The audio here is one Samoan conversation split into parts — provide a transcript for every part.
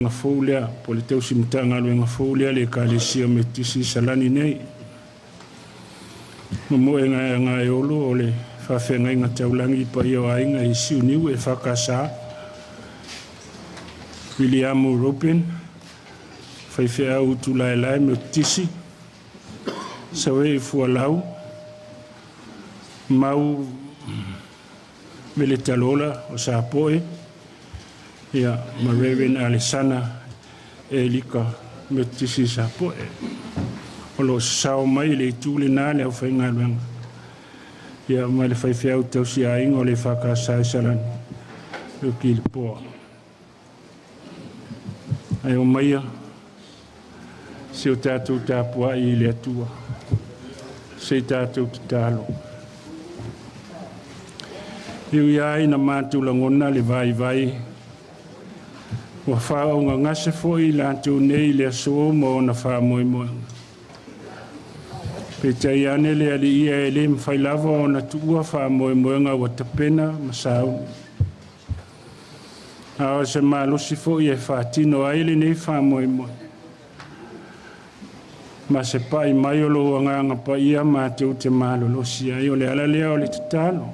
Fou lea, po o le tausi Matagaluega fou lea a le Ekalesia Metotisi i Salani nei. Momoe Gaeolo o le faafeagaiga taulagi i paia o aiga i Siuniu EFKS, Viliamu Robin, faifeau Utulaelae Metotisi, Sauei Fualau, Mau Veletalola o Sapoe, ia ma Reverend Alesana Elika Metotisi Sapoe. O lo o sasao mai le itu lena le aufaigaluega. Ia ma le faifeau tausiaiga o le EFKS i Salani, o Kilipoa. Ae o maia se o tatou tapuai i le Atua, se i tatou tatalo. E ui ai na matou lagona le vaivai, ua faaogagase foi i latou nei i le aso ma ona faamoemoega. Peitai ane le Alii e le mafai lava ona tuua faamoemoega ua tapena ma sauni. A o se malosi foi e faatino ai lenei faamoemoe. Ma se pai mai o lou agaga paia matou te malolosi ai, o le ala lea o le tatalo.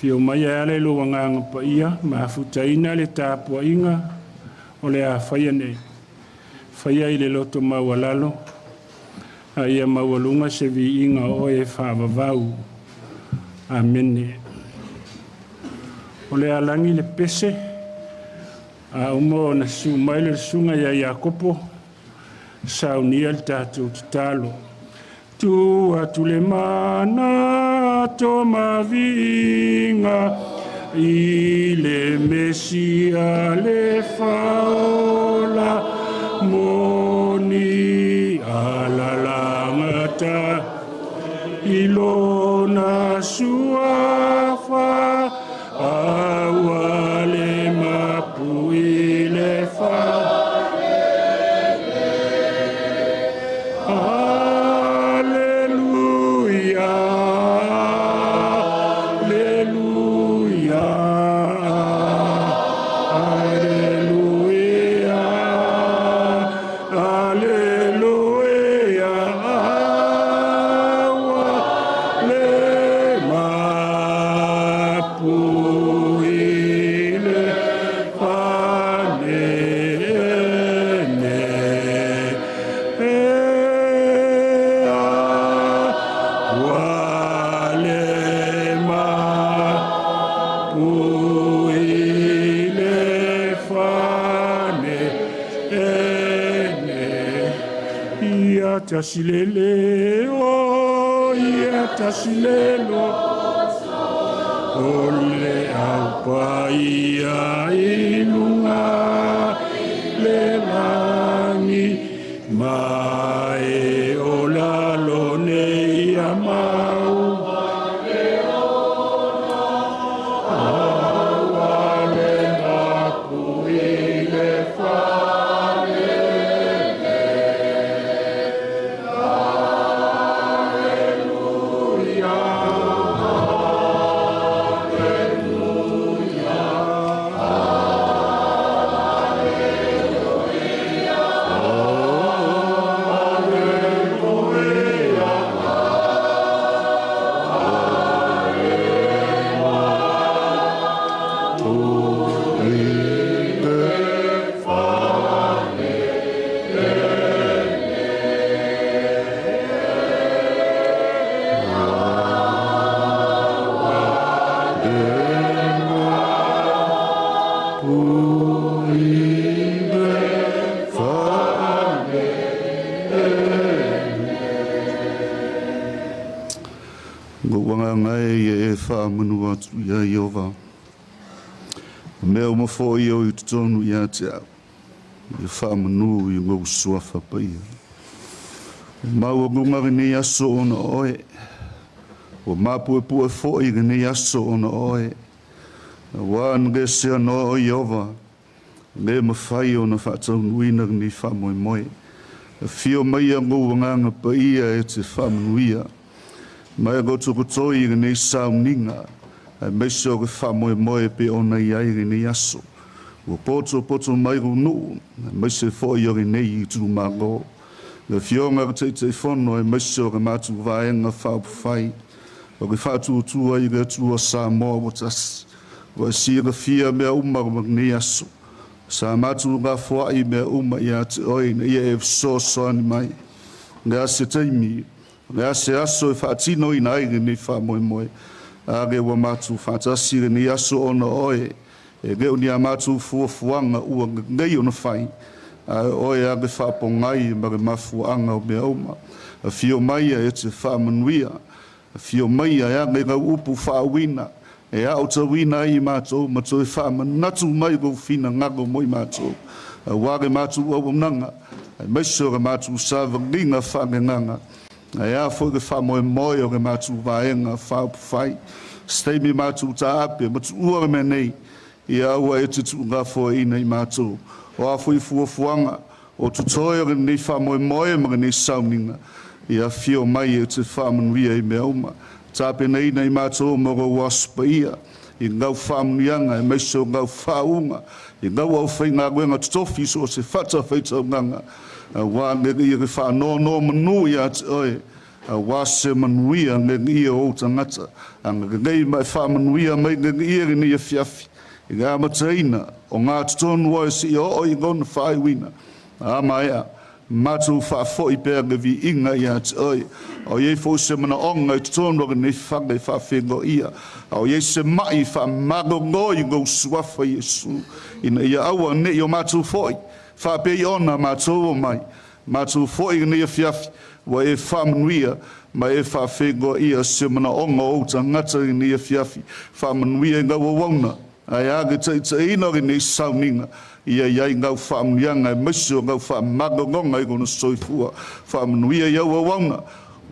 Fio mai e ala i lou agaga paia, mafutaina le tapuaiga o le a faia nei. Faia i le loto maualalo, a ia maualuga se viiga o oe e faavavau. Amene. O le alagi le pese, a uma ona susu mai le susuga ia Iakopo, saunia le tatou tatalo. Tu atu le mana to maviga i le Mesia le faola moni alalagata i lona suafa aua le mapu i le fa. Alleluia, Alleluia, Alleluia, Alleluia, aua le mapu i le fanene. Ua le mapu i le fanene. Ia tasilele o, ia tasilelo o le aupaia i luga le lagi ma e o lalo nei ia mau. Aua le mapu i le fanene. Alleluia, Alleluia, Alleluia, Wanga ngai e whaamanu atu ia Iova. O mea uma foi o i totonu ia te au. Ia whaamanu i ngau suafa paia. Mau ngunga nei aso ona oe. O mapu e pua foi nei aso ona oe. Wa nge sea no o Iova. Le mawhai o na whaataunuina ni wha moe. Fio mai a ngau wanganga paia e te whaamanuia. Mai ngau tukutoi i nei sauninga. Ai meise o ke wha moe moe pe ona i ai nei aso. Ua poto poto mai lou nuu, aemaise fo'i o lenei itumālō. Le Afioga le Taitaifono aemaise o le matou Vaega Faaupufai o le Faatuatua i le Atua Samoa ua Tasi. Ua e silafia mea uma o lenei aso. Sa matou lafoai mea uma ia te oe ina ia e fesoasoani mai. Le a se taimi, le a se aso e faatinoina ai lenei faamoemoe. A lea ua matou faatasi lenei aso ona o oe, e le o ni a matou fuafuaga ua lelei ona fai, ae o oe lava le faapogai ma le mafuaaga o mea uma. Afio mai e te faamanuia, afio mai e aga i lau upu faauuina, e aotauina ai i matou ma toe faamanatu mai lou finagalo mo i matou, auā le matou auaunaga, aemaise o le matou savaliga faaleagaga, ae a foi le faamoemoe o le matou Vaega Faaupufai. Se taimi matou taape ma tuua le mea nei, ia aua e te tuulafoaiina i matou. O a foi fuafuaga o totoe o lenei faamoemoe ma lenei sauniga, ia afio mai e te faamanuia i mea uma. Tapenaina i matou mo lou Aso Paia i lau faamanuiaga aemaise o lau faauuga i lau aufaigaluega totofi i so o se fatafaitaulaga, auā le faanonomanu ia te oe, auā se manuia le Alii o ou tagata. Agalelei ma e faamanuia mai le Alii i lenei afiafi i le amataina o gatotonu oe seia oo i lona faaiuina. A maea, matou faafoi pea le viiga ia te oe. A o i ai foi se manaoga i totonu o lenei fale faafeiloaia, a o i ai se ma'i, faamalolo i lou suafa Iesu, ina ia aua ne i o matou foi faapei ona matou omai, matou foi lenei afiafi ua e faamanuia ma e faafeiloaia se manaoga o ou tagata i lenei afiafi. Faamanuia i lau auauna, ae a le taitaiina o lenei sauniga, ia i ai lau faamanuiaga aemaise o lau faamalologa i lona soifua. Faamanuia i au auauna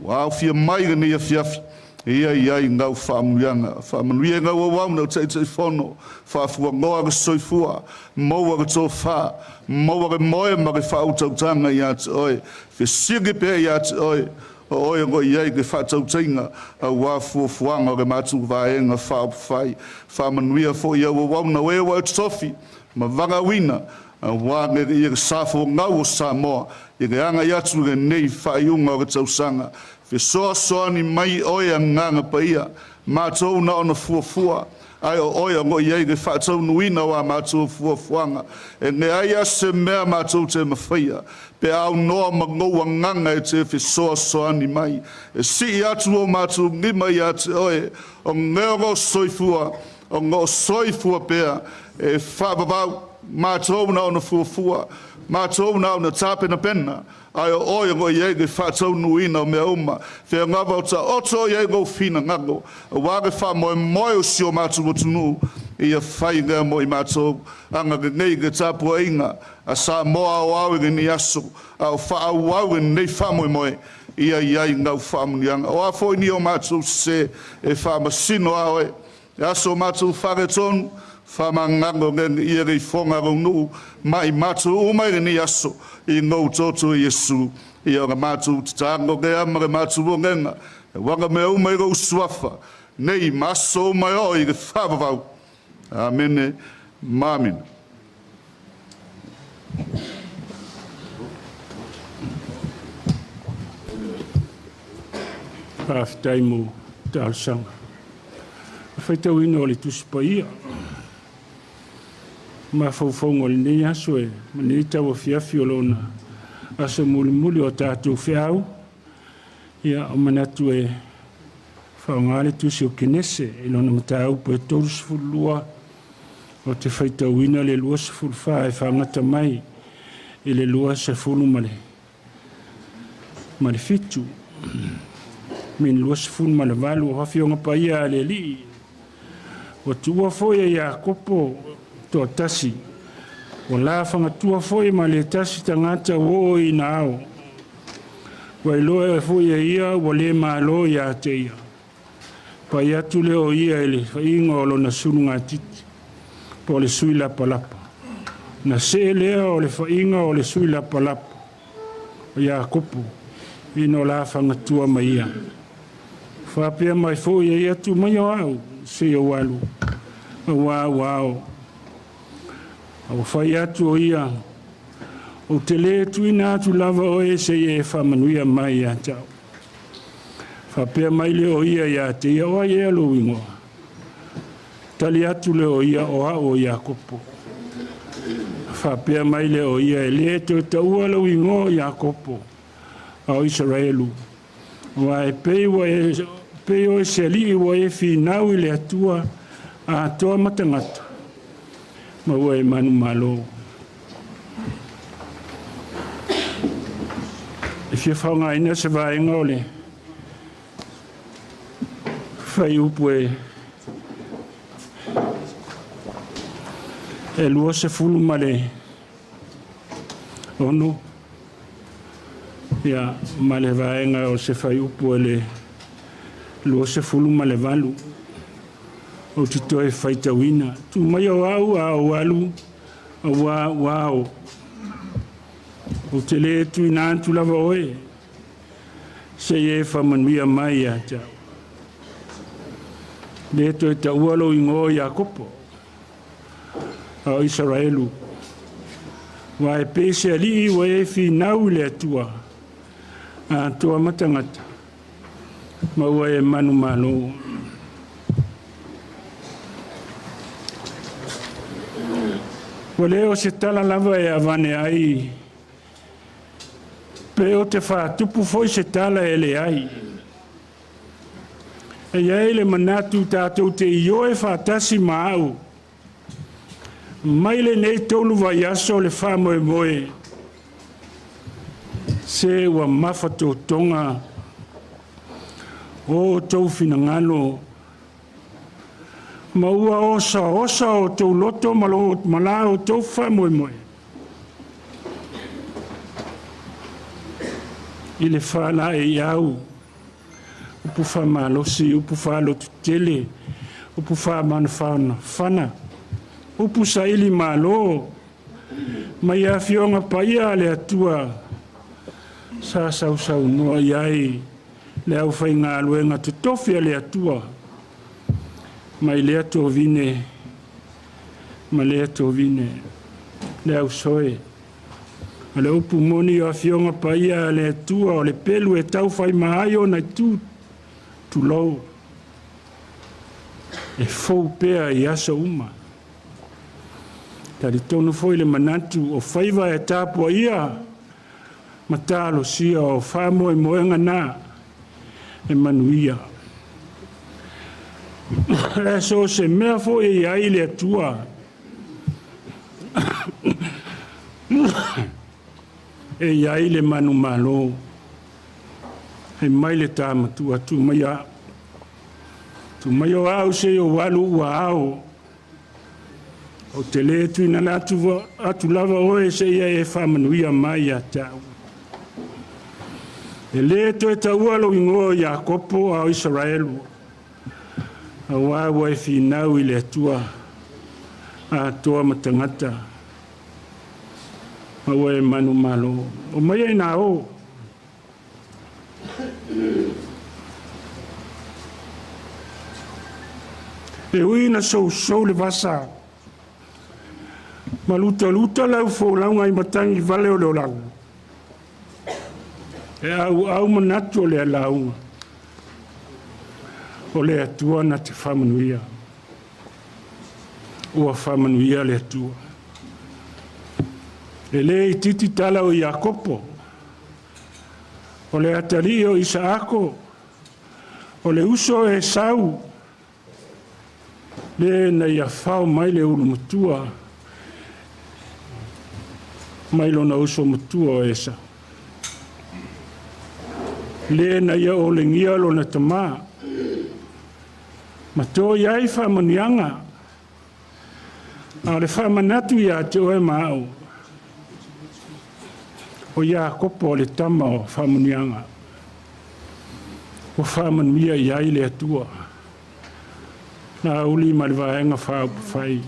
ua aofia mai lenei afiafi, ia i ai lau faamanuiaga. Faamanuia i lau auauna o Taitaifono, faafualoa le soifua, maua le tofa, maua le moe ma le faautautaga ia te oe, fesili pea ia te oe, o oe o lo o i ai le faatautaiga auā fuafuaga o le matou Vaega Faaupufai. Faamanuia foi i au auauna o e ua e totofi ma valaauina auā le sa folau o Samoa i le agai atu i lenei faaiuga o le tausaga. Fesoasoani mai oe Agaga Paia, matou na ona fuafua, ae o oe o lo o i ai le faataunuuina o a matou fuafuaga. E leai lava se mea matou te mafaia pe a aunoa ma lou Agaga e te fesoasoani mai. E sii atu o matou lima ia te oe, o le o lo o soifua, o lo o soifua pea e faavavau. Matou na ona fuafua, matou na ona tapenapena, ae o oe o lo o i ai le faataunuuina o mea uma. Fea lava o taoto i ai lou finagalo, auā le faamoemoe o si o matou atunuu, ia fai lea mo i matou. Agalelei i le tapuaiga a Samoa aoao i lenei aso, a o faaauau lenei faamoemoe, ia i ai lau faamanuiaga. O a foi ni o matou sesē, e faamasino lava oe. E aso matou faaletonu, faamagalo le Alii e le ifoga a lou nuu ma i matou uma i lenei aso i lou toto Iesu. Ia o le matou tatalo lea ma le matou olega, e uaga mea uma i lou suafa, nei ma aso uma e oo i le faavavau. Amene ma amene. Faafetai mo talosaga. Le faitauina o le Tusi Paia. Mafaufauga o lenei aso e lenei tauafiafi o lona aso mulimuli o tatou feau, ia o manatu e faaaoga le tusi o Kenese i lona mataupu e 32 o te faitauina le 24 e faagata mai i le 27. Min 28 o afioga paia a le Alii. Ua tuua foi e Iakopo toatasi, ua lafagatua foi ma le tasi tagata ua oo ina ao. Ua iloa foi e ia ua le malo ia te ia. Pai atu lea o ia i le faiga o lona sulugatiti, po o le sui lapalapa. Na see lea o le faiga o le sui lapalapa o Iakopo, ina o lafagatua mai ia. Faapea mai foi e ia tu mai o au, se ou alu, auā ua ao. A ua fai atu o ia, Ou te lē tuuina atu lava oe seia e faamanuia mai ia te au. Faapea mai lea o ia ia te ia, O ai ea lou igoa? Tali atu lea o ia, O au o Iakopo. Faapea mai lea o ia, E lē toe taua lou igoa o Iakopo, a o Isaraelu, aua e pei ua e pei oe se alii ua e finau i le Atua atoa ma tagata, ma ua e manumalo. E fia faaaogaina se vaega o le fuaiupu e e 26 ia ma le vaega o se fuaiupu e le 28 ou te toe faitauina. Tu mai o au a ou alu auā ua ao. Ou te lē tuuina atu lava oe seia e faamanuia mai ia te au. Lē toe taua lou igoa o Iakopo, a o Isaraelu, aua e pei se alii ua e finau i le Atua atoa ma tagata, ma ua e manumalo. Ua le o se tala lava e avane ai, pe o te faatupu foi se tala e leai. E i ai le manatu tatou te ioe faatasi ma au mai lenei 3 vaiaso o le faamoemoe, se ua mafatotoga o outou finagalo ma ua osaosa o outou loto ma la outou faamoemoe i le faalaeiau, upu faamalosi, upu faalototele, upu faamanafanafana, upu saili malo, mai afioga paia a le Atua sa sausaunoa i ai le aufaigaluega totofi a le Atua mai lea tovine ma lea tovine, le ausoe. O le upu moni o afioga paia a le Atua o le pelu e taufai ma ai ona itu tulou, e fou pea i aso uma. Talitonu foi le manatu o faiva e tapuaia ma talosia o faamoemoega na e manuia. E so o se mea foi e i ai le Atua e i ai le manumalo. Fai mai le tā matua, tu mai a. Tu mai o au se o alu ua ao. Ou te lē tuuina atu lava oe seia e faamanuia mai ia te au. E lē toe taua lou igoa o Iakopo a o Isaraelu, auā ua e finau i le Atua atoa ma tagata, ma ua e manumalo. O mai ai nā o. E ui na sousou le vasa, ma lutaluta lau folauga i matagi vale o le olaga. E auau manatu o le alauga, o le Atua na te faamanuia. Ua faamanuia le Atua. E lē itiiti tala o Iakopo, o le atalii o Isaako, o le uso o Esau, lē na ia fao mai le ulu matua mai lona uso matua o Esau. Lē na ia olegia lona tamā, ma to i ai faamanuiaga. A o le faamanatu ia te oe ma au, o Iakopo o le tama o faamanuiaga. Ua faamanuia i ai le Atua. Laauli ma le Vaega Faaupufai.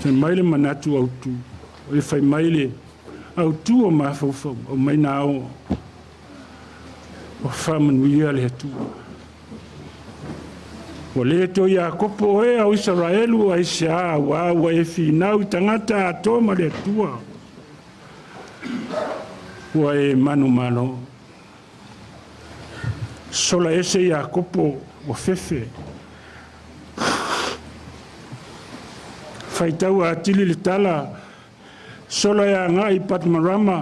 Fai mai le manatu autu, e fai mai le autu o mafaufauga, o mai nā o ua faamanuia le Atua. Ua le toe Iakopo oe a o Isaraelu aisea, auā ua e finau i tagata atoa ma le Atua, ua e manumalo. Sola ese Iakopo ua fefe. Faitau atili le tala, sola e agai i Patmarama,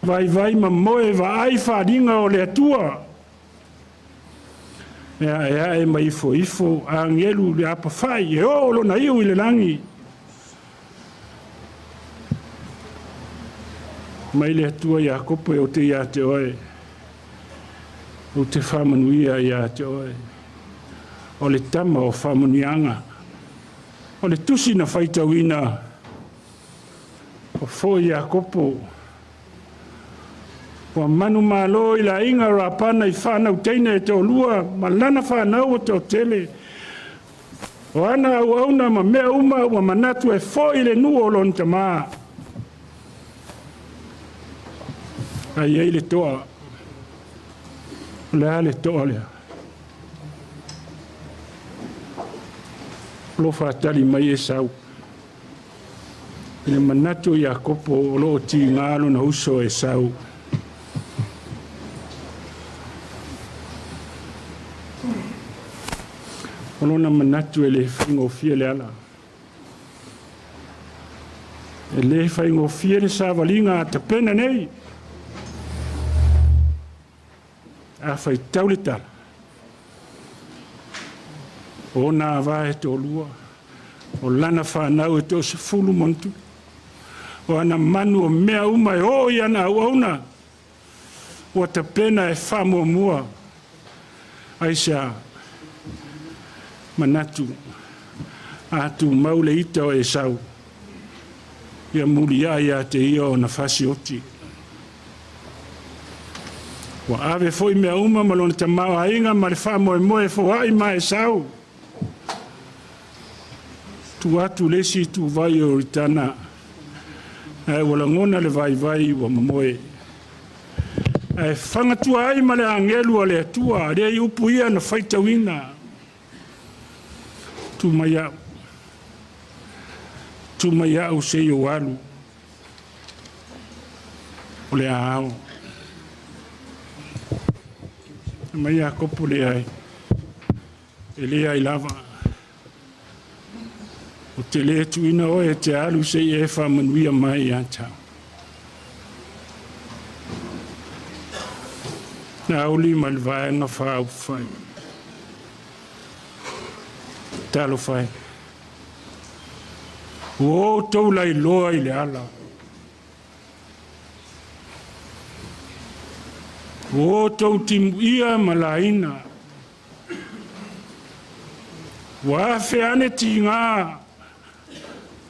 vaivai ma moe vaai faaaliga o le Atua. E aeae ma ifoifo agelu le apafai e oo lona iu i le lagi. Mai le Atua Iakopo e ou te ia te oe, ou te faamanuia ia te oe. O le tama o faamanuiaga, o le tusi na faitauina, o foi Iakopo, ua manumalo i le aiga o Rapana i fanau teine e toalua ma lana fanau ua toatele. O ana auauna ma mea uma ua manatu e foi le nuu o lona tamā. Ai ai le toa. O le a le toa lea? O lo o faatali mai Esau. I le manatu o Iakopo o lo o tiga lona uso Esau. O lona manatu e le faigofie le ala. E le faigofie le savaliga a tapena nei. A faitau le tala, o ona ava e toalua, o lana fanau e toasefulu ma ona tupu, o ana manu o mea uma e oo i ana auauna, ua tapena e faamuamua. Aisea? Manatu, a tumau le ita o Esau, ia muliai ia te ia ona fasioti. Ua ave foi mea uma ma lona tamaoaiga ma le faamoemoe e foai ma Esau. Tu atu le isi ituvai o Ioritana, ae ua lagona le vaivai ua momoe. Ae fagatua ai ma le agelu a le Atua, lea i upu ia na faitauina. Tu mai au, tu mai au se i ou alu, o le a ao. Mai Iakopo leai, e leai lava. Ou te le tuuina oe e te alu se i e faamanuia mai ia te au. Na auli ma le Vaega Faaupufai. Talofa e. Ua outou lailoa i le ala. Ua outou timuia ma laina. Ua afe ane tiga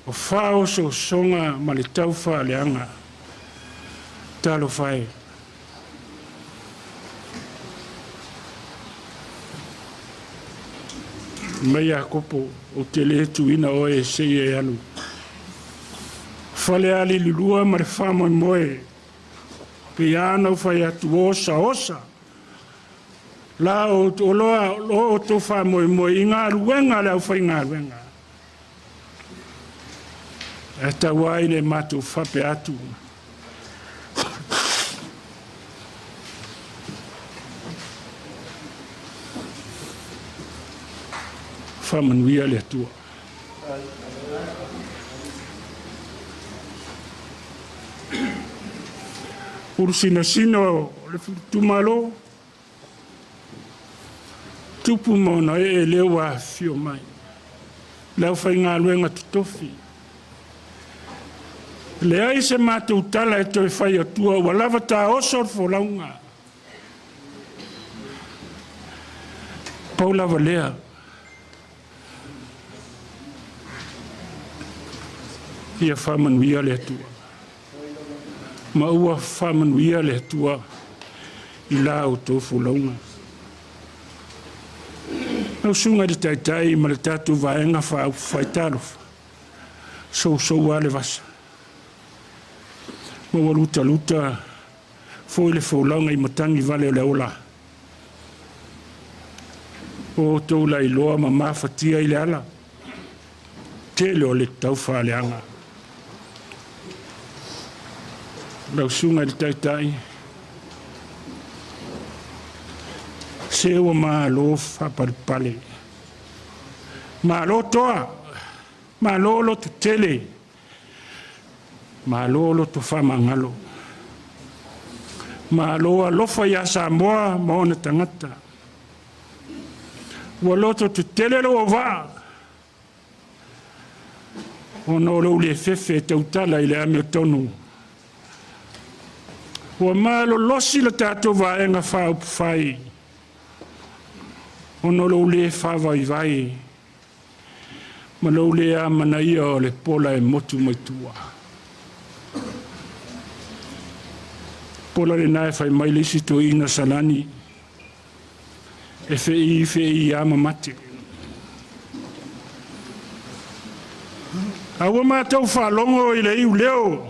o faaosoosoga ma le taufaaleaga. Talofa e! Mai Iakopo, ou te le tuuina oe se i e alu. Falealili 2 ma le faamoemoe, pei lava ona ou fai atu, osaosa la o lo outou faamoemoe i galuega a le aufaigaluega. Ae tau ai le matou faapea atu. Faamanuia le Atua. Ulusinasina o le itumalo, tupu ma ona ee lea ua afifio mai, le aufaigaluega totofi. E leai se matou tala e toe fai atua, ua lava taoso le folauga. Pau lava lea. Ia faamanuia le Atua. Ma ua faamanuia le Atua i la outou folauga. Lau Susuga i le Taitai ma le tatou Vaega Faaupufai, talofa, sousou lava le vasa. Ma ua lutaluta foi le folauga i matagi vale o le ola. O outou lailoa ma mafatia i le ala, tele o le taufaaleaga. Lau susuga i le Taitai, se ua malo faapalepale, malo toa, malo lototele, malo loto faamagalo, malo alofa ia Samoa ma ona tagata. Ua loto tetele lou auvaa, ona o lou le fefe e tautala i le amiotonu. Ua malolosi le tatou Vaega Faaupufai, ona o lou le faavaivai ma lou le amanaia o le pola e motu mai tua. Pola lena e fai mai le isi toeaina Salani, e fe'i fe'i lava ma mate. A ua matou faalogo i le iuleo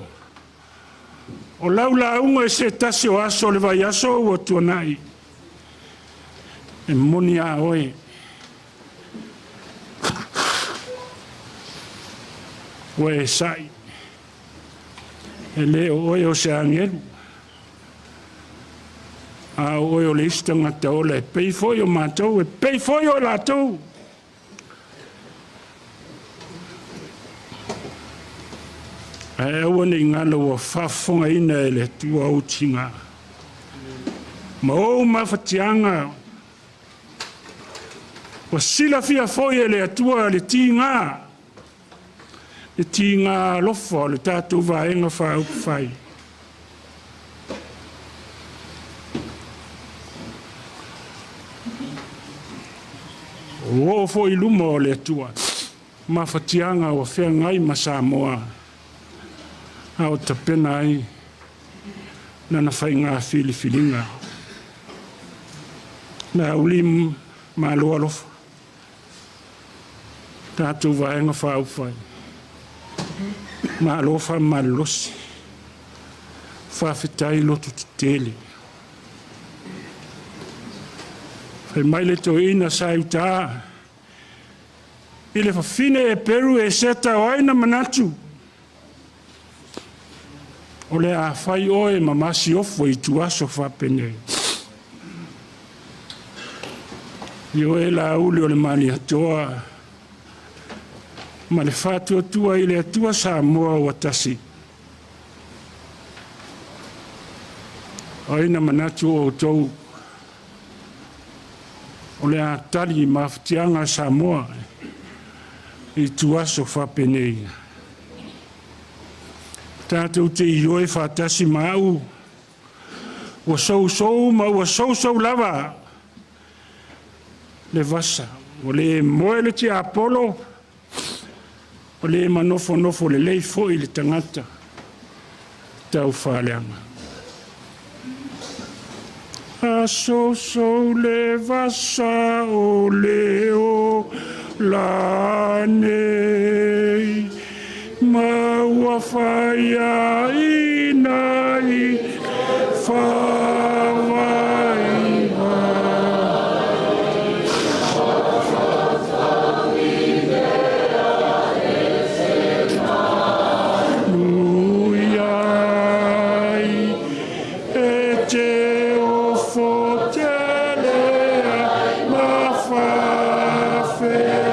o lau lauga i se tasi o aso o le vaiaso ua tuanai, e moni a oe. Ua e sa'i, e le o oe o se agelu, a o oe o le isi tagata ola e pei foi o matou, e pei foi o latou. Ae aua ne i galo ua faafofogaina e le Atua ou tiga ma ou mafatiaga, ua silafia foi e le Atua le tiga, le tiga alofa o le tatou Vaega Faaupufai. Ua oo foi i luma o le Atua mafatiaga ua feagai ma Samoa, a o tapena ai lana faiga filifiliga. Laauli, malo alofa, tatou Vaega Faaupufai, malo faamalolosi, faafetai loto tetele. Fai mai le toeaina sa i uta i le fafine e Peru e seta o ai na manatu o le a fai oe ma masiofo i tuaso faapenei. I oe Laauli o le Malietoa ma le faatuatua i le Atua Samoa ua tasi. O ai na manatu o outou o le a tali i mafatiaga a Samoa i tuaso faapenei. Tatou te ioe faatasi ma au, ua sousou ma ua sousou lava le vasa. Ua le moe le tiapolo, ua le manofonofo lelei foi le tagata taufaaleaga. A sousou le vasa o le ola nei, ma ua faiaina i faavaivai. Luiai e te ofo tele ai ma faafetai.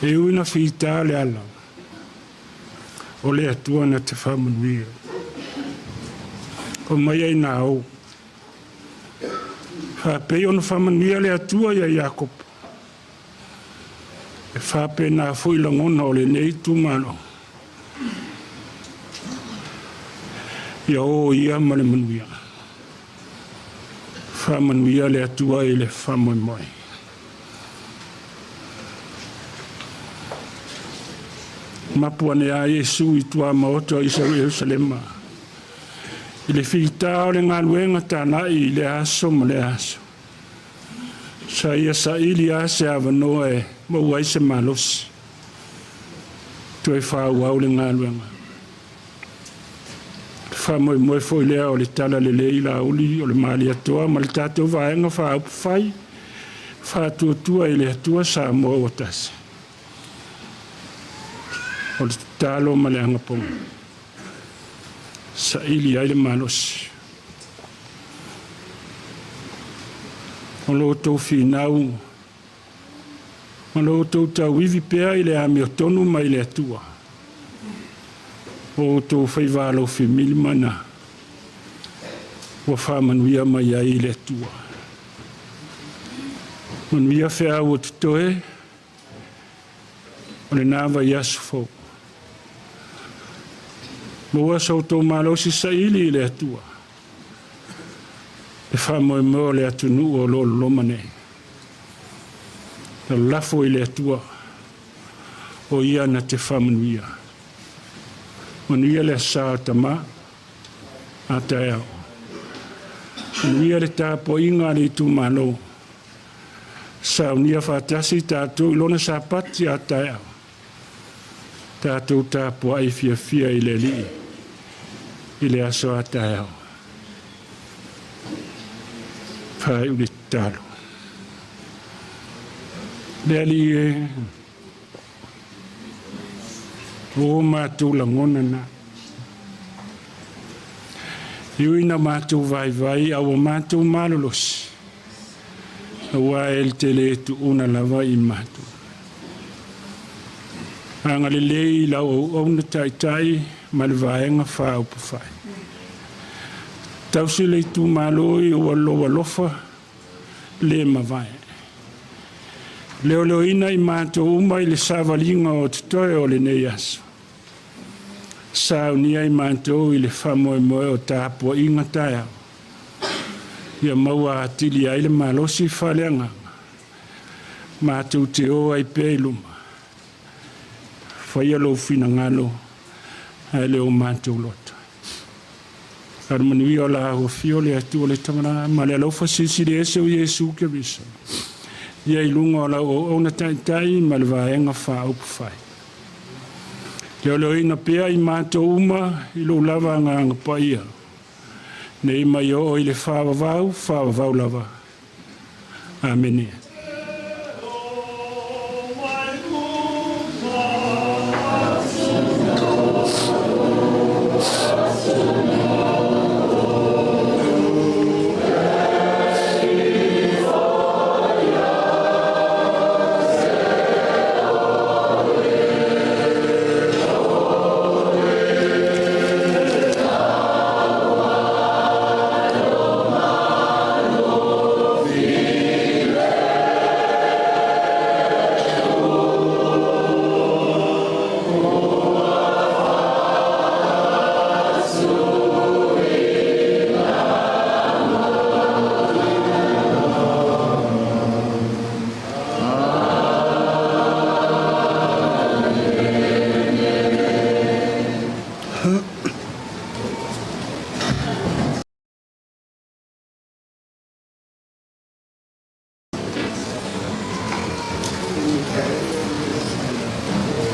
E ui ina fita le ala, o le Atua na te faamanuia. Omaia ina ou. Faapei ona faamanuia le Atua ia Iakopo. E faapena foi lagona o lenei itumalo. Ia o ia ma le manuia. Faamanuia le Atua i le faamoemoe. Mapu ane a Iesu i tuamaota o Ierusalema. I le fita o le galuega tānai i le aso ma le aso. Sa ia saili lava se avanoa e maua ai se malosi. Toe faaauau le galuega. Le faamoemoe foi lea o le Talalelei Laauli o le Malietoa ma le tatou Vaega Faaupufai Faatuatua i le Atua Samoa ua Tasi. O le tatalo ma le agapoga, saili ai le malosi. O lo outou finau ma lo outou tauivi pea i le amiotonu mai le Atua, o outou faiva alofi milimana ua faamanuia mai ai le Atua. Manuia feau o totoe o lena vaiaso fou. Maua so outou malosi saili i le Atua, le faamoemoe o le atunuu o lo o loloma nei. Lalafo i le Atua, o Ia na te faamanuia. Manuia le Aso Sa o Tama, a taeao. Manuia le tapuaiga a le itumalo. Saunia faatasi tatou i lona Sapati a taeao. Tatou tapuai fiafia i le Alii i le aso a taeao. Faaiu le tatalo. Le Alii e, o matou lagona na. E ui ina matou vaivai a ua matou malolosi, aua e te le tuuna lava i matou. Agalelei i lau auauna taitai ma le Vaega Faaupufai. Tausi le itumalo i lou alofa le mavae. Leoleoina i matou uma i le savaliga o totoe o lenei aso. Saunia i matou i le faamoemoe o tapuaiga taeao. Ia maua atili ai le malosi faaleagaga. Matou te o ai pea i luma. Faia lou finagalo ae le o matou loto. A le manuia o la afio le Atua le Tamalaa ma le alofa silisili ese o Iesu Keriso. Ia i luga o lau auauna taitai ma le Vaega Faaupufai. Leoleoina pea i matou uma i lou lava agaga paia, nei mai oo i le faavavau, faavavau lava. Amene.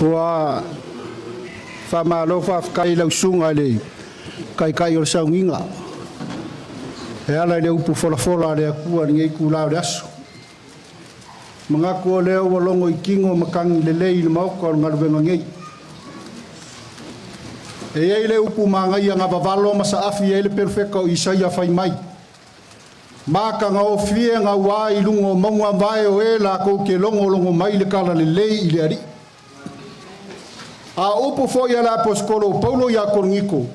Ua faamalo faafetai i lau susuga i le Taitai o le Sauniga e ala i le upu folafola a le Atua i lenei itula o le aso. Manatu o lea ua logo i tino matagi lelei i le Maota o le galuega nei. E i ai le upu manaia na vavalo ma saafi ai le perofeta o Isaia fai mai, matagofie gauā i luga o mauga vae o e latou te logologo mai le talalelei i le Alii. A upu fo'i a le Aposetolo o Paulo ia Korinito,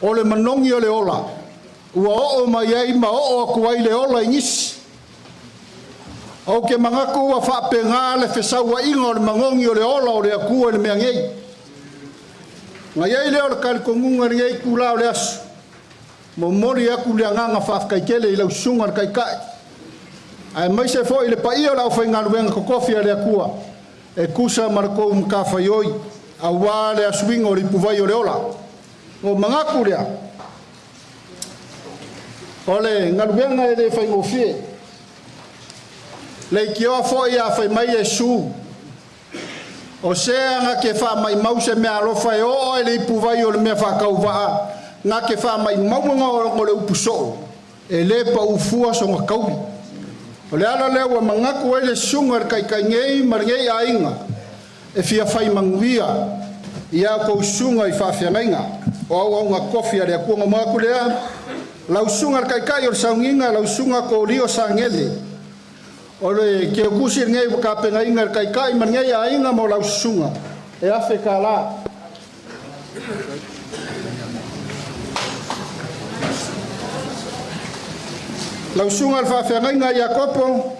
o le manogi o le ola, ua oo mai ai ma oo atu ai le ola i nisi. Ou te manatu ua faapena le fesauaiga o le manogi o le ola o le Atua i le mea nei. Na i ai lea o le talitonuga i lenei itulā o le aso, momoli atu le agaga faafetai tele i lau susuga i le Taitai, aemaise foi le paia o le aufaigaluega totofi a le Atua e tusa ma le tou matafaioi aua le asuiga o le ipuvai o le ola. Ona ou manatu lea, o le galuega e le faigofie. Leitioa foi a fai mai Iesu, o sea na te faamaumau se meaalofa e oo lava i le ipuvai o le mea faatauvaa na te faamaumauina ona o le upu soo, e le pau fua sona taui. O le ala lea ua manatu ai le susuga i le Taitai nei ma lenei aiga e fia fai manuia ia outou susuga i faafeagaiga o auauna tofi a le Atua. Ona ou manatu lea, lau susuga i le Taitai o le Sauniga, lau susuga Kolia Sagele, o le keukusi lenei ua tapenaina e le Taitai ma lenei aiga mo lau susuga e $1,000. Lau susuga i le faafeagaiga Iakopo,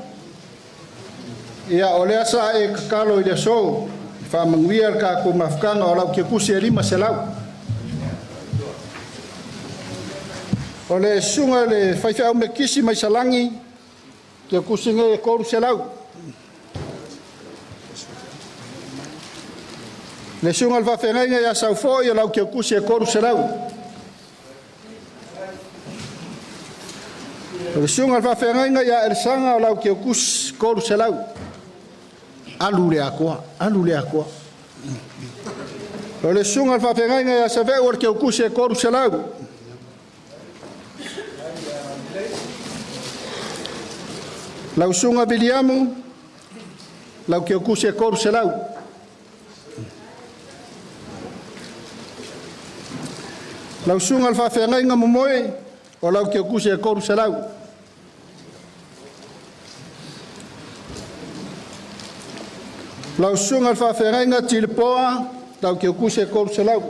ia o lea sa e tatalo i le aso e faamanuia le tatou mafutaga, o lau keukusi e $500. O le susuga i le faifeau metotisi mai Salani, keukusi nei e $300. Le susuga i le faafeagaiga ia Saufoi, o lau keukusi e $300. O le susuga i le faafeagaiga ia Elesaga, o lau keukusi $300. Alu le Atua, alu le Atua. O le susuga i le faafeagaiga ia Saveu, o le keukusi e $300. Lau susuga Viliamu, lau keukusi e $300. Lau susuga i le faafeagaiga Momoe, o lau keukusi e $300. Lau susuga i le faafeagaiga Tilipoa, lau keukusi e $300.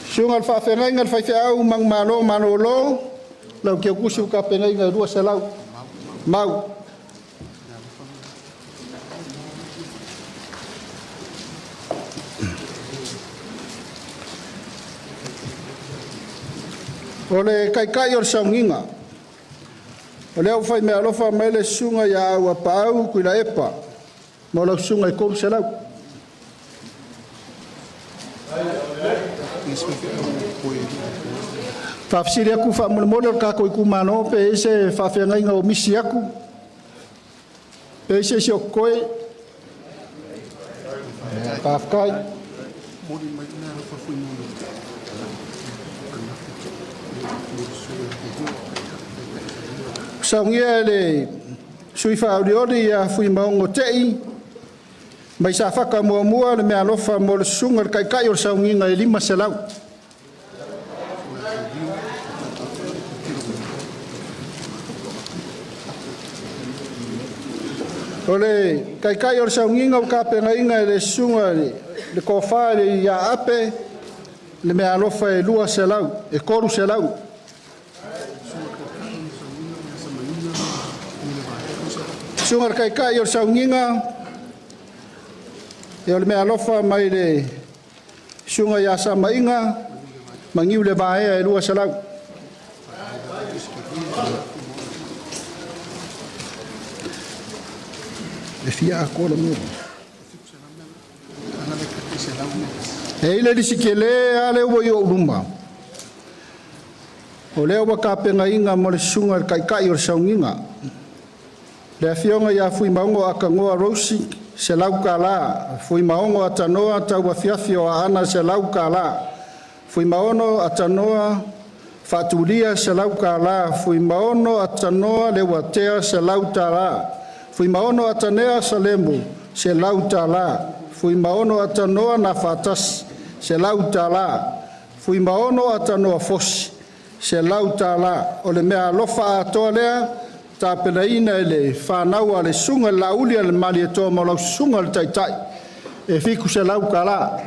Susuga i le faafeagaiga le faifeau Manumalo Malolo, lau keukusi ua tapenaina e $200. Mau. O le Taitai o le Sauniga, o lea ua fai meaalofa mai le susuga ia Auapaau Tuilaepa mo lau susuga e $300. Faafesili atu faamolemole o le tatou itumalo pe i ai se faafeagaiga o misi atu, pe i ai se isi o totoe. Faafetai. Saunia e le sui faolioli ia Fuimaono Tei mai Safata 1 le meaalofa mo le susuga i le Taitai o le Sauniga e $500. O le Taitai o le Sauniga ua tapenaina e le susuga i le Tofa ia Ape le meaalofa e $200, e $300. Susuga i le Taitai o le Sauniga, e o le meaalofa mai le susuga ia Samaiga Magiulevaea e $200. E fia atoa le mea. E i ai le lisi tele lava lea ua i ou luma, o lea ua tapenaina mo le susuga i le Taitai o le Sauniga, le afioga ia Fuimaono Akanoa Rose, $100. Fuimaono Atanoa Tauafiafi o Aana, $100. Fuimaono Atanoa Faatulia, $100. Fuimaono Atanoa Leuatea, $100. Fuimaono Atanea Salemu, $100. Fuimaono Atanoa Nafatasi, $100. Fuimaono Atanoa Fosi, $100. O le meaalofa atoa lea tapenaina e le fanau a le susuga i le Laauli a le Malietoa ma lau susuga i le Taitai e $700.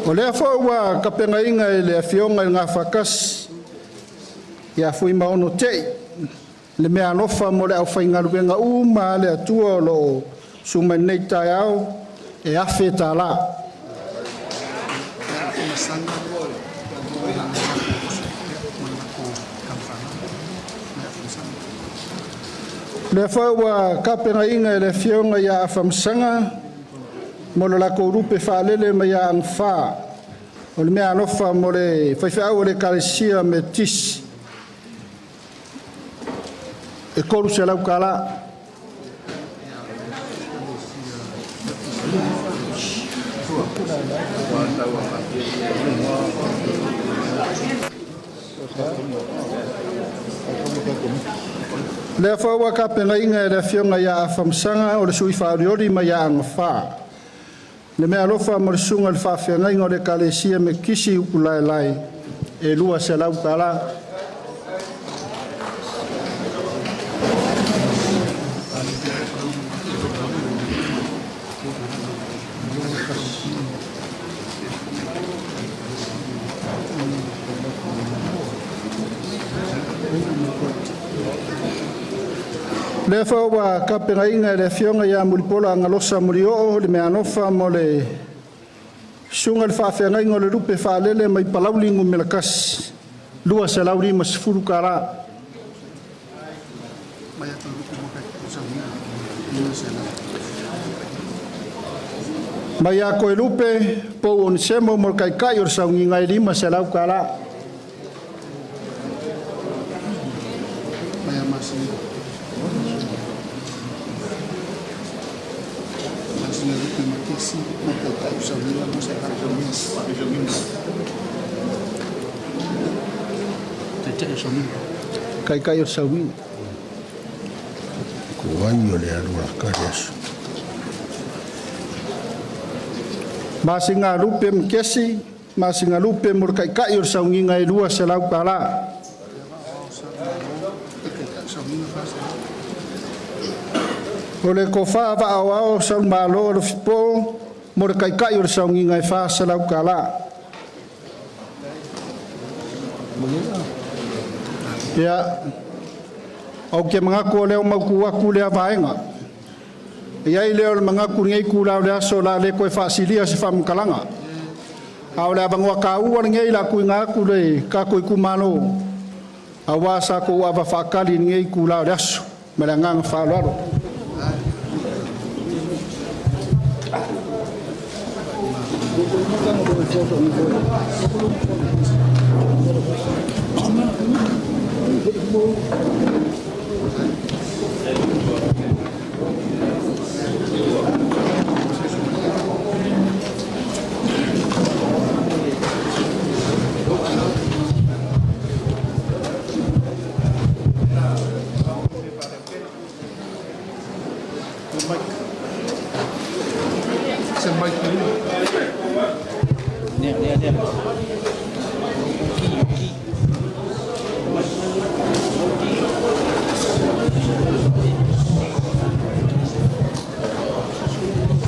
O lea foi ua tapenaina e le Afioga i le Gafatasi ia Fuimaono Tei le meaalofa mo le aufaigaluega uma a le Atua o lo o susu mai i lenei taeao e $1,000. O lea foi ua tapenaina e le Afioga ia Afamasaga mo le latou lupe faalele mai Aana Alofi 4, o le meaalofa mo le faifeau o le Ekalesia Metotisi e $300. O lea foi ua tapenaina e le Afioga ia Afamasaga o le sui faaolioli mai Aana 4, le meaalofa mo le susuga i le faafeagaiga o le Ekalesia Metotisi i Utulaelae e $200. O lea foi ua tapenaina e le Afioga ia Mulipola Anarosa Molioo le meaalofa mo le susuga i le faafeagaiga o le Lupe Faalele mai Palauli Nu.1, $250. Mai ia Toelupe Pou Onesemo mo le Taitai o le Sauniga e $500. Taitai o le Sauniga. Ko ai o le alu a kari aso. Masina Lupe ma Kesi, Masina Lupe mo le Taitai o le Sauniga e $200. O le tofa vaaoao Saumalō Alofipo mo le Taitai o le Sauniga e $400. Ia, ou te manatu o lea ua mautu atu lea vaega. E i ai lea o le manatu i lenei itula o le aso o le a le toe faasilia se faamatalaga. A o le avanoa taua lenei o le a tuuina atu i le tatou itumalo aua sa tou ava faatali i lenei itula o le aso. Ma le agaga faaaloalo.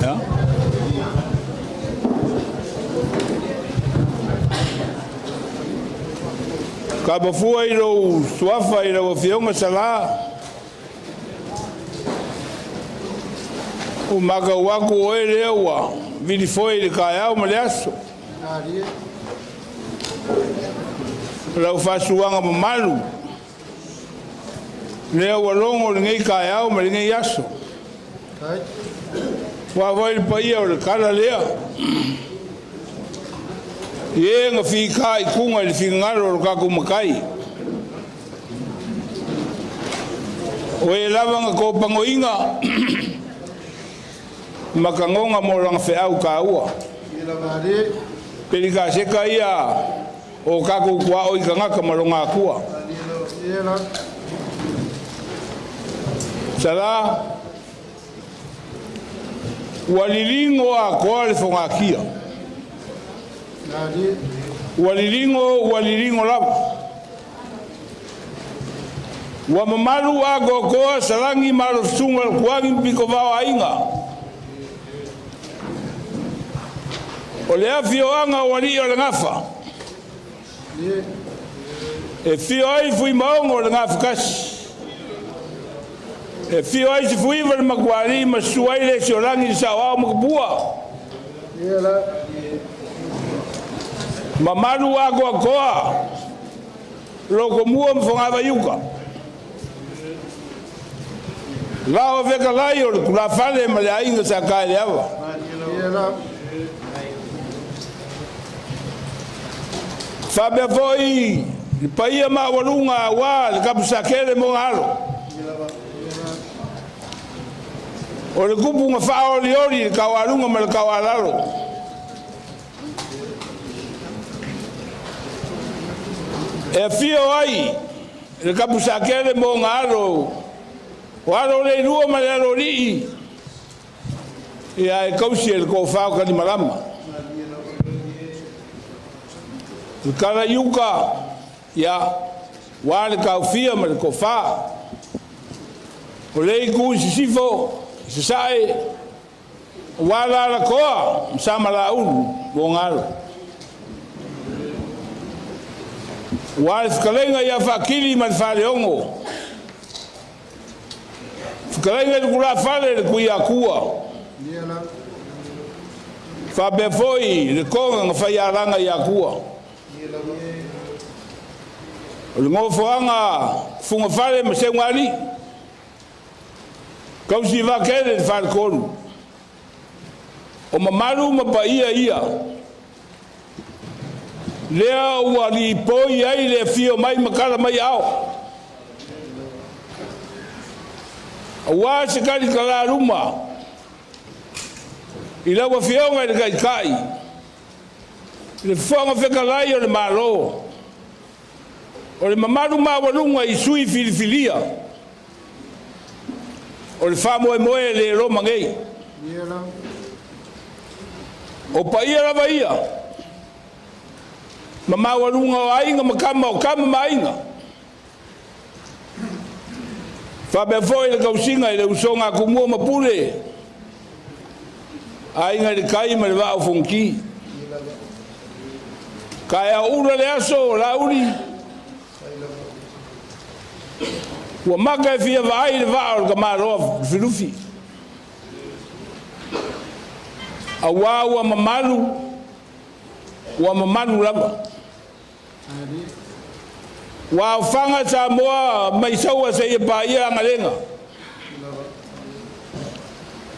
Ia. Kapa fua i lou suafa i lau Afioga Salā, ua matau atu o oe lea ua vilifoe i le taeao ma le aso. O lau faasuaga mamalu lea ua logo i lenei taeao ma lenei aso. Ua foi le paia o le tala lea i e na fitaituga i le finagalo o lo tatou Matai. O e lava na topagoina ma tagoga mo lana feau taua. Pelikaseka ia o tatou tuaoi tagata ma loga Atua. Salā, Ua liligo atoa le fogatia. Ua liligo, ua liligo lava. Ua mamalu atoatoa Salagi ma le susuga o le Tuagi ma Pitovao Aiga. O le afioaga o alii o le Gafa, e afio ai Fuimaono o le Gafatasi, e afio ai Sefuiva le Matualii ma susu ai le Siolagi, le Saoao ma Tupua. Mamalu atoatoa Lotomua ma Fogavaiuta. Lao fetalai o le tulafale ma le aiga sa Taeleava. Faapea foi le paia maualuga aua le Tapusakele ma ona alo. O le tupu na faaolioli i le taualuga ma le taualalo. E afio ai le Tapusakele ma ona alo, o alo le lua ma le alo alii, ia e tausi e le tofa o Kalimalama. Le Kalaiuka, ia, ua le taufia ma le tofa. O le itu i sisifo, i sasae, ua la lakoa, ma Samalaulu, mo ngalo. Ua le fetalaiga ia Faakili ma le Faleogo. Fetalaiga i le tulafale le Tuiatua. Faapea foi le toga na faialaga i Atua. O le nofoaga Fugafale ma Seugali. Tausi vakele le faletolu. O mamalu ma paia ia. Lea ua lipoi ai le afio mai ma kala mai ao. Aua se kali kalaluma. I lau afioga i le Taitai, le Fofoga Fetalai o le Malo, o le mamalu maualuga i sui filifilia, o le faamoemoe le Roma nei. O paia lava ia, ma maualuga o aiga ma kama o kama ma aiga. Faapea foi le tausiga i le usoga a Tumua ma Pule, aiga i le tai ma le vaa o Fonoti. Taeao ula le aso o Lauli, ua maka e fia vaai le vaa o le tamaloa Lufilufi. Auā ua mamalu lava. Ua aofaga Samoa mai Saua seia paia Agalega.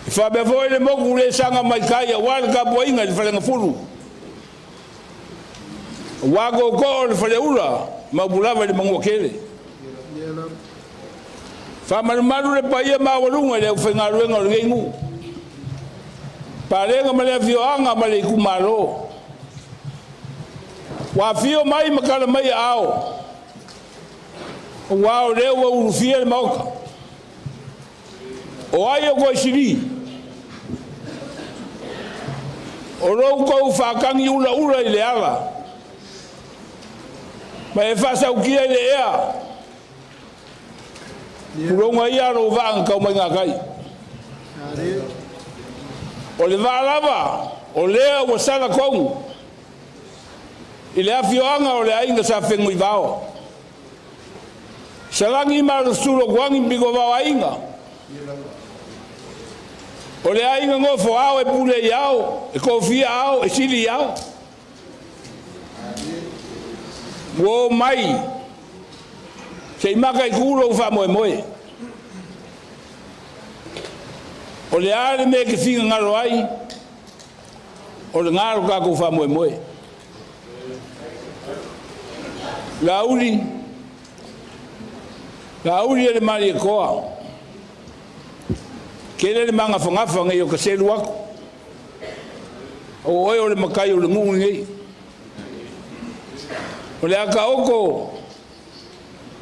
E faapea foi le motu le saga mai kai aua le tapuaiga i le Falegafulu. Aua tootoo o le Faleula ma upu lava i le Manuatele. Faamalumalu le paia maualuga i le aufaigaluega o lenei nuu. Palega ma le afioaga ma le itumalo. Ua afio mai ma tala mai aao. Aua o lea ua ulufia le Maota. O ai o koe sili? O lou tou faatagi ulaula i le ala. Ma e faasaukia i le ea. Tulouna ia lou vaa na tau mai gatai. O le vaa lava, o lea ua sala tonu i le afioaga o le aiga sa Fenunuivao. Salagi ma le sulo kuangi Pitovao Aiga. O le aiga nofo ao e pule i ao, e kofia ao, e sili i ao. Ua o mai, se i maka i ku lou faamoemoe. O le a le mea e te finagalo ai, o lena lo tatou faamoemoe. Lauli, Lauli e le Malietoa, tele le magafagafa nei o ka selu atu. O oe o le matai o le nuu lenei. O le a taoto,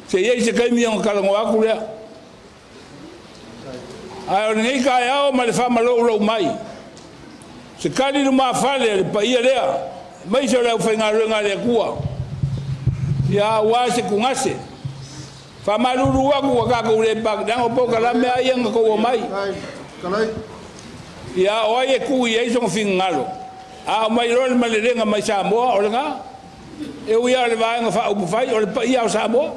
se i ai se taimi ona talanoa atu lea. Ae o lenei taeao ma le faamaloulou mai, Se kali lumafale a le paia lea, aemaise o le aufaigaluega a le Atua, ia aua se tugase. Faamalulu atu ua tatou le leaga o polokalame lava ia na tou omai. Ia o ai e tuu i ai sona finagalo, a aumai loa le malelega mai Samoa, o lena. E ui lava o le Vaega Faaupufai, o le paia o Samoa.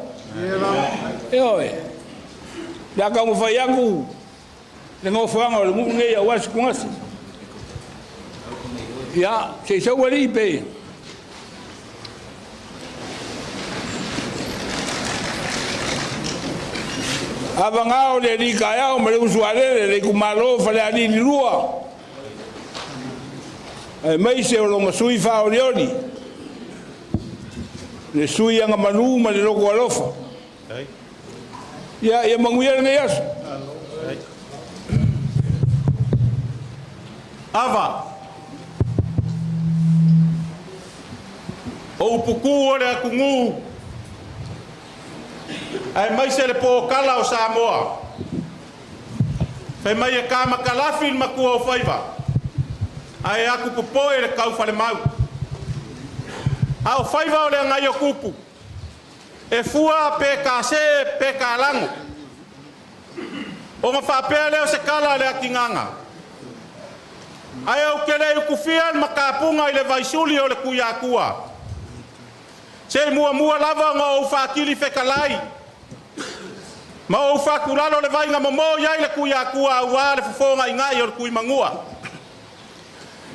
Ioe. O le a taumafai atu le nofoaga o le nuu lenei aua se tugase. Ia, se i sau alii pe. Avagao le alii taeao ma le uso a lele le itumalo Falealili 2, aemaise o lona sui faaolioli, le sui agamanu ma le loto alofa. Ia, ia manuia lenei aso. Ava. O upu o le atunuu aemaise le pōkala o Samoa. Fai mai e kamakalafi le matua o faiva, ae aku popoe le kaufalemau. A o faiva o le agai o tupu, e fua pe kase pe kalago. Ona faapea lea o se kala a le atigaga. Ae ou te le ukufia le makapuga i le vaisuli o le Tuiatua. Se muamua lava ona ou faatili fetalai, ma ou faatulalo le vaiga momo i ai le Tuiatua aua le fofoga'iga'i o le Tuimanua.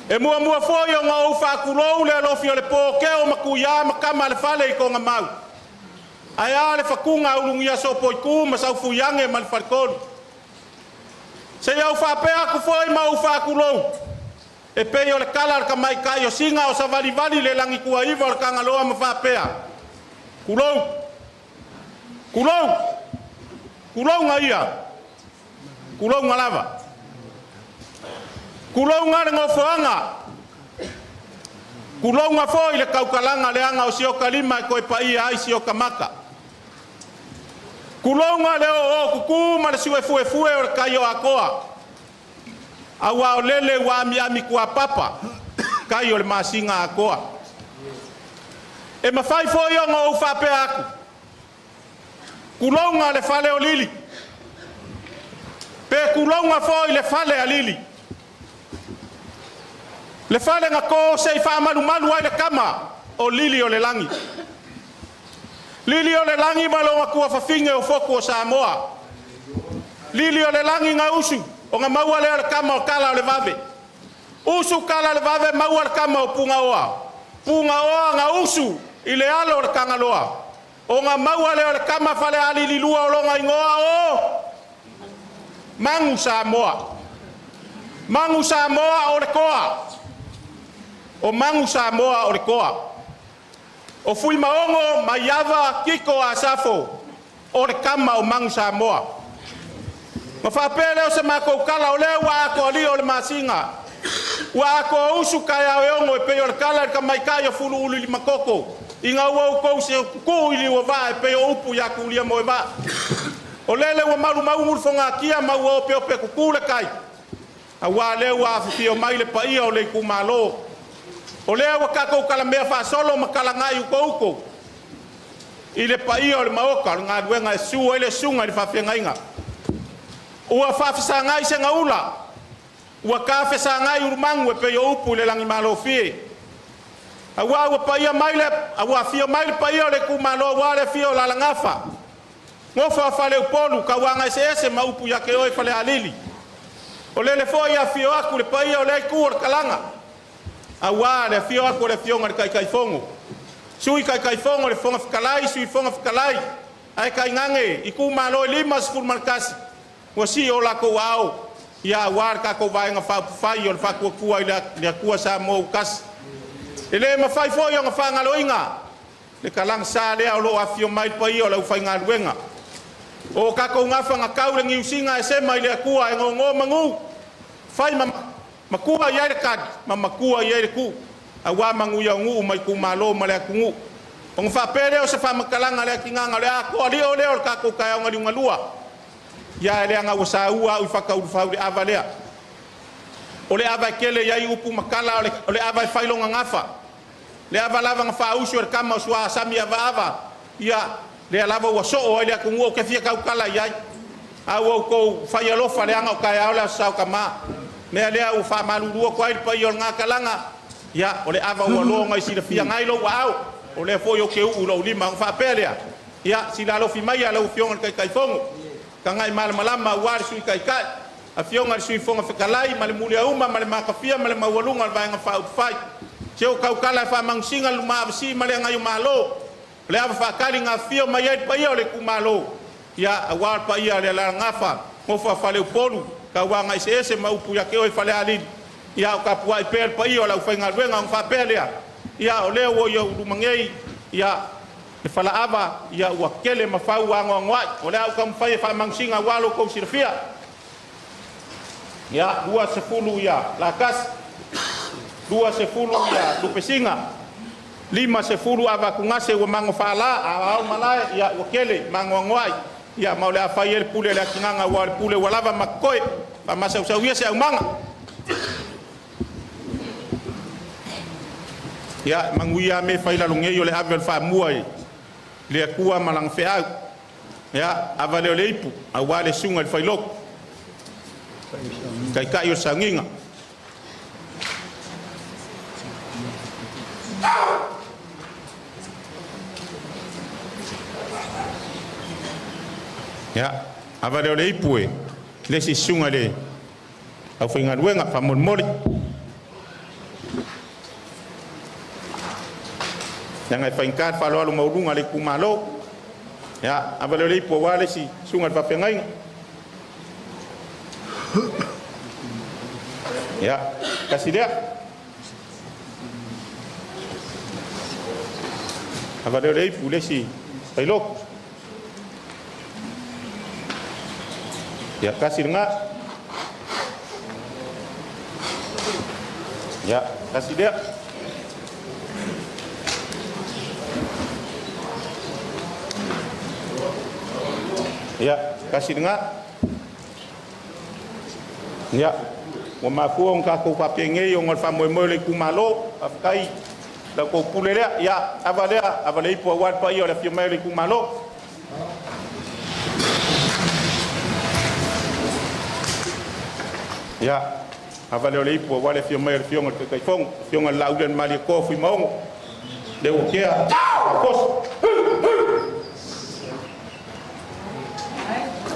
E muamua foi ona ou faatulou le alofi o le pō keo ma tuiā ma kama le fale i Togamau. Ae a le fatuga a ulugia sopoitu ma saufuiage ma le faletolu. Se i au faapea atu foi ma ou faatulou, e pei o le kala a le tamaitai o siga o savalivali le lagituaiva o le Tagaloa ma faapea, kulou, kulou, kulouga ia, kulouga lava. Kulouga le nofoaga, kulouga foi le kaukalaga leaga o sioka lima e toe paia ai sioka maka. Kulouga le oo kuku ma le suefuefue o le kai o Akoa. Aua o lele ua amiami kuapapa, kai o le masiga Akoa. E mafai foi ona ou faapea atu, kulouga le fale o Lili, pe kulouga foi le fale a Lili. Le fale na tō se i faamalumalu ai le kama o Lili o le lagi. Lili o le lagi ma lona tuafafine o fotu o Samoa. Lili o le lagi na usu, ona maua lea o le kama o kala o le vave. Usu kala o le vave maua le kama o Pugaoa. Pugaoa na usu i le alo o le Tagaloa. Ona maua lea o le kama Falealili 2 o lona igoa o Magu Samoa. Magu Samoa o le koa. O Magu Samoa o le koa. O Fuimaogo Maiava Kiko Asafo o le kama o Magu Samoa. Ma faapea lea o se matou kala o lea ua atoa o le masiga. Ua atoa usu kaeao e ono e pei o le kala i le tamaitai o Fuluulu i limakoko. Ina ua outou se kukuu i liua vaa e pei o upu ia Tulia moe vaa. O lele ua malumaugu le fogatia ma ua opeope kuku le kai. Aua lea ua afifio mai le paia o le itumalo. O lea ua tatou kalamea faasolo ma kalagai ukouko i le paia o le maoka o le galuega e su ai le susuga i le faafeagaiga. Ua faafesagai se gaula, ua tafesagai ulumagu e pei o upu i le lagimalofie. Aua ua paia mai le, ua afio mai le paia o le itumalo aua le afio o Lalagafa. Nofo a Faleupolu, kauaga eseese ma upu ia te oe Falealili. O lele foi afio atu le paia o le itu o le kalaga. Aua le afio atu o le afioga i le Taitaifono. Sui Taitaifono le Fofoga Fetalai, Sui Fofoga Fetalai, ae tainane itumalo e 51, ua sii o latou aao, ia aua le tatou Vaega Faaupufai o le Faatuatua i le Atua Samoa ua tasi. E le mafai foi ona faagaloina le kalagasa lea o lo o afifio mai le paia o le aufaigaluega. O tatou gafa na tau le niusiga e sema i le Atua e gogo manu, fai ma makua i ai le kali, ma makua i ai le ku. Aua manuia o nuu ma itumalo ma le atunuu. Ona faapea lea o se faamatalaga le atigaga o le atoa lio lea o le tatou taeao galiugalua. Ia e leaga ua saua au i fakaulufau le ava lea. O le ava e tele i ai upu ma tala, o le ava e fai lona gafa. Le ava lava na faausu e le tama o Suasami Avaava, ia, lea lava ua soo ai le atunuu ou te fia tautala i ai. A ua outou fai alofa leaga o taeao le Aso Sa o Tama. Mea lea ua faamalulu atu ai le paia o lena talaga, ia, o le ava ua logo i silafia ai lou aao, o lea foi ou te uu i lou lima ona faapea lea, ia, sila alofi mai a lau Afioga i le Taitaifono, tagai malamalama aua le Sui Taitai, Afioga i le Sui Fofoga Fetalai ma le muliauma ma le matafia ma le maualuga o le Vaega Faaupufai. Se o tautala e faamanusina le lumaavasii ma le agaio-malo, o le ava faatali na afifio mai ai le paia o le itumalo, ia, aua le paia o le Alalagafa, nofo a Faleupolu, tauaga eseese ma upu ia te oe Falealili, ia o tapuai pea le paia o le aufaigaluega ona faapea lea, ia, o lea ua i ou luma nei, ia, le falaava, ia, ua tele ma fau anoanoai, o le a ou taumafai e faamanusina aua lo outou silafia. Ia, 20 ia Latasi, 20 ia Lupesina, 50 avatugase ua mago faala, a ao malae, ia, ua tele magoagoai, ia, ma o le a fai ai le pule a le atinaga aua o le pule ua lava ma totoe, faamasausau ia se aumaga. Ia, manuia me fai lalo nei o le ave o le faamua i le Atua ma lana feau. Ia, ava lea o le ipu, aua le susuga i le Failotu, taitai o le sauniga. Ia, ava lea o le ipu e le isi susuga i le aufaigaluega faamolemole. Leaga e faigata le faaaloalo maualuga a le itumalo. Ia, ava lea o le ipu aua le isi susuga i le faafeagaiga. Ia, tasi lea. Ava lea o le ipu le isi failotu. Ia, tasi lena. Ia, tasi lea. Ia, tasi lena. Ia, ua mafua ona tatou faapenei ona o le faamoemoe o le itumalo. Faafetai la outou pule lea. Ia, ava lea, ava le ipu aua le paia o le afio mai o le itumalo. Ia, ava lea o le ipu aua le afio mai o le Afioga i le Taitaifono, Afioga i le Laaulialemalietoa Fuimaono, le ua tea faafosi.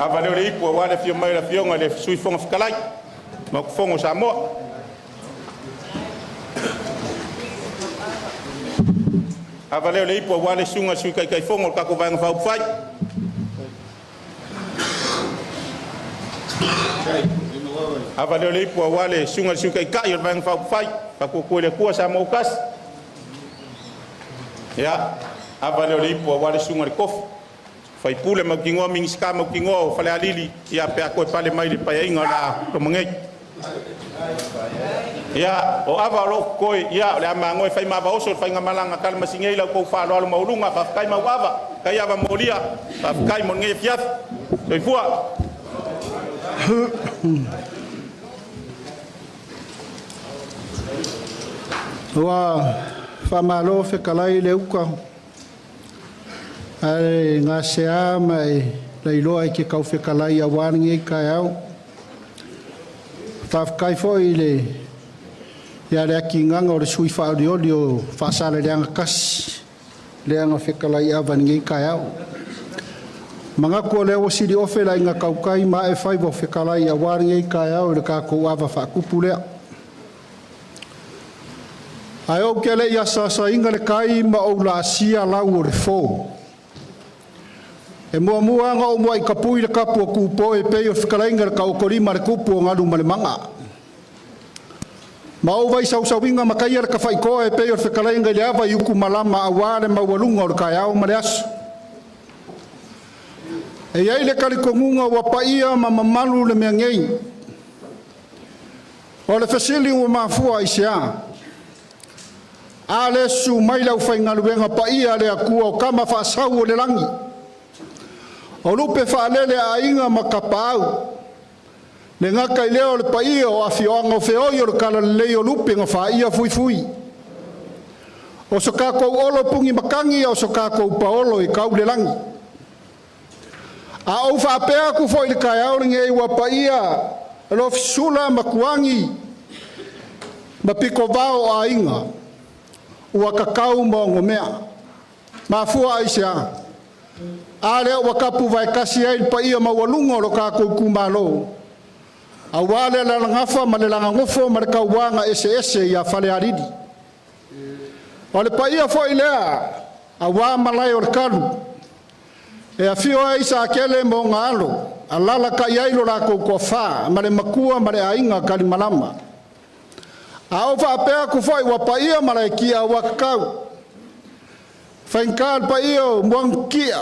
Ava lea o le ipu aua le afio mai o le Afioga i le Sui Fofoga Fetalai, Maota Fono o Samoa. Ava lea o le ipu aua le susuga i le Sui Taitaifono o le tatou Vaega Faaupufai. Ava lea o le ipu aua le susuga i le Sui Taitai o le Vaega Faaupufai, Faatuatua i le Atua Samoa ua tasi. Ia, ava lea o le ipu aua le susuga i le Tofi, faipule mautinoa, Minisita mautinoa o Falealili, ia pe a toe pale mai le paeaiga o le a loma nei. Ia, o ava o loo totoe, ia, o le a magoe fai ma ava oso le faigamalaga talamasigei lau tou faaaloalo maualuga. Faafetai mauava, tai ava molia, faafetai mo lenei afiafi. Soifua. Ua faamalo fetalai le uka ae gasea ma e lailoa i ke taufetalai aua lenei taeao. Faafetai foi i le ia le akigaga o le sui faaolioli o Faasaleleaga 1 lea na fetalai ava i lenei taeao. Manatu o lea ua sili ofe le aiga tautai ma ae faiva o fetalai aua lenei taeao i le tatou ava faatupu lea. Ae ou te le i asaasaina le tai ma ou laasia lau o le fo. E muamua ona ou muai tapui le tapu a Tupo e pei o fetalaiga i le taotolima a le tupu o Galumalemana. Ma ou vaisausauriga ma taia le tafaitoa e pei o le fetalaiga i le ava i utumalama aua le maualuga o le taeao ma le aso. E i ai le talitonuga ua paia ma mamalu le mea nei. O le fesili ua mafua i se a? A le susu mai le aufaigaluega paia a le Atua o Tama faasau o le lagi, o lupe faalele a aiga ma tapaau, Le gata i lea o le paia o afioaga o feoi o le talalelei o lupe na faia fuifui. O so tatou olo puni matagi a o so tatou paolo e tau le lagi. A ou faapea atu foi i le taeao lenei ua paia Lofisula ma Tuani ma Pitovao o aiga, ua tatau ma onomea. Mafua aisea? A lea ua tapu vaetasi ai le paia maualuga o lo tatou itumalo, aua le alalagafa ma le lagagofo ma le tauaga eseese ia Falealili. O le paia foi lea aua malae o le talu, e afio ai Satele ma ona alo, alalatai ai lo latou toafa ma le matua ma le aiga Kalimalama. A ou faapea atu foi ua paia Malaekia ua tatau, faigata le paia o Muagututia,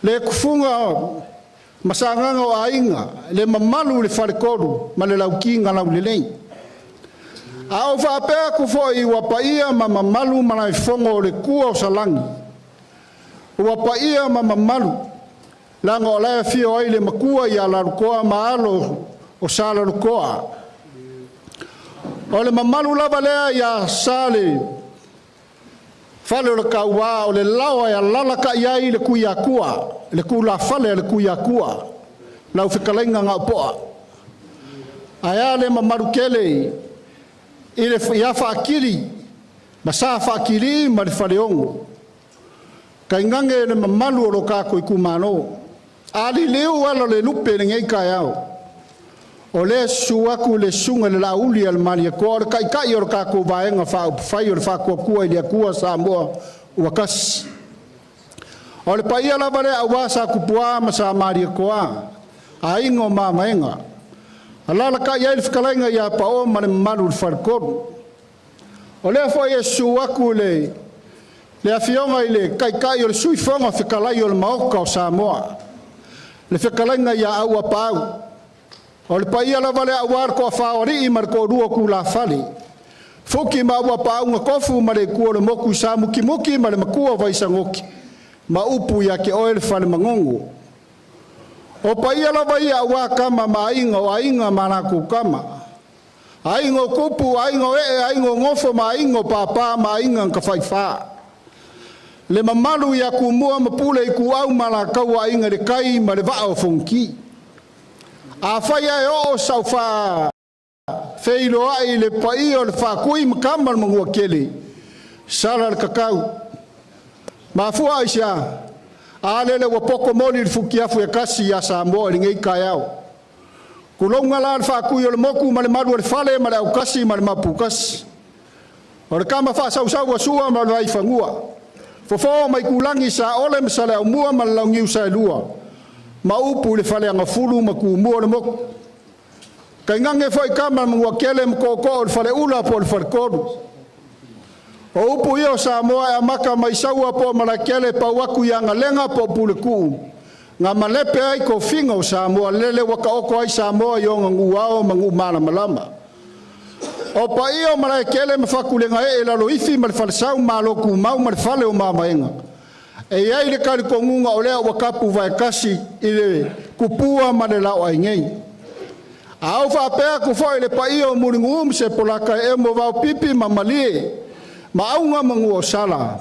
le tufuga o ma Sagaga o aiga, le mamalu i le faletolu ma le lauti na laulelei. A ou faapea atu foi ua paia ma mamalu Malaefono o le tua o Salani, ua paia ma mamalu leaga o la e afio ai le matua ia Lalutoa ma alo o Sa Lalutoa. O le mamalu lava lea ia Sa le fale o le tauā o le laoa e alalatai ai le Tuiatua, le tulafale a le Tuiatua, lau fetalaiga Gaopoa. Ae a le mamalu tele i le ia Faatili ma Sa Faatili ma le Faleono, tainane le mamalu o lo tatou itumalo. A liliu ala o le lupe i lenei taeao, o lea e susu atu le susuga i le Laauli a le Malietoa, o le taitai o le tatou Vaega Faaupufai o le Faatuatua i le Atua Samoa ua Tasi. O le paia lava lea aua Sa Tupua ma Sa Malietoa, aiga o Mamaega, alalatai ai le fetalaiga ia Pao ma le mamalu i le Faletolu. O lea foi e susu atu le afioga i le Taitai o le Sui Fofoga Fetalai o le Maota o Samoa, le fetalaiga ia Auapaau. O le paia lava lea aua le toafa o alii ma le toalua o tulafale, Fuki ma Auapaau na tofu ma le itu o le motu i Samukimuki ma le matua o Vaisagoki ma upu ia te oe le fale manogo. O paia lava ia aua kama ma aiga o aiga ma latou kama, aiga o tupu, aiga o ee, aiga o nofo ma aiga o papa ma aiga na tafaifa. Le mamalu ia Tumua ma Pule Ituau ma Alataua, Aiga i le Tai ma le Vaa o Fonoti. Afai ae oo sau faafeiloai i le paia o le Faatui ma Tama o le Manuatele, sala le tatau. Mafua aisea? A lele ua poto moli le futiafu e tasi ia Samoa i lenei taeao. Tulouna la le Faatui o le motu ma le malu o le fale ma le autasi ma le maputasi. O le tama faasausau a Sua ma le Vaifanua, Fofo ma Itulagi, Saole ma Saleaumua ma le Launiu Saelua, ma upu i le Faleagafulu ma Tumua o le motu. Tainane foi tama ma Manuatele ma tootoo o le Faleula po o le Faletolu. O upu ia o Samoa e amata mai Saua po o Malaetele pau atu i Agalega po o Puletuu, na malepe ai tofiga o Samoa lele ua taoto ai Samoa i ona nuuao ma nuu malamalama. O paia o Malaetele ma Fatulegaee i Laloifi ma le Falesau, Malo Tumau ma le Fale o Mamaega. E i ai le talitonuga o lea ua tapu vaetasi i le tupua ma le laoai nei. A ou faapea atu foi i le paia o Mulinuu ma Sepolata e emo vaopipi ma malie ma auga ma nuuausala,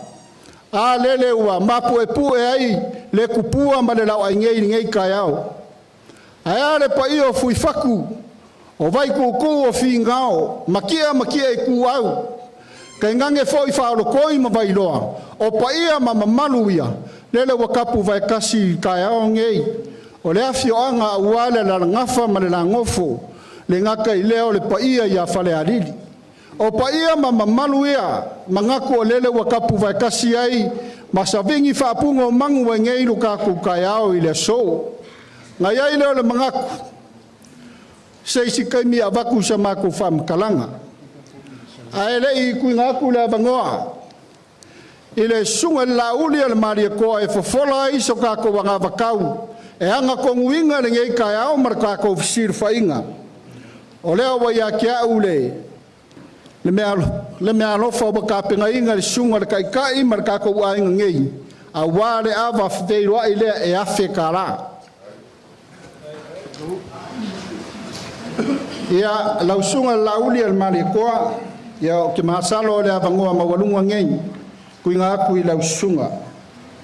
a lele ua mapuepue ai le tupua ma le laoai nei i lenei taeao. Ae a le paia o Fuifatu, o Vaituutuu o Figao, Matia ma Matia Ituau, tainane foi Faaolotoi ma Vailoa, o paia ma mamalu ia, lele ua tapu vaetasi i taeao nei, o le afioaga aua le alalagafa ma le lagofo, le gata i lea o le paia ia Falealili. O paia ma mamalu ia, manatu o lele ua tapu vaetasi ai ma savini faapuga o manu ai nei lo tatou taeao i le aso. Na i ai lea o le manatu, se isi taimi avatu sa matou faamatalaga. Ae le i tuuina atu le avanoa i le susuga i le Laauli a le Malietoa e fofola ai so tatou agavakau e agatonuina lenei taeao ma le tatou fesilafaiga, o lea ua ia te au le meaalofa ua tapenaina le susuga i le Taitai ma le tatou aiga nei, aua le ava feiloai lea e $1,000. Ia, lau susuga i le Laauli o le Malietoa, ia ou te masalo o le avanoa maualuga lenei tuuina atu i lau susuga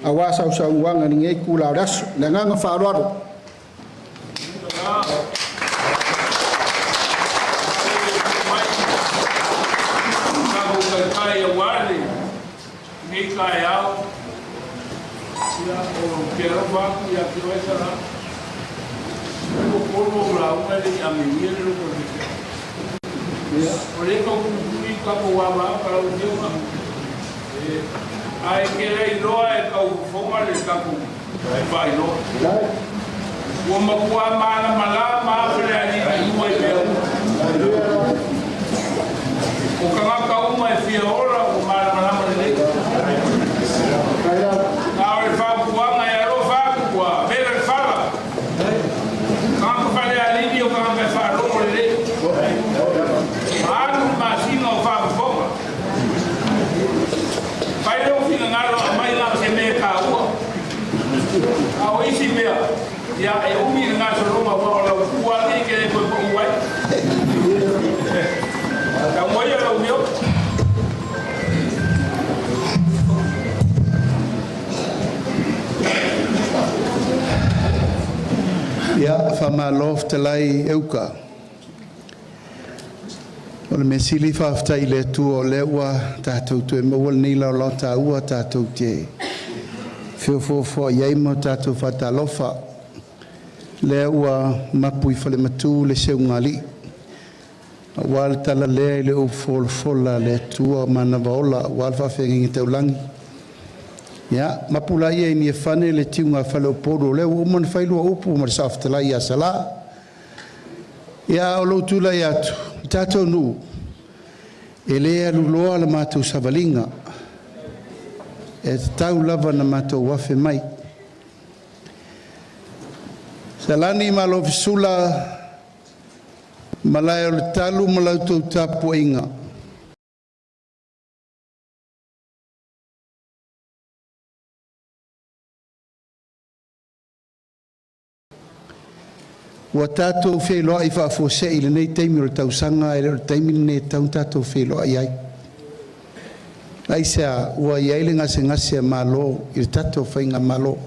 aua sau saunoaga i lenei itula o le aso. Le agaga faaaloalo. Taitai aua lenei taeao, ia, ou te alofa atu ia te oe Sala. Ua polu ou lauga e le i ameia le loto o le faifeau. O lea e tau tulituli tatou avaava lau Afioga, ae te le iloa e tau fofoga le tatou faailoa. Ua matua malamalama lava Falealili 2 i mea uma. O tagata uma e fia ola ua malamalama lelei. A o le fautuaga e alofa atu ua vela le fala. Tagata Falealili o tagata e faalogo lelei. Alu le masina o faafofoga. Fai lou finagalo aumai na o se mea e taua. A o isi mea, ia e umi le gasologa aua o lau fua lava e te le toe pau ai. Tau mai lau Afioga. Ia, faamalo fetalai Euka. O le mea sili faafetai i le Atua o lea ua tatou toe maua lenei laolao taua tatou te feofoofoai ai ma tatou faatalofa. Lea ua mapu i falematu le seugalii aua le talalea i le upu folafola a le Atua manava ola aua le faafeagaiga taulagi. Ia mapu laia i Niafane le tiuga a faleupolu o lea ua uma ona fai lua upu ma le saofetalai ia Salã. Ia o lou tulai atu i tatou nuu, e le aluloa la matou savaliga, e tatau lava ona matou afe mai. Salani ma Lovisula, Malae o le Talu ma la outou tapuaiga, ua tatou feiloai faafuasei i lenei taimi o le tausaga, ae le o le taimi lenei e tatau ona tatou feiloai ai. Aisea? Ua i ai le gasegase a Malo i le tatou faigamalo.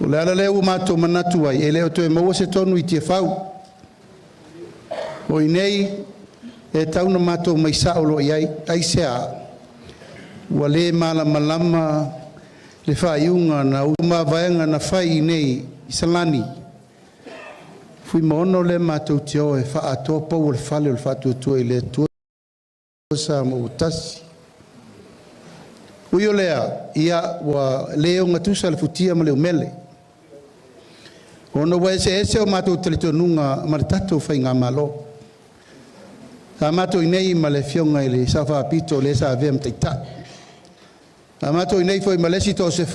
O le ala lea ua matou manatu ai, e le o toe maua se tonu i Tiafau. O i inei e tatau ona matou omai sao loa i ai. Aisea? Ua le malamalama le faaiuga na mavaega na fai i nei i Salani. Fuimaono lea matou te o e faaatoa pau o le fale o le Faatuatua i le Atua Samoa ua tasi. Ui o lea, ia ua le ogatusa le futia ma le umele, ona ua eseese o matou talitonuga ma le tatou faigamalo. Sa matou i inei ma le afioga i le Sao Faapito le sa avea ma taitai. Sa matou i inei foi ma le isi 15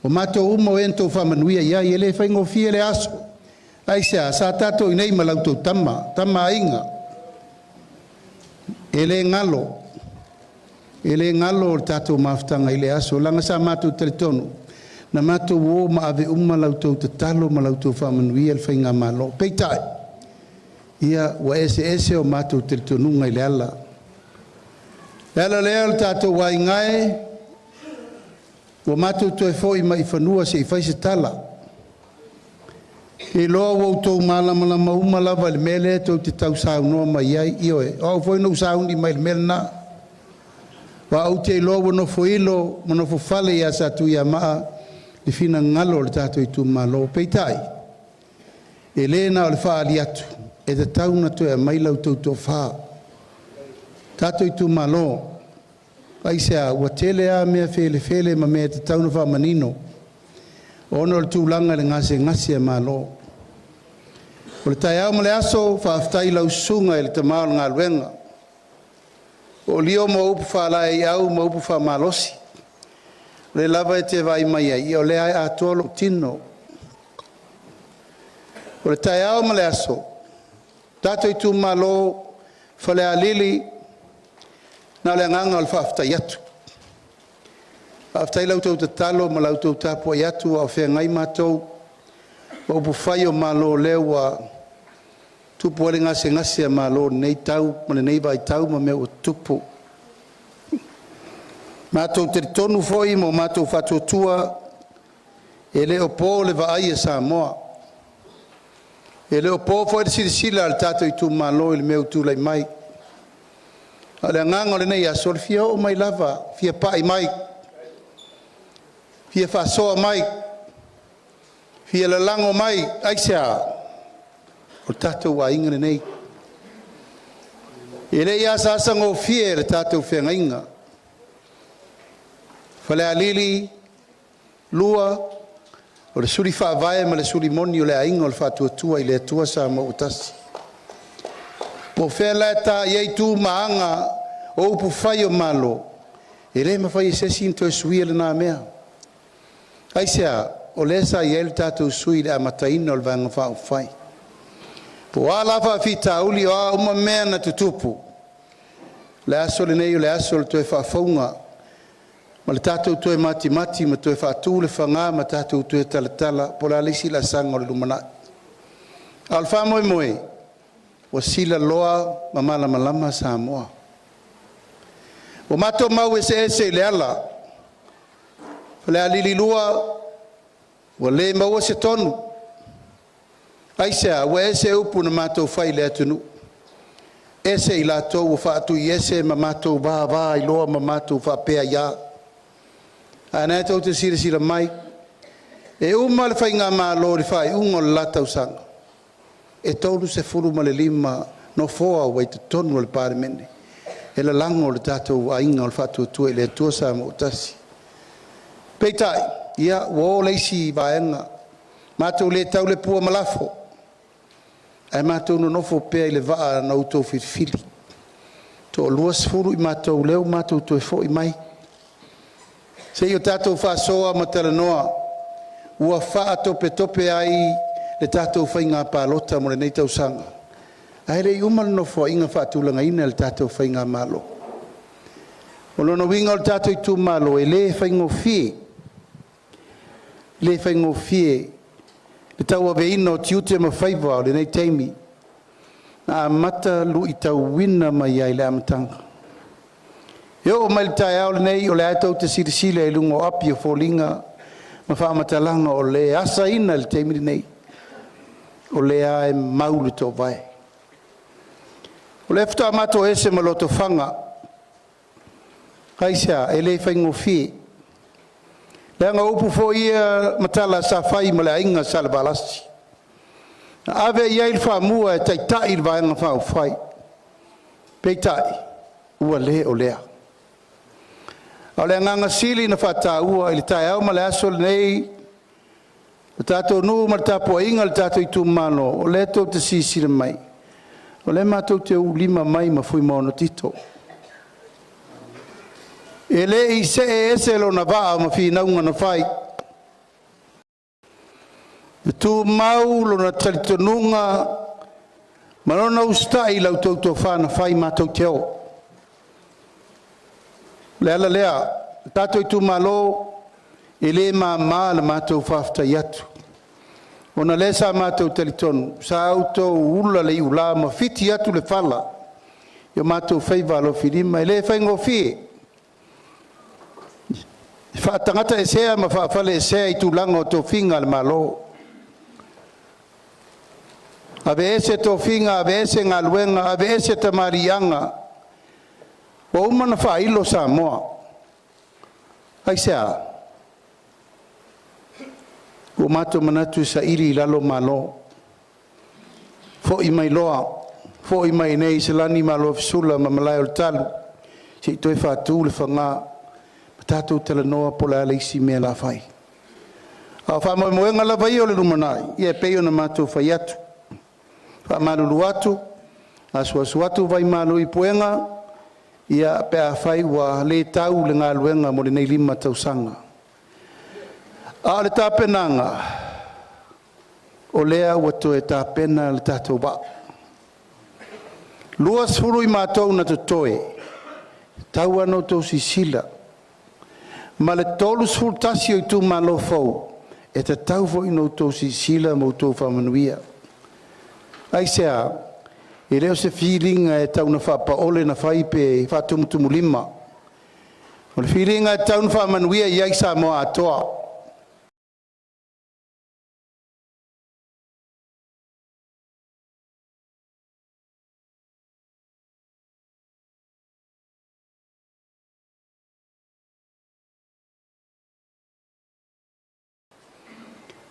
o matou uma o e na outou faamanuia i ai. E le faigofie le aso. Aisea? Sa tatou i inei ma la outou tama, Tama a Aiga. E le galo, e le galo le tatou mafutaga i le aso, leaga sa matou talitonu na matou o ma ave uma la outou tatalo ma la outou faamanuia i le faigamalo. Peitai, ia ua eseese o matou talitonuga i le ala. Le ala lea o le tatou aiga e, ua matou toe foi mai i fanua se i fai se tala. E iloa ua outou malamalama uma lava i le mea lea tou te tausaunoa mai ai. Ioe, o au foi na ou sauni mai i le mea lena. Aua ou te iloa ua nofoilo ma nofofale ia Satuiamaa le finagalo o le tatou itumalo. Peitai, e le na o le faaali atu, e tatau ona toe aumai la outou tofa. Tatou itumalo, aisea? Ua tele lava mea felefele ma mea e tatau ona faamanino, ona o le tulaga i le gasegase a Malo. O le taeao ma le aso, faafetai i lau susuga i le tama o le galuega. O lio ma upu faalaeiau ma upu faamalosi, o lea lava e te vaai mai ai, ia o lea e atoa lou tino. O le taeao ma le aso, tatou itumalo Falealili, na o le agaga o le faafetai atu. Faafetai la outou tatalo ma la outou tapuai atu a o feagai matou ma upufai o Malo o lea ua Tupu ai le gasegase a Malo i lenei tau ma lenei vaitau ma mea ua tutupu. Matou te talitonu foi ma o matou faatuatua, e le o po le vaai a Samoa. E le o po foi le silasila a le tatou itumalo i le mea ua tulai mai. A o le agaga o lenei aso, o le fia oo mai lava, fia pai mai, fia faasoa mai, fia lalago mai. Aisea? O le tatou aiga lenei. E le i asaasa gofie le tatou feagaiga. Falealili 2, o le suli faavae ma le suli moni o le aiga o le Faatuatua i le Atua Samoa ua tasi. Po o fea la e ta i ai tu ma aga o upu fai o Malo, e le mafai e se isi ona toe suia lena mea. Aisea? O lea sa i ai le tatou sui i le amataina o le Vaega Faaupufai. Po o a la faafitauli o a uma mea na tutupu, o le aso lenei o le aso o le toe faafouga ma le tatou toe matimati ma toe faatu le faga ma tatou toe talatala po o le a le isi laasaga o le lumanai. A o le faamoemoe, ua silaloa ma malamalama Samoa. Ua matou mau eseese i le ala, Falealili 2 ua le maua se tonu. Aisea? Ua ese upu na matou fai i le atunuu, ese i latou ua faatuiese ma matou vavailoa ma matou faapea ia. A na tou te silasila mai, e uma le faigamalo i le faaiuga o le la tausaga, e 35 nofoa ua i totonu o le Palemene e lalago le tatou aiga o le Faatuatua i le Atua Samoa ua tasi. Peitai, ia ua o le isi vaega, matou le tau le pua ma lafo, ae matou nonofo pea i le vaa na outou filifili. Toa 20 i matou lea ua matou toe foi mai. Se i o tatou faasoa ma talanoa ua faatopetope ai le tatou faiga palota mo lenei tausaga. Ae le i uma le nofoaiga faatulagaina e le tatou faigamalo. O lona uiga o le tatou itumalo, e le faigofie, le faigofie le tauaveina o tiute ma faiva o lenei taimi na amata luitauina mai ai i le amataga. E oo mai le taeao lenei, o lea tou te silasila i luga o api o foliga ma faamatalaga o le asaina i le taimi lenei, o lea e mau le toovae. O lea faatoa matou ese ma lotofaga. Aisea? E le faigofie. Leaga o upu foi ia ma tala sa fai ma le aiga Salevalasi, na ave i ai le faamua e taitai le Vaega Faaupufai, peitai ua le o lea. A o le agaga sili na faataua i le taeao ma le aso lenei, o tatou nuu ma le tapuaiga a le tatou itumalo, o lea tou te silasila mai, o lea matou te ulima mai ma Fuimaono Tito. E le i see ese lona vaa ma finauga na fai, e tumau lona talitonuga ma lona usitai i lau tofa na fai matou te o. O le ala lea, le tatou itumalo, e le mama le matou faafetai atu, ona lea sa matou talitonu, sa outou ula le iula ma fiti atu le fala i o matou faiva alofilima. E le faigofie faatagata esea ma faafale esea i tulaga o tofiga a le Malo. Aveese tofiga, aveese galuega, aveese tamaliiaga, ua uma ona faailo Samoa. Aisea? Ua matou manatu e saili i lalo malo, foi mai loa, foi mai nei Salani Malo Fisula ma Malae o le Talu, se i toe faatu le faga ma tatou talanoa po o le a le isi mea la fai. A o faamoemoega lava ia o le lumanai, ia e pei ona matou fai atu, faamalulu atu, asuasu atu vaimalu i puega, ia pe afai ua le tau le galuega mo lenei 5 tausaga. A o le tapenaga, o lea ua toe tapena le tatou vaa. 20 i matou na totoe, tau lava na outou silasila, ma le 31 o itumalo fou, e tatau foi ona outou silasila ma outou faamanuia. Aisea? E le o se filiga e tau na faapaole na fai pe faatumutumulima. O le filiga e tau na faamanuia i ai Samoa atoa.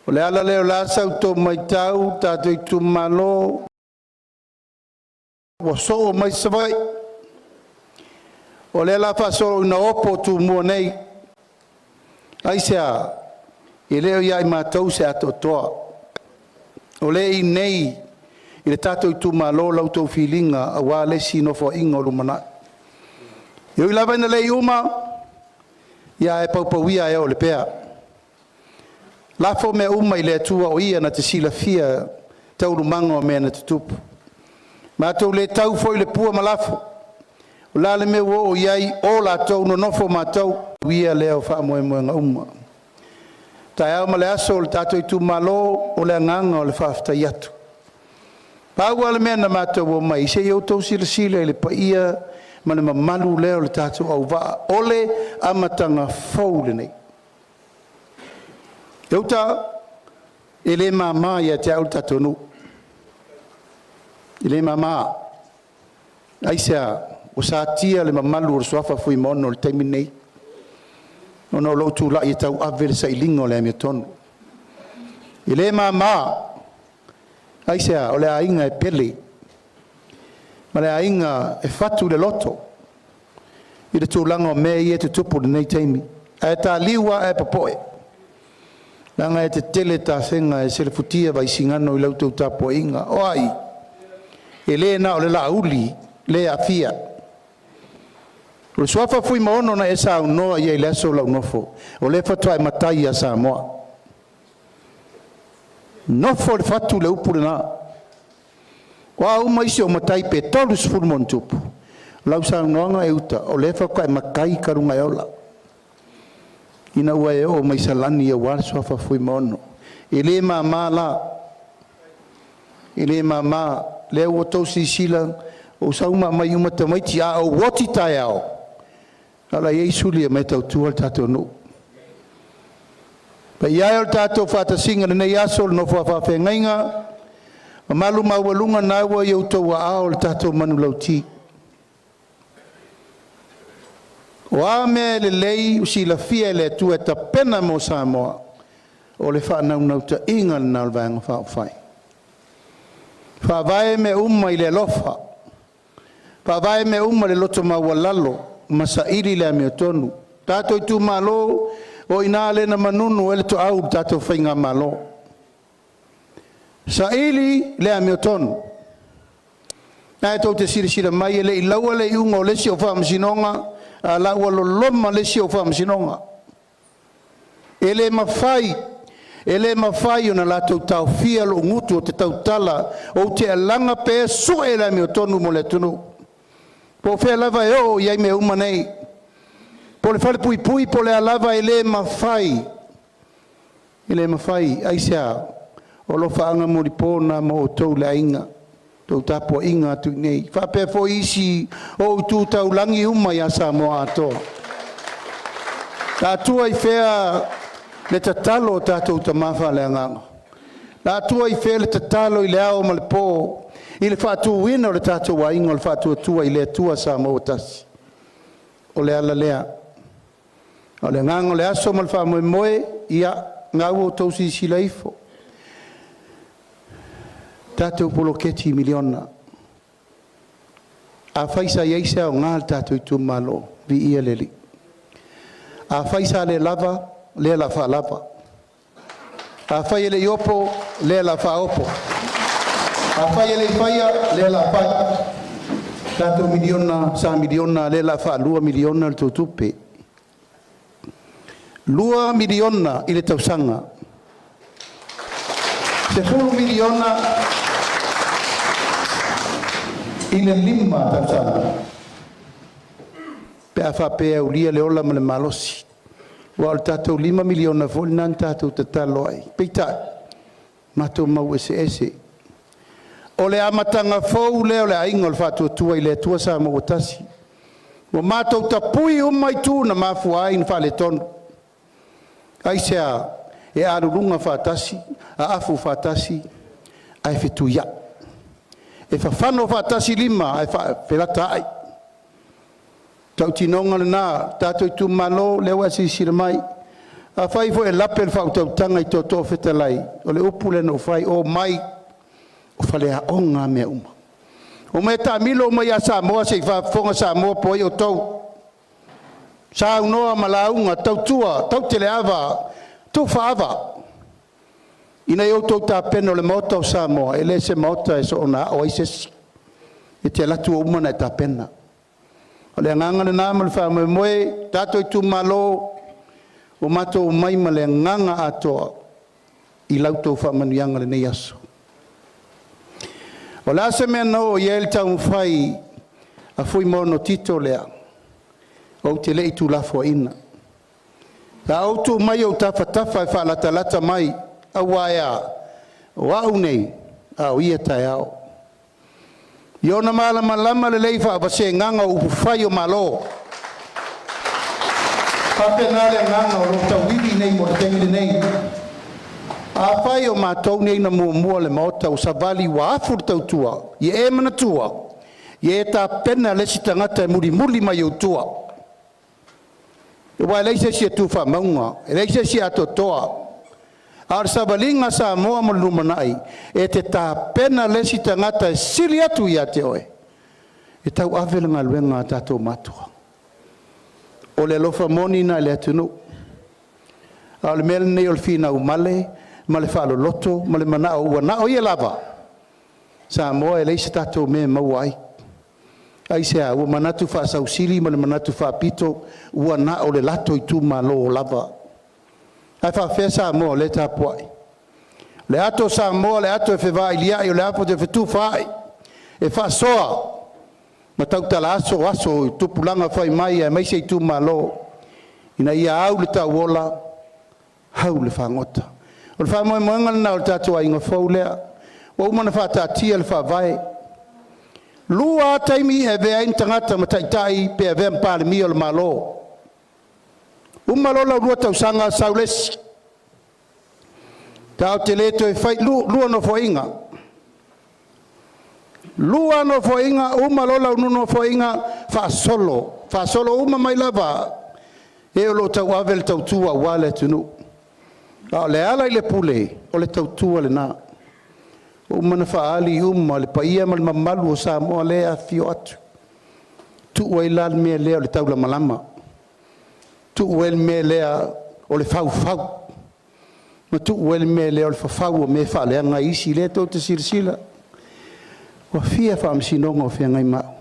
O le ala lea o la sa outou matau tatou itumalo ua soo mai Savaii. O lea la faasolo ina opo Tumua nei. Aisea? E le o ia i matou se atoatoa. O lea i inei i le tatou itumalo la outou filiga aua le isi nofoaiga o lumanai. E ui lava ina le uma, ia ae paupauia e oo i le pea. Lafo mea uma i le Atua o Ia na te silafia taualumaga o mea na tutupu. Matou le tau foi le pua ma lafo. O le a le mea ua oo i ai o latou nonofo matou. Ia lea o faamoemoega uma. Taeao ma le aso o le tatou itumalo, o le agaga o le faafetai atu. Pau lava le mea na matou omai, se i outou silasila i le paia ma le mamalu lea o le tatou auvaa, o le amataga fou lenei. E uta, e le mama ia te au le tatou nuu. E le mama. Aisea? Ua satia le mamalu o le suafa Fuimaono i le taimi lenei, ona o lou tulai e tauave le sailiga o le amiotonu. E le mama. Aisea? O le aiga e pele, ma le aiga e fatu le loto i le tulaga o mea ia e tutupu i lenei taimi. Ae taliu lava ae popoe, leaga e tetele tafega e selefutia Vaisigano i la outou tapuaiga. O ai? E le na o le Laauli le aafia. O le suafa Fuimaono na e saunoa i ai i le aso o lau nofo, o lea faatoa e matai ia Samoa. Nofo le fatu le upu lena. O a uma isi o matai pe 30 ma ona tupu, lau saunoaga e uta, o lea faatoa e matai talu ona e ola. Ina ua e oo mai Salani aua le suafa Fuimaono. E le mama la. E le mama. Lea ua outou silasila, ua sauma mai uma tamaiti, a ou oti taeao, ala i ai suli e mai tautua le tatou nuu. Paia e o le tatou faatasiga i lenei aso, le nofo a faafeagaiga, mamalu maualuga na ua i outou aao le tatou manulauti. O a mea e lelei silafia e le Atua e tapena mo Samoa, o le faanaunautaiga lena o le Vaega Faaupufai. Faavae mea uma i le alofa, faavae mea uma i le loto maualalo ma saili le amiotonu. Tatou itumalo, o i ina lea na manunu ai le toau i le tatou faigamalo. Saili le amiotonu. Ae tou te silasila mai e le i laua le iuga o le isi o faamasinoga, a la ua loloma le isi o faamasinoga. E le mafai, e le mafai ona latou taofia lou gutu ou te tautala, ou te alaga pe sue le amiotonu mo le atunuu. Po o fea lava e oo i ai mea uma nei, po o le falepuipui po o le a lava, e le mafai, e le mafai. Aisea? O alofaaga molipo na ma outou le aiga, tou tapuaiga atu i nei. Faapea foi isi o itu taulagi uma ia Samoa atoa. La tua i fea le tatalo o tatou tama faaleagaga? La tua i fea le tatalo i le ao ma le po i le faatuina o le tatou aiga o le Faatuatua i le Atua Samoa ua tasi? O le ala lea. O le agaga o le aso ma le faamoemoe, ia, na ua outou silasila ifo. Tatou poloketi miliona. Afai sa i ai se aoga le tatou itumalo, viia le Alii. Afai sa le lava, lea la faalava. Afai e le i opo, lea la faaopo. Afai e le i faia, lea la fai. Tatou miliona, sa miliona, lea la faalua miliona le tou tupe. 2 miliona i le tausaga. 10 miliona i le 5 tausaga. Pe a faapea e aulia le ola ma le malosi. Aua o le tatou 5 miliona foi lena na tatou tatalo ai. Peitai, matou mau eseese. O le amataga fou lea o le Aiga o le Faatuatua i le Atua Samoa ua tasi. Ua matou tapui uma itu na mafua ai ona faaletonu. Aisea? E aluluga faatasi, aafu faatasi, ae fetuiai. E fafano faatasi lima ae faafelatai. Tautinoga lena, tatou itumalo, lea ua e silasila mai. Afai foi e lape le faautautaga i tootoo fetalai, o le upu lea na ou fai, omai o faleaoga a mea uma. Omai e taamilo uma ia Samoa se i faafofoga Samoa po o ai outou. Saunoa ma lauga, tautua, tauteleava, tufaava, ina ia outou tapena o le Maota o Samoa, e le se Maota e soona ao ai se isi. E te alu atu ua uma ona e tapena. O le agaga lena ma le faamoemoe, tatou itumalo, ua matou omai ma le agaga atoa i la outou faamanuiaga i lenei aso. O le a se mea na oo i ai le taumafai a Fuimaono Tito lea, ou te le i tuulafoaiina. Sa ou tuu mai i ou tafatafa e faalatalata mai, aua e a? O au nei, a o ia taeao. Ia ona malamalama lelei faavasegaga o upufai o Malo. Faapena le agaga o lo o tauivi nei mo le taimi lenei. Afai o matou nei na muamua le Maota ua savali ua afu le tautua, ia e manatua, ia e tapena le isi tagata e mulimuli mai ou tua. Aua e leai se isi e tu faamauga, e leai se isi e atoatoa. A o le savaliga a Samoa mo le lumanai, e te tapena le isi tagata e sili atu ia te oe, e tauave le galuega a tatou matua. O le alofa moni lena i le atunuu. A o le mea lenei o le finau male ma le faaloloto ma le manao ua na o ia lava, Samoa e leai se tatou mea e maua ai. Aisea? Ua manatu faasausili ma le manatu faapito ua na o le latou itumalo lava. Ae faafefea Samoa o lea e tapuai? O le ato a Samoa o le ato e fevailiai, o le ato e fetufaai, e faasoa ma tautala aso aso i tupulaga fai mai aemaise itumalo ina ia au le tauola, au le fagota. O le faamoemoega lena o le tatou aiga fou lea. Ua uma ona faataatia le faavae. 2 lava taimi e avea ai ni tagata ma taitai pe avea ma Palemia o le Malo. Uma loa lau 2 tausaga sau le isi. Tatou te le toe fai 2 nofoaiga. 2 nofoaiga, uma loa lau nofoaiga faasolo, faasolo uma mai lava e o lo o tauave le tautua aua le atunuu. A o le ala i le pule, o le tautua lena. Ua uma ona faaali uma le paia ma le mamalu o Samoa lea e afifio atu. Tuu ai la le mea lea o le taulamalama. Tuu ai le mea lea o le faufau. Ma tuu ai le mea lea o le fafau o mea faaleaga i isi lea tou te silasila. Ua fia faamasinoga o feagai ma au.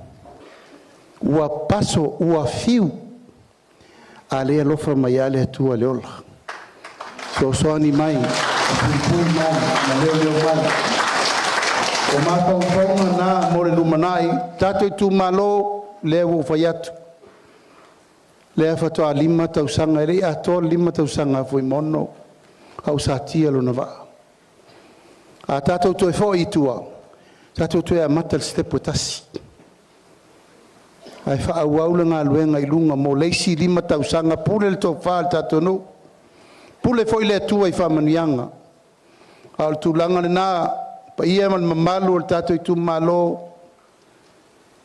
Ua paso, ua fiu, a le alofa mai lava le Atua i le ola. Soasoani mai, puipui mai, ma leoleo mai. O mafaufauga na mo le lumanai, tatou itumalo, lea ua ou fai atu. Lea faatoa 5 tausaga, e le i atoa le 5 tausaga a Fuimaono, a ua satia lona vaa. A tatou toe foi i tua, tatou toe amata i le sitepu e 1. Ae faaauau le galuega i luga mo le isi 5 tausaga, pule le tofa i le tatou nuu, pule foi le Atua i faamanuiaga. A o le tulaga lena, paia ma le mamalu o le tatou itumalo,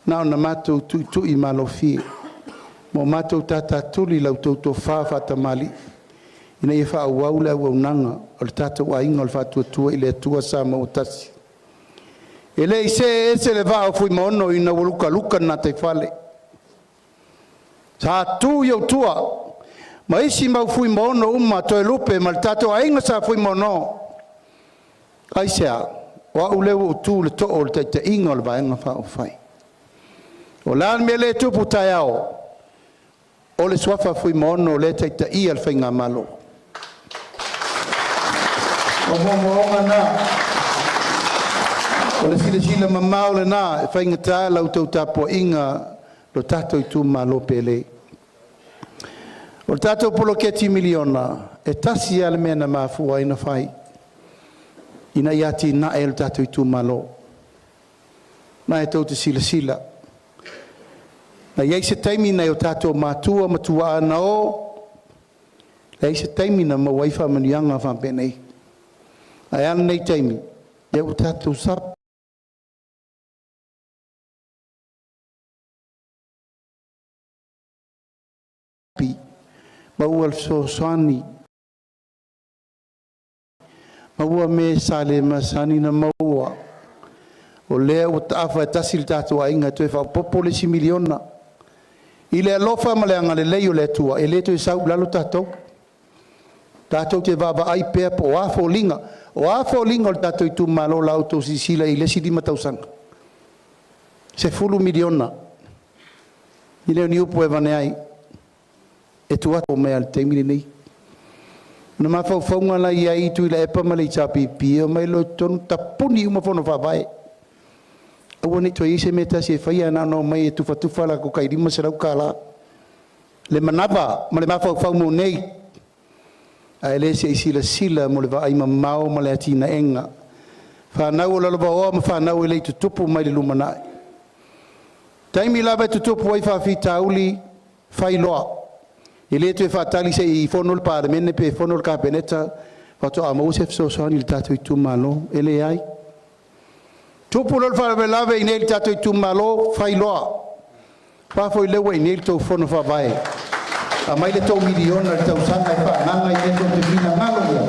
na ona matou tuitui malofie, ma o matou tatatuli la outou tofa faatamalii, ina ia faaauau le auaunaga o le tatou aiga o le Faatuatua i le Atua Samoa ua tasi. E le i see ese le vaa o Fuimaono ina ua lukaluka le gataifale. Sa tu i ou tua ma isi mau Fuimaono uma, Toelupe ma le tatou aiga sa Fuimaono. Aisea? O au lea ua ou tu i le too o le taitaiga o le Vaega Faaupufai. O le a le mea lea e tupu taeao? O le suafa Fuimaono lea e taitaia le Faigamalo. O moomooga na, o le silasila mamao lena e faigata la outou tapuaiga lo tatou itumalo pele. O le tatou poloketi miliona, e tasi lava le mea na mafua ai ona fai, ina ia atinae le tatou itumalo. Na e tou te silasila. Na i ai se taimi nai o tatou matua ma tuaana o, leai se taimi na maua ai faamanuiaga faapenei. Ae a lenei taimi, lea ua tatou sapi maua le fesoasoani, maua me sa le masani ona maua. O lea ua taafa e tasi le tatou aiga e toe faaopoopo le isi miliona. I le alofa ma le agalelei o le Atua, e le toe sau i lalo tatou. Tatou te vaavaai pea po o a foliga. O a foliga o le tatou itumalo la outou silasila i le isi 5 tausaga. 10 miliona. E le o ni upu e avane ai. E tuu atu mai lava i le taimi lenei. O le mafaufauga la e i ai Tuilaepa ma le HRPP, e omai loa i totonu tapuni uma fono faavae. Aua ne i toe i ai se mea e tasi e faia, na ona omai e tufatufa latou tai $500. Le manava ma le mafaufau mo nei, ae le se i silasila mo le vaai mamao ma le atinaega. Fanau o lalovaoa ma fanau e le i tutupu mai le lumanai. Taimi lava e tutupu ai faafitauli, fai loa. E le toe faatali se i fono le Palemene pe fono le Kapeneta faatoa maua se fesoasoani i le tatou itumalo. E leai. Tupu loa le faalavelave i inei i le tatou itumalo, fai loa. Faafoi lea ua i inei le tou fono faavae. Aumai le $3 miliona i le tausaga e faaagaaga i mea tou te finagalo i ai.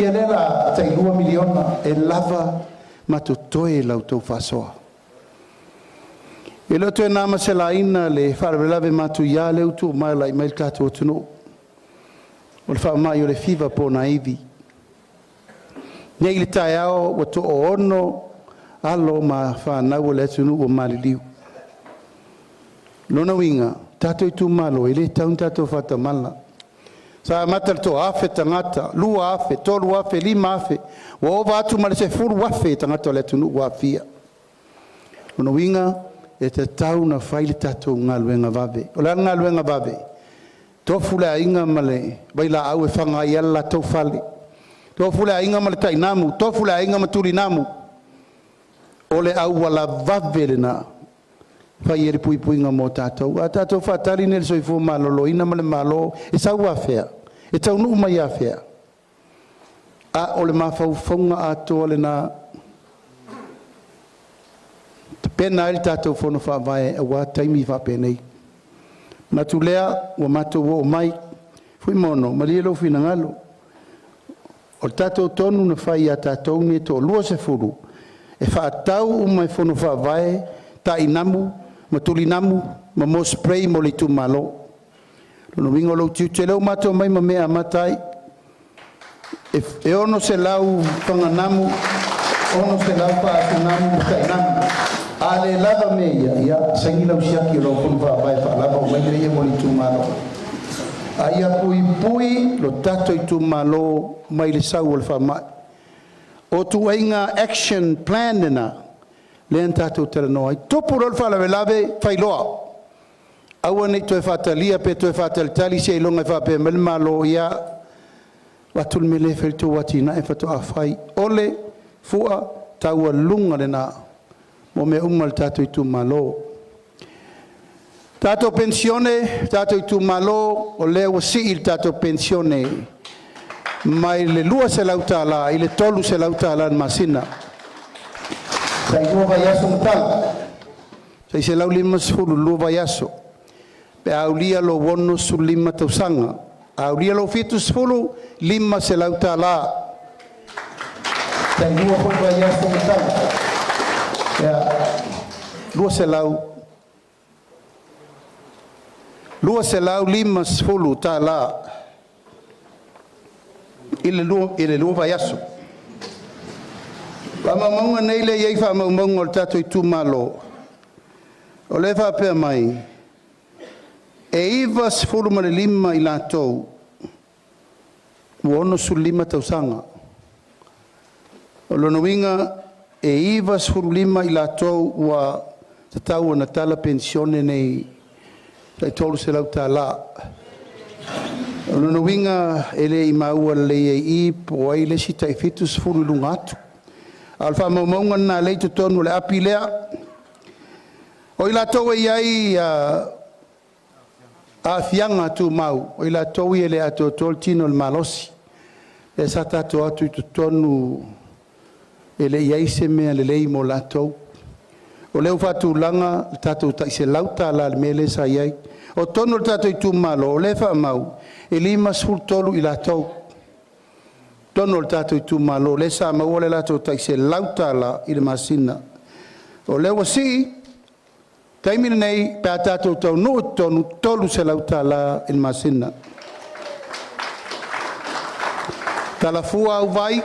Ia lea o le a tai $2 miliona e lava ma totoe la outou faasoa. E le o toe na ma se laina le faalavelave matuia lea ua tuumalai mai le tatou atunuu. O le faamai o le fiva po o naivi. Nei i le taeao ua 6 alo ma fanau o le atunuu ua maliliu. Lona uiga, tatou itumalo e le tatau ona tatou faatamala. Sa amata i le 1,000 tagata, 2,000, 3,000, 5,000, ua ova atu ma le 10,000 tagata o le atunuu ua aafia. Lona uiga, e tatau ona fai le tatou galuega vave. O le a le galuega vave? Tofu le aiga ma le vailaau e faga ai lava le latou fale. Tofu le aiga ma le tainamu, tofu le aiga ma tulinamu. O le auala vave lena fai ai le puipuiga mo tatou. A tatou faatali nei i le soifua maloloina ma le Malo, e sau afea? E taunuu mai afea? A o le mafaufauga atoa lena, tapena ai le tatou fono faavae aua taimi faapenei. Manatu lea ua matou oo mai, Fuimaono, malie lou finagalo. O le tatou tonu na fai ia tatou nei e toa-20 e faatau uma e fono faavae tainamu ma tulinamu ma mo spray mo le itumalo. Lona uiga o lou tiute lea ua matou omai ma mea e amata ai. E 600 faganamu, 600 faatinamu ma tainamu. A le lava mea ia, ia saini lau siaki o lau fono faavae faalava o mai mea ia mo le itumalo. A ia puipui lo tatou itumalo mai le sau o le faamai. O tuaiga action plan lena, lea na tatou talanoa ai. Tupu loa le faalavelave, fai loa. Aua ne i toe faatalia pe toe faatalitali seiloga e faapea mai le Malo, ia, avatu le mea lea e fai le tou atinae faatoa fai. O le fua taualuga lena mo mea uma le tatou itumalo. Tatou penisione, tatou itumalo, o lea ua sii le tatou penisione mai le $200 i le $300 i le masina. Tai 2 vaiaso ma tala, tai 150 i le 2 vaiaso, pe a aulia lou 65 tausaga. A aulia lou 70, $500. Tai 2 foi vaiaso ma tala. Ia, 200 $250 i le 2 vaiaso. Faamaumauga nei lea e i ai faamaumauga o le tatou itumalo, o lea e faapea mai, e 95 i latou ua 65 tausaga. O lona uiga, e 95 i latou ua tatau ona tala penisione nei tai $300. O lona uiga e le i maua lelei ai i i po o ai le isi tai 70 i luga atu. A o le faamaumauga lena o lea e i totonu o le api lea. O i latou e i ai aafiaga tumau, o i latou ia e le atoatoa le tino i le malosi, lea sa tatou o atu i totonu e le i i ai se mea lelei mo latou. O lea ua faatulaga le tatou tai $100 i le mea lea sa i ai. O totonu o le tatou itumalo, o lea e faamau, e 53 i latou totonu o le tatou itumalo lea sa maua le latou tai $100 i le masina. O lea ua sii taimi lenei pe a tatou taunuu i totonu, $300 i le masina. Talafua au vai,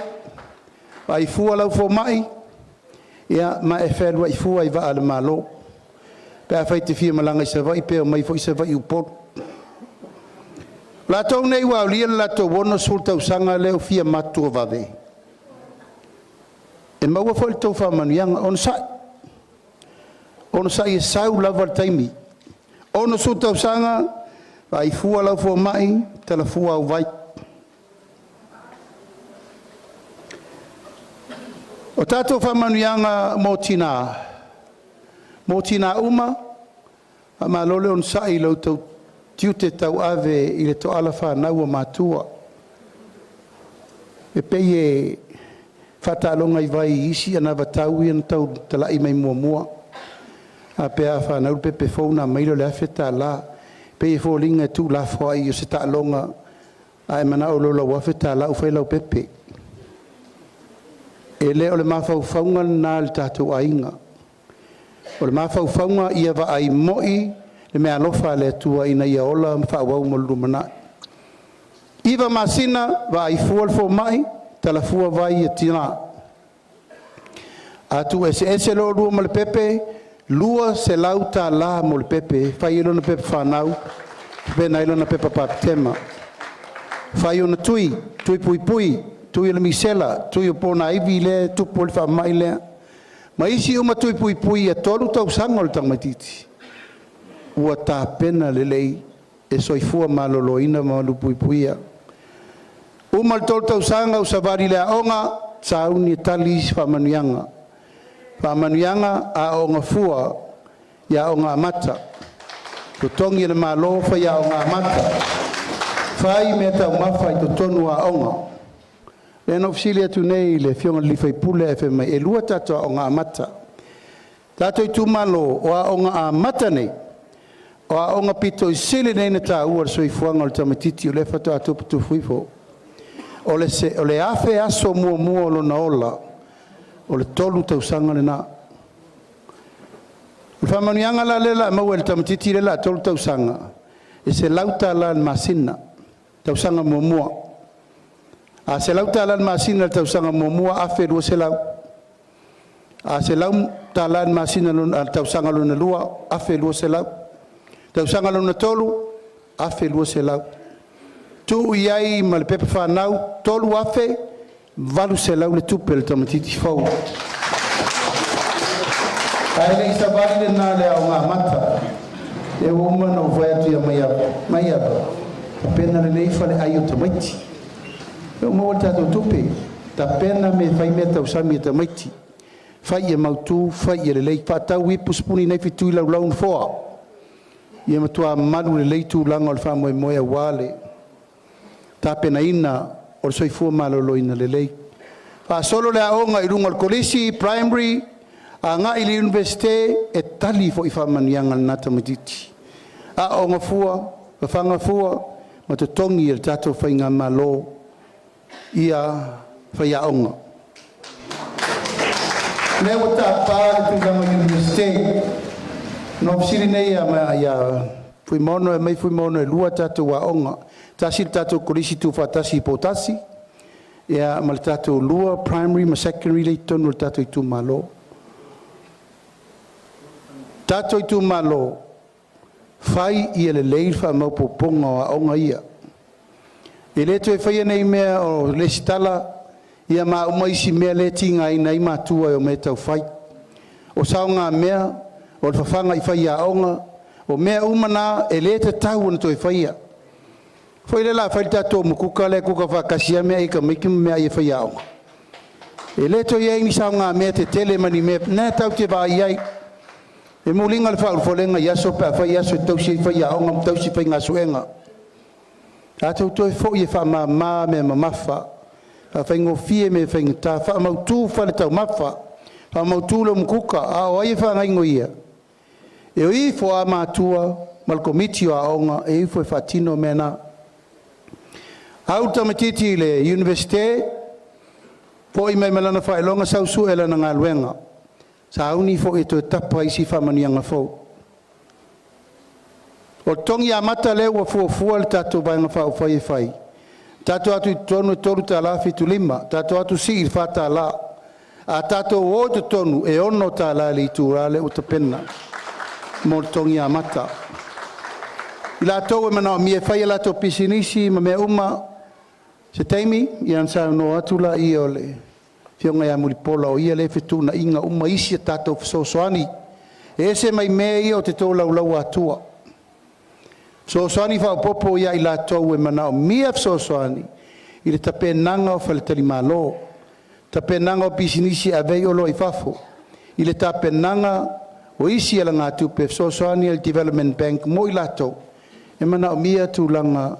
vaai fua lau fomai, ia ma e fealuai fua i vaa a le Malo. Pe afai e te fia malaga i Savaii, pe omai foi Savaii i Upolu. O latou nei ua aulia le latou 60 tausaga lea ua fia matutua vave, e maua foi le tou faamanuiaga. Onosai, onosai e sau lava le taimi. 60 tausaga, vaai fua lau fomai, talafua au vai. O tatou faamanuiaga mo tina, mo tina uma, faamalo le onosai i lo outou tiute tauave i le toala fanau a matua. E pei e faataaloga i vai i isi anavatau ia na tau talai mai muamua. A pe a fanau le pepe fou ona aumai lea o le $1,000. E pei e foliga e tuulafoai o se taaloga, a e manao loa i lau $1,000 ua fai lau pepe. E le o le mafaufauga lena i le tatou aiga. O le mafaufauga ia vaai moi le meaalofa a le Atua ina ia ola ma faaauau mo le lumanai. 9 masina, vaai fua le fomai, talafua vai a tina. A tuueseese lo oulua ma le pepe, $200 mo le pepe, e fai ai lona pepa fanau, tapena ai lona pepa patema. Fai ona tui, tui puipui, tui o le misela, tui o ponaivi lea e tupu ai le faamai lea. Ma isi uma tui puipui ia 3 tausaga o le tamaitiiti, ua tapena lelei e soifua maloloina ma malupuipuia. Uma le 3 tausaga ua savali i le aoga, sauni e tali isi faamanuiaga. Faamanuiaga aooga fua i aoga amata. Totogi e le Malo fai aoga amata. Fai mea taumafa i totonu o aoga. Lea na ou fesili atu nei i le afioga i le sui usufono ae fai mai e 2 tatou aoga amata. Tatou itumalo, o aoga amata nei, o aoga pito i sili nei ona taua le soifuaga o le tamaitiiti o lea faatoa tuputupu ifo. O le 1,000 aso muamua o lona ola, o le 3 tausaga lena. O le faamanuiaga la lea o le a maua e le tamaitiiti lea o le a 3 tausaga, e $100 i le masina, tausaga muamua. A $100 i le masina i le tausaga muamua, $1,200. A $100 i le masina i le tausaga lona lua, $1,200. Tausaga lona tolu, $1,200. Tuu i ai ma le pepa fanau, $3,800 le tupe a le tamaitiiti fou. Ae le i savali lena i le aoga amata. E ua uma ona ou fai atu ia Maiava, tapena lelei faleai o tamaiti. E maua le tatou tupe, tapena me fai mea tausami e tamaiti. Fai ia mautu, fai ia lelei, faatau ipu sipuni nei fitui laulau nofoa. Ia matua malu lelei tulaga o le faamoemoe aua le tapenaina o le soifua maloloina lelei. Faasolo le aoga i luga o le kolisi, primary, agai i le Iunivesite, e tali foi faamanuiaga lena tamaitiiti. Aooga fua, fafaga fua, ma totogi e le tatou faigamalo ia faiaoga. Lea ua tapa le tulaga o Iunivesite. Na ou fesili nei ia Fuimaono e aumai Fuimaono e 2 tatou aoga. Tasi le tatou kolisi tuufaatasi i Poutasi, ia ma le tatou 2 primary ma secondary lea i totonu o le tatou itumalo. Tatou itumalo, fai ia lelei le faamaopoopoga o aoga ia. E le toe faia nei mea o le lesitala ia ma uma isi mea lea e tigaina ai matua e omai e taufai. O saogamea, o le fafaga i faiaoga, o mea uma na e le tatau ona toe faia. Foi lea o le a fai le tatou mukuka lea e kuka faatasi lava meaai a tamaiti ma meaai a faiaoga. E le toe i ai ni saogamea tetele ma ni mea, lena tatou te vaai i ai. E muliga le faaulufalega i aso pe afai aso e tausi ai faiaoga ma tausi faigasuega. Tatou toe foi e faamama mea mamafa, faafaigofie mea faigata, faamautu fale taumafa, faamautu le umukuka, a o ai e faagaioia? E o ifo lava matua ma le Komiti o Aoga e o ifo e faatino mea na. Au le tamaititi i le Iunivesite, foi mai ma lana faailoga sau sue lana galuega, sauni foi e toe tapa isi faamanuiaga fou. O le totogi amata lea ua fuafua e le tatou Vaega Faaupufai e fai, tatou o atu i totonu e $3.75, tatou o atu sii i le $4. A tatou o i totonu e $6 i le itula lea ua tapena mo le totogi amata. I latou e manaomia e fai a latou pisinisi ma mea uma, se taimi ona saunoa atu lea o le afioga ia Mulipola, o ia lea e fetuunaiga uma isi a tatou fesoasoani. E ese mai mea ia ou te tolaulauina atu, fesoasoani faaopoopo ia i latou e manaomia fesoasoani i le tapenaga o faletalimalo, tapenaga o pisinisi e ave ai oloa i fafo, i le tapenaga o isi alagatupe e fesoasoani a le Development Bank mo i latou e manaomia tulaga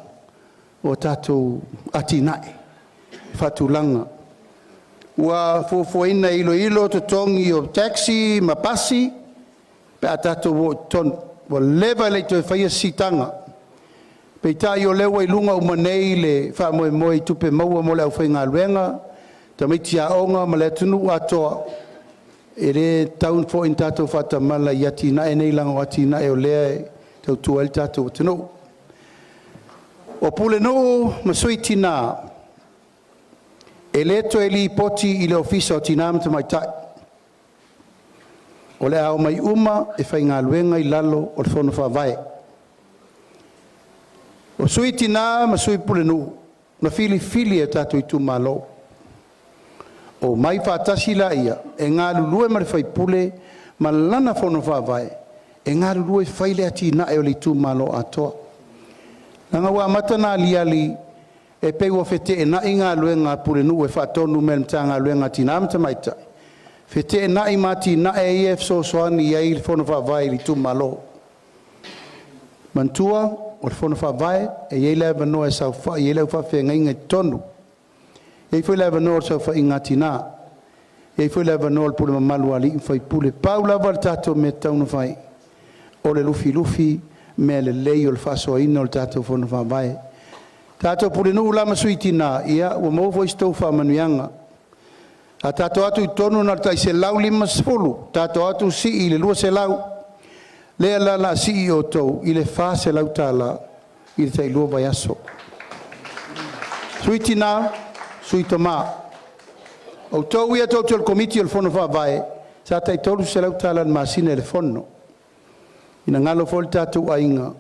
o tatou atinae faatulaga. Ua fuafuaina e iloilo totogi o taxi ma pasi pe a tatou o i totonu. Ua leva e le i toe faia se siitaga. Peitai o lea ua i luga uma nei le faamoemoe i tupe maua mo le aufaigaluega, tamaiti aoga ma le atunuu atoa. E le tatau foi ona tatou faatamala i atinae nei leaga o atinae o lea e tautua ai le tatou atunuu. O Pulenuu ma Sui Tina, e le toe lipoti i le Ofisa o Tina ma Tamaitai. O le a omai uma e faigaluega i lalo o le Fono Faavae. O Sui Tina ma Sui Pulenuu na filifili e tatou itumalo. Omai faatasi laia e galulue ma le faipule ma lana fono faavae e galulue e fai le atinae o le itumalo atoa. Leaga ua amata ona aliali e pei ua feteenai galuega a Pulenuu e faatonu mai e le Matagaluega a Tina ma Tamaitai, feteenai ma atinae ia e fesoasoani i ai le Fono Faavae i le itumalo. Manatua, o le Fono Faavae e i ai le avanoa e saofai ai le au faafeagaiga i totonu, e i ai foi le avanoa o le saofaiga a tina, e i ai foi le avanoa o le pule mamalu a alii ma faipule. Pau lava le tatou mea e tatau ona fai, o le lufilufi mea lelei o le faasoaina o le tatou Fono Faavae. Tatou pulenuu la ma Sui Tina, ia ua maua foi se tou faamanuiaga. A tatou o atu i totonu na o le tai 150, tatou o atu sii i le 200, lea la o le a sii outou i le $400 i le tailua vaiaso. Sui Tina, Sui Tama, outou ia tou te o le Komiti o le Fono Faavae, sa tai $300 i le masina i le fono. Ina galo foi le tatou aiga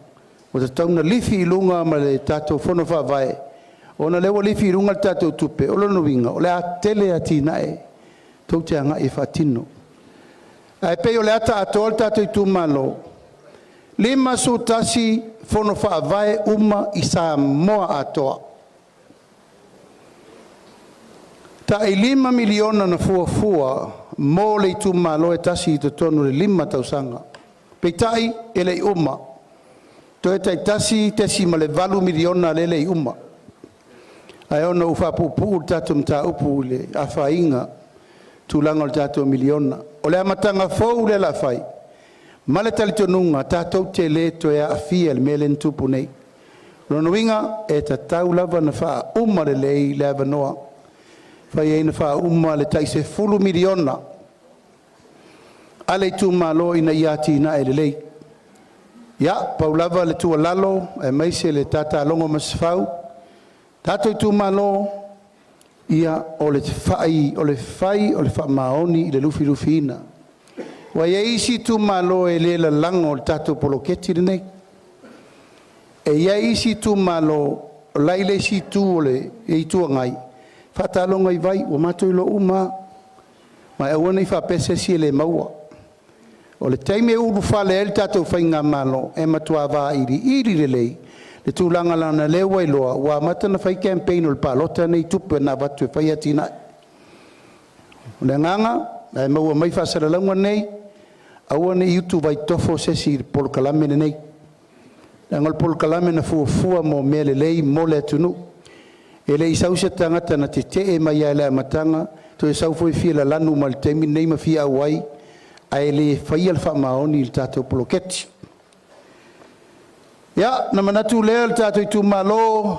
ua tatau ona lifi i luga ma le tatou Fono Faavae, ona o lea ua lifi i luga le tatou tupe, o lona uiga o le a tele atinae tou te agai e faatino. Ae pei o le ata atoa le tatou itumalo, 51 Fono Faavae uma i Samoa atoa. Tai $5 miliona na fuafua mo le itumalo e tasi i totonu o le 5 tausaga. Peitai, e le i uma. Toe tai $1.8 miliona lea e le i uma. Ae ona ua faapuupuu le tatou mataupu i le afaina tulaga o le tatou miliona. O le amataga fou lea o le a fai, ma le talitonuga tatou te le toe aafia i le mea lea na tupu nei. O lona uiga, e tatau lava ona faauma lelei le avanoa, fai ai ona faauma le tai $10 miliona a le itumalo ina ia atinae lelei. Ia, pau lava le tuualalo aemaise le tatalogo a Masefau, tatou itumalo, ia o le fai o le faamaoni i le lufilufiina. Ua i ai isi itumalo e le lalago i le tatou poloketi lenei. E i ai isi itumalo o la e i le isi itu o le Itu Agai, faataloga i vai, ua matou iloa uma lava. Ma aua ne i faapea se isi e le maua. O le taimi e ulufale ai le tatou faigamalo, e matua vailiili lelei le tulaga leaga o lea ua iloa ua amata ona fai campaign o le palota nei i tupe na avatu e fai atinae. O le agaga, la e maua mai faasalalauga nei, Aua ne i utuvaitofo se isi i le polokalame lenei. Leaga o le polokalame na fuafua mo mea lelei mo le atunuu. E le i sau se tagata na tete'e mai lava i le amataga toe sau foi fia lalanu mai le taimi lenei ma fia auai ae le faia le faamaoni i le tatou poloketi. Ia, na manatu lea le tatou itumalo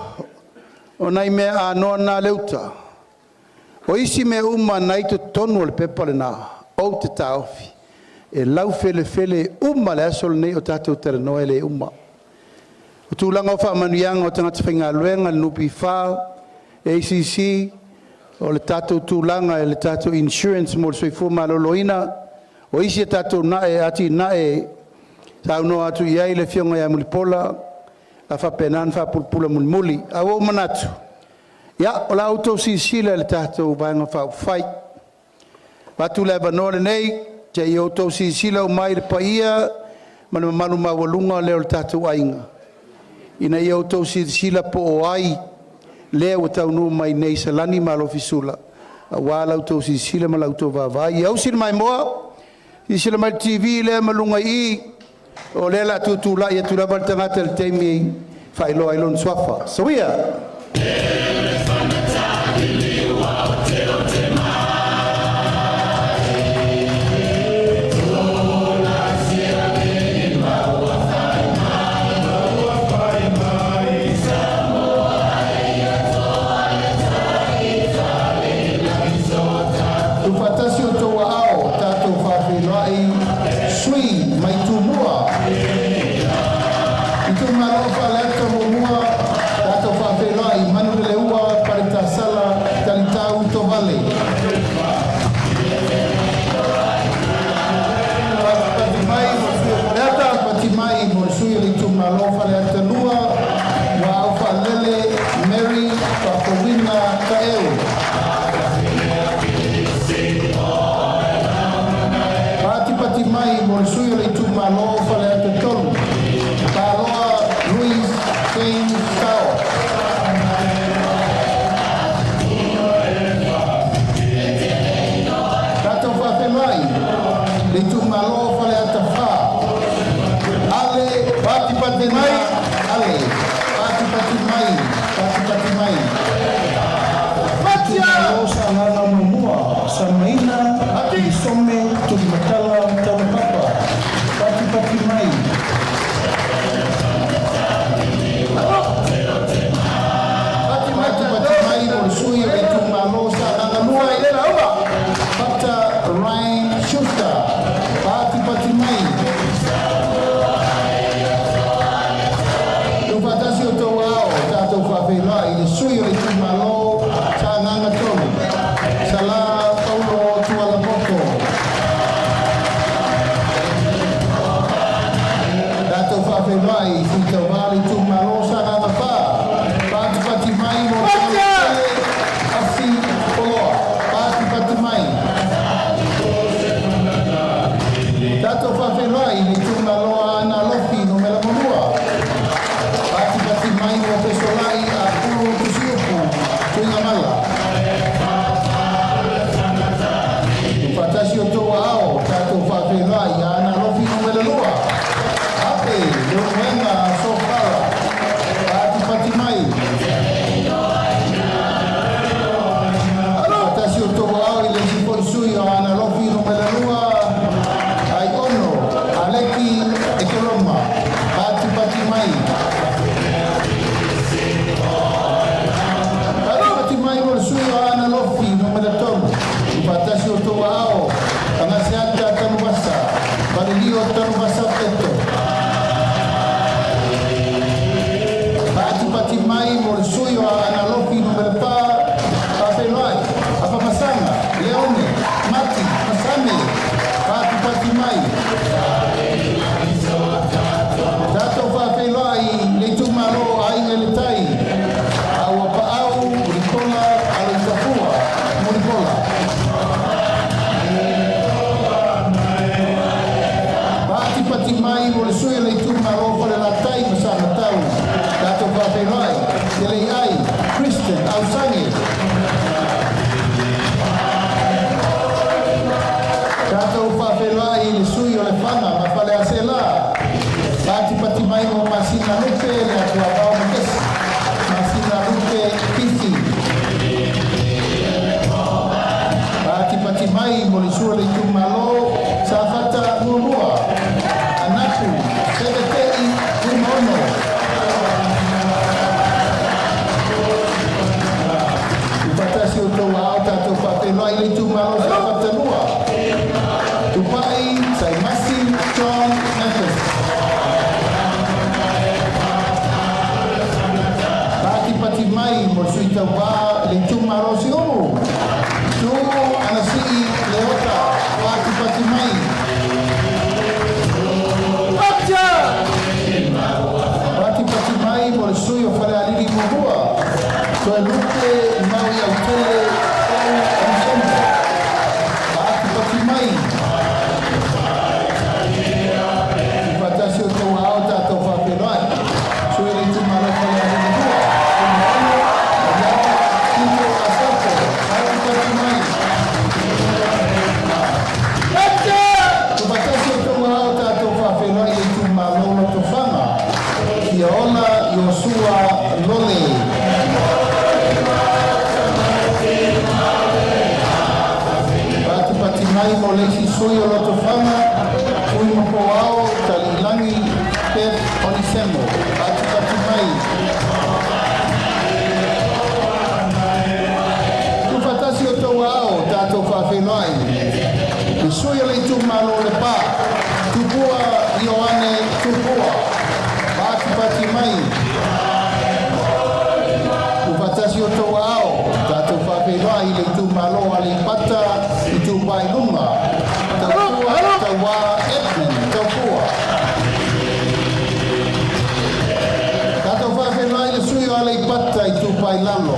o nai mea anoa na le uta. O isi mea uma na i totonu o le pepa lena, ou te taofi, e laufelefele uma le aso lenei o tatou talanoa e le uma. O tulaga o faamanuiaga o tagata faigaluega, le NPF, ACC, o le tatou tulaga i le tatou insurance mo le soifua maloloina, o isi a tatou atinae saunoa atu i ai le Afioga ia Mulipola, a faapena ona faapulapula mulimuli. Ae ua ou manatu, ia, o la outou silasila i le tatou Vaega Faaupufai. Avatu le avanoa lenei se i outou silasila uma ai i le paia ma le mamalu maualuga lea o le tatou aiga, ina ia outou silasila po o ai lea ua taunuu mai nei i Salani ma Alofisula aua la outou silasila ma la outou vaavaai. Ia usi le maimoa, silasila mai i le TV lea ma luga i i, o lea o le a tutulai atu lava le tagata i le taimi faailoa ai lona suafa. Soia! Tuufaatasi o outou aao tatou faafeiloai sui mai Tumua. Itumalo Faleata 1, tatou faafeiloai Manuleleua Paletasala Talitau Tovale. Pati mai mo le sui o Faleata, pati mai mo le sui o le itumalo Faleata 2, ua au faalele Mary Faafouina Taeu. Pati mai mo le sui o le itumalo Faleata 3, Paloa Louis James Sao. Tatou faafeiloai le itumalo Faleata 4, Ale Pati pati mai. Ale, pati pati mai, pati pati mai. Fatia! Malo Sagaga 1, Samaina Some Tulimatala Taulapapa. Pati pati mai. Pati mai, pati mai mo le sui o le itumalo Sagaga 2, Pata Ryan Schuster. Pati pati mai. Tuufaatasi o outou aao, tatou faafeiloai le sui o le itumalo Sagaga 3, Sala Paulo Tualapoto. Tatou faafeiloai Fuitauā le itumalo Sagaga 4, pati pati mai mo le Afi Poloa. Pati pati mai. Tatou faafeiloai le itumalo Aana Alofi 1, pati pati mai mo Fesolai Apulu Tusiupu Tuigamala. Tuufaatasi o outou aao, tatou faafeiloai Aana Alofi 2, Ape Leulumoega Sofala. Pati pati mai. Faatasi o outou aao i le isi foi sui o Aana Alofi 2, Aiono Aleki Ekeroma. Pati pati mai. Pati pati mai mo le sui o Aana Alofi 3, Tuufaatasi o outou aao Agaseata Tanuvasa Valelio Tanuvasa Peto. Pati pati mai mo le sui o Aana Alofi 4, faafeiloai Afamasaga Leone Mati Masame. Pati pati mai. Tatou faafeiloai le itumalo Aiga i le Tai, Auapaau Mulipola Aloitafua Mulipola. Pati pati mai mo le sui o le itumalo Falelatai ma Samatau, tatou faafeiloai Teleiai tauvā le itumalo Siumu. Tu'u Anasi'i Leota, patipati mai. Patipati mai mo le sui o Falealili 1, Toelupe Mauiautele Pau Onisemo, patipati mai. Tuufaatasi o tou aao tatou faafeiloai sui le itumalo Falealili 2, Fuimaono Maliaga Tito Asapo, patipati mai. Tuufaatasi o tou aao tatou faafeiloai le itumalo Lotofaga, Fiaola Iosua Lole. Patipati mai mo le isi sui o Lotofaga, Fuimapoao Tali'ilagi Beth Onisemo, patipati mai. Tuufaatasi o tou aao tatou faafeiloai le sui o le itumalo Lepā, Tupua Ioane Tupua, patipati mai. Tuufaatasi o tou aao tatou faafeiloai le itumalo Aleipata Itupa i Luga, Taupua Tauā Edmund Taupua. Tatou faafeiloai le sui o Aleipata Itupa i Lalo,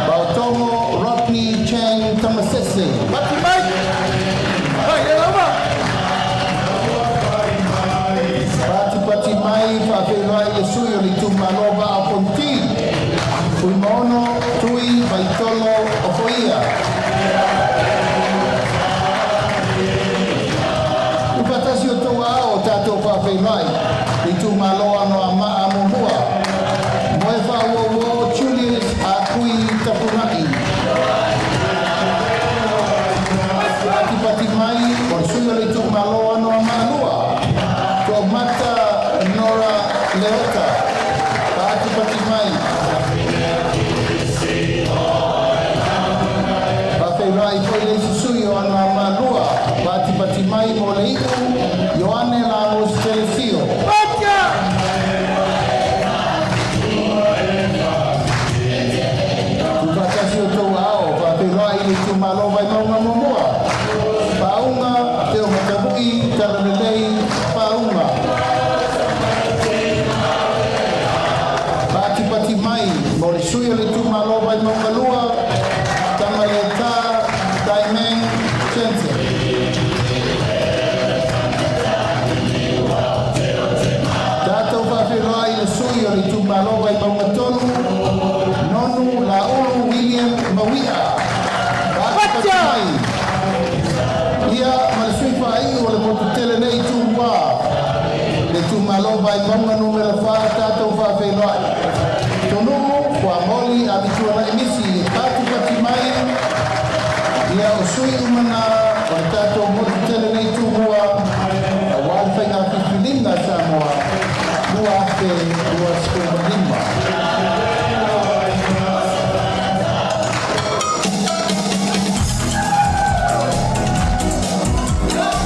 Baotogo Rodney Chang Tamasese. Patipati mai faafeiloai le sui o le itumalo Vaa Fonoti, Fuimaono Tui Vaitolo Ofoia. Tuufaatasi o tou aao tatou faafeiloai le itumalo Anoamaa 1, Moefaauouo Julius Akui Tafuna'i. Patipati mai o le sui o le itumalo Anoamaa 2, To'amata Nora Leota, patipati mai. Faafeiloai foi le isi sui o Anoamaa 2, patipati mai mo le i'u, Ioane Lagos Telesio. Tuufaatasi o tou aao faafeiloai le itumalo Vaimauga 1, Pauga Teomatavu'i Talalelei Pauga. Patipati mai mo le sui o le itumalo Vaimauga 2, Tamaletā Daimeng Jensen. Tatou faafeiloai le sui o le itumalo Vaimauga 3, Nonu Laulu William Maui'a, patipati mai. Ia ma le sui faai'u o le motu tele nei Tumua, le itumalo Vaimauga 4, tatou faafeiloai Tonu'u Fuamoli Amituana'i Misi e patipati mai. Ia o sui umana o le tatou motu tele nei Tumua auā le faiga filifiliga a Samoa 2025.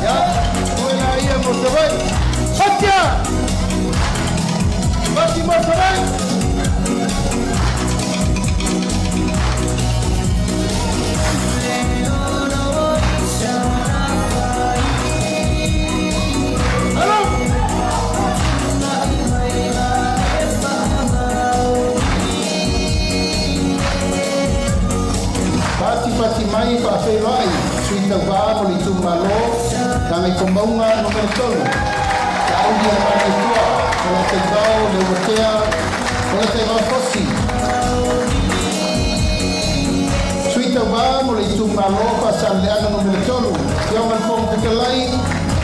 Ia, toe laia mo Savaii. Pati mo Savaii. Alo! Patipati mai faafeiloai sui tauvā mo le itumalo Gagaifomauga 3, Laauli a Malietoa Polataivao Leuatea Polataivao Fosi. Sui tauvā mo le itumalo Faasaleleaga 3, Afioga le Fofoga Fetalai,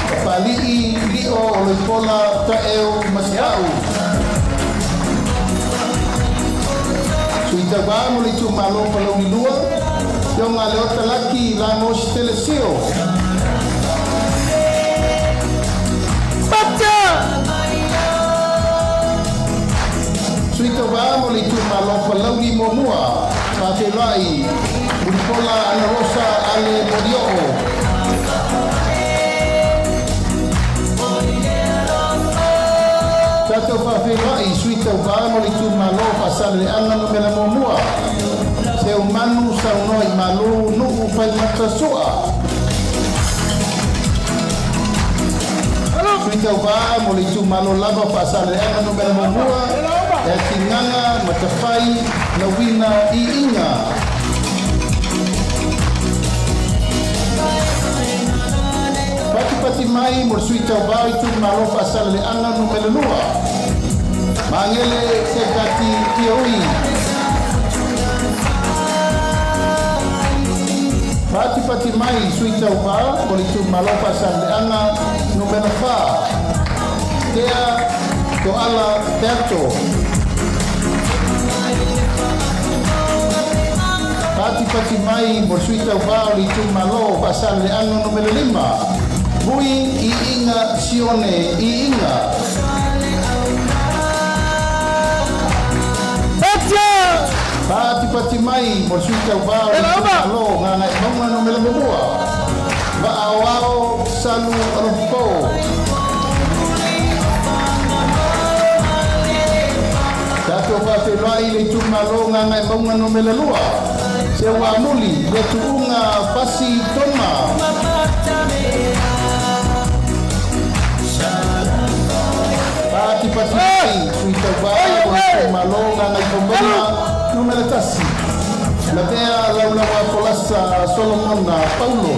Papali'i Lio Oloipola Taeu Masita'u. Sui tauvā mo le itumalo Palauli 2, Afioga Leota Laki Lagos Telesio. Sui tauvā mo le itumalo Palauli 1, faafeiloai Mulipola Anarosa Ale Molioo. Tatou Tatou faafeiloai i sui tauva mo le itumalo o Faasaleleaga Nu.1, Seumanu Saunoimalu Nuu Faimata Sua. Sui tauva mo le itumalo lava o Faasaleleaga Nu.1, Leatigaga Matafai Lauina Iiga. Patipati mai mo le sui tauva o itumalo Faasaleleaga Nu.2, Magele Sekati Tioi. Patipati mai sui tauva mo le itumalo Faasaleleaga Nu.4, Tea Toala Peato. Patipati mai mo le sui tauva o le itumalo Faasaleleaga Nu.5, Vui Iiga Sione Iiga. Patipati mai mo le sui tauva o le itumalo Gagaemauga Nu.1, Vaaoao Salu Alopo. Tatou faafeiloai le itumalo Gagaemauga Nu.2, Seuamuli le Tuuga Fasi Toma. Patipati mai sui tauva o le itumalo Gagaifomauga Nu.1, Lavea Laulaua Folasa Solomona Paulo.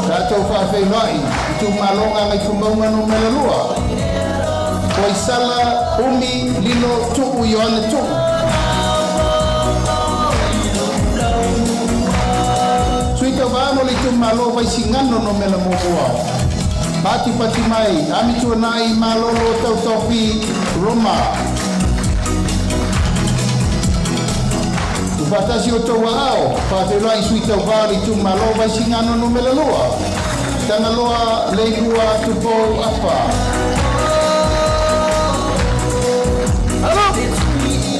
Tatou faafeiloai itumalo Gagaifomauga Nu.2, Koisala Umi Lilo Tuu Ioane Tuu. Sui tauva mo le itumalo Vaisigano Nu.1, Patipati mai Amituanai Malolo Tautofi Roma. Ufatasi o tau aao, faafeiloai sui tauva o le itumalo Vaisigano Nu.2, Tagaloa Leilua Tupou Afa.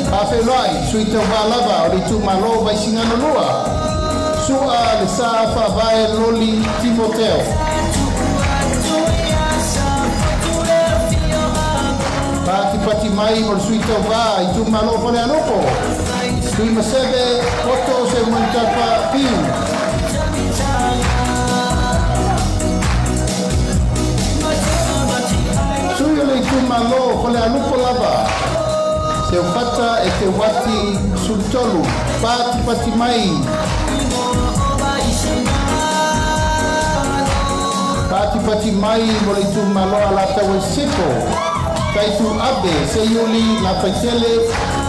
Faafeiloai sui tauva lava o le itumalo Vaisigano 2, Sua le Sa Faavae Loli Timoteo. Patipati mai mo le sui tauva itumalo Falealupo, Tuimaseve Poto Seumanutafa Piu. Sui o le itumalo Falealupo lava, Seufata e Te Wati Sulutolu. Patipati mai. Patipati mai mo le itumalo Alataua Sisifo, Taitu Abe Seiuli Lafaitele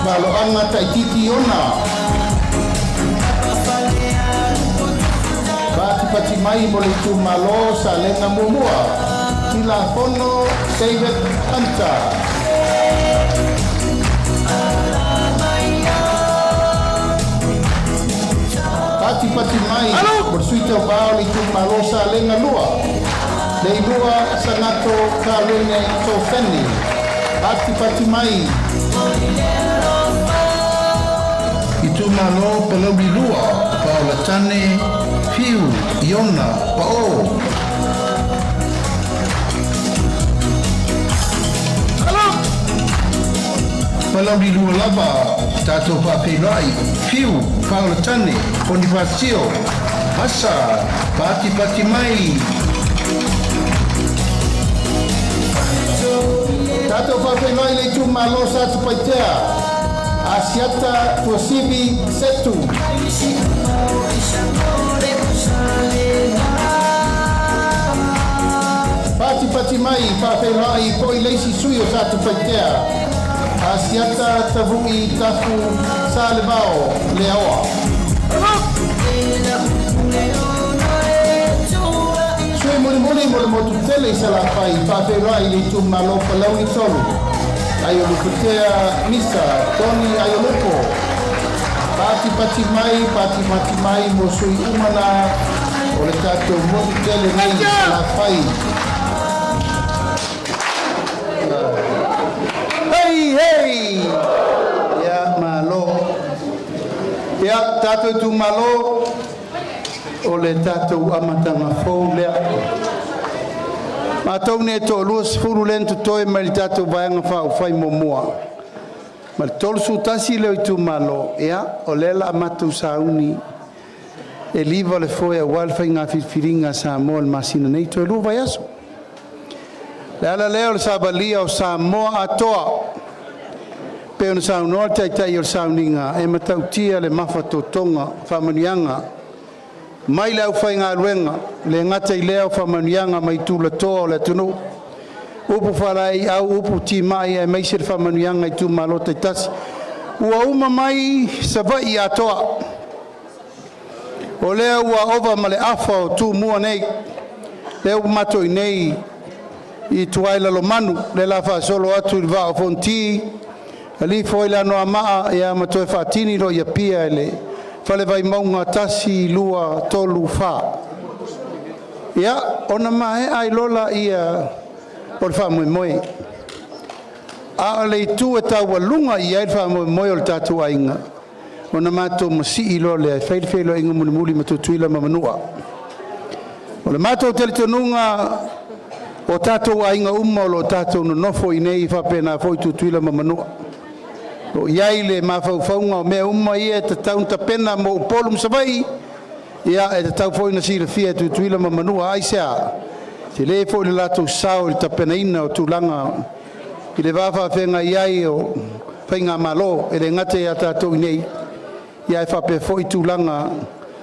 Maloanga Taititi Ona. Patipati mai mo le itumalo Salega 1, Tilafono David Hunter. Patipati mai mo le sui tauva o le itumalo Salega 2, Leilua Sagato Kalene Tofeni. Patipati mai. Itumalo Palauli 2, Paola Tane Fiu Iona Pao. Palauli 2 lava, tatou faafeiloai Fiu Paola Tane Bonifacio Asa. Patipati mai. Tatou faafeiloai le itumalo Satupaitea, Asiata Tuasivi Setu. Patipati mai faafeiloai po i le isi sui o Satupaitea, Asiata Tavui Tafu Salevao Leaoa. Sui mulimuli mo le motu tele i Salafai, faafeiloai le itumalo Palauli 3, Aiolupotea Misa Tony Aiolupo. Patipati mai, patipati mai mo sui umana o le tatou motu tele nei i Salafai. Hei, hei! Ia, malo. Ia, tatou itumalo, o le tatou amataga fou lea. Matou nei e toalua lea na totoe mai le tatou Vaega Faaupufai muamua ma le 31 lea o itumalo, ia o lea o le a matou sauni e liva le foe aua le faiga filifiliga a Samoa i le masina nei, toe 2 vaiaso. O le ala lea o le savalia o Samoa atoa, pei ona saunoa le Taitai o le sauniga, e matautia le mafatotoga o faamanuiaga mai le aufaigaluega, e le gata i lea o faamanuiaga mai tulatoa o le atunuu, upu faalaeiau, upu timai aemaise faamanuiaga i itumalo taitasi ua uma mai Savaii atoa. O lea ua ova ma le afa o Tumua nei, lea ua matou i inei i tua i Lalomanu, lea o le a faasolo atu i le Vaa o Fonoti, aliifo ai le Anoamaa ma toe faatini loa i Apia i le Fale Vaimauga 1, 2, 3, 4. Ia, ona maea ai loa lea o le faamoemoe. A o le itu e taualuga i ai le faamoemoe o le tatou aiga, ona matou masii loa lea e fai le feiloaiga mulimuli ma Tutuila ma Manua. O le matou talitonuga, o tatou aiga uma o lo o tatou nonofo i inei faapena foi Tutuila ma Manua, o lo o i ai le mafaufauga o mea uma ia e tatau ona tapena mo Upolu ma Savaii, ia e tatau foi ona silafia e Tutuila ma Manua. Aisea? E tele foi lo latou sao i le tapenaina o tulaga i le va faafeagai ai o faigamalo, e le gata ia tatou i inei, ae faapea foi tulaga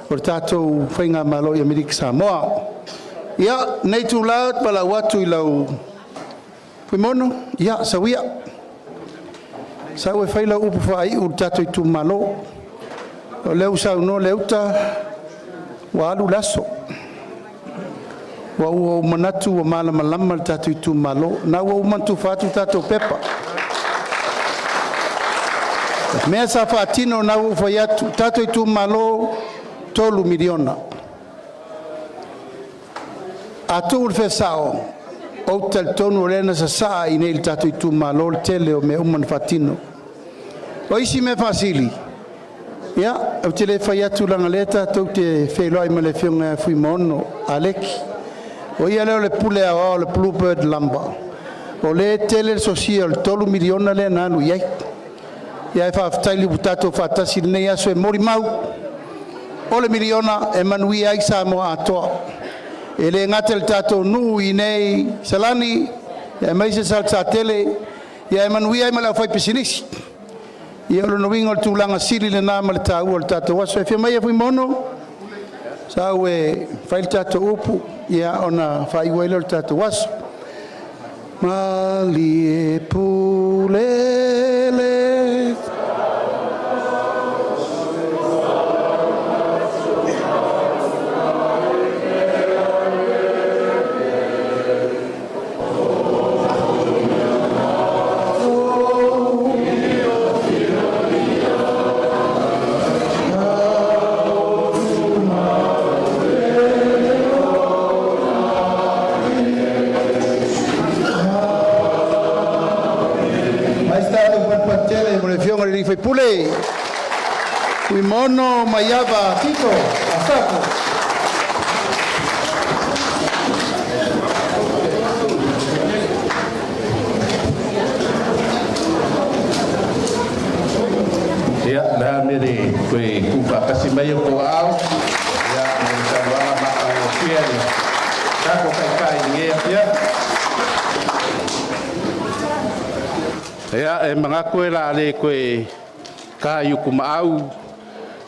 o le tatou faigamalo i Amerika Samoa. Ia, o lenei itula ou te valaau atu i lau Fuimaono, ia sau ia, sau e fai lau upu faaiu i le tatou itumalo. O lea ua saunoa Leuta ua alu le aso, ua ou manatu ua malamalama le tatou itumalo, o lena ua uma ona tufa atu tatou pepa. O mea sa faatino lena ua ou fai atu, tatou itumalo, $3 miliona. A tuu le mea sao, ou te talitonu o lea na sasaa i inei i le tatou itumalo le tele o mea uma na faatino. O isi mea faasili, ia, ou te le fai atu leaga o lea tatou te feiloai ma le Afioga ia Fuimaono Aleki, o ia lea o le Pule Aoao a le Blue Bird Lumber, o lea e tele le sosia o le $3 miliona lea na alu i ai. Ae faafetai ua tatou faatasi i lenei aso e molimau, o le miliona e manuia ai Samoa atoa. E le gata i le tatou nuu i inei i Salani aemaise Salesatele, ae manuia ai ma le aufaipisinisi. Ia o lona uiga o le tulaga sili lena ma le taua o le tatou aso. Afio maia Fuimaono, sau e fai le tatou upu ona faaiu ai lea o le tatou aso. Malie pule le Mai se tatou fatufatu mo le Afioga i le sui usufono Fuimaono Maiava Tito Asafo. Ia, o le a le mea e le toe tuufaatasi mai o outou aao mo le saunoaga matagofie a le tatou Taitai i lenei afiafi. Ia, e manatu o le a le toe ta i utumaau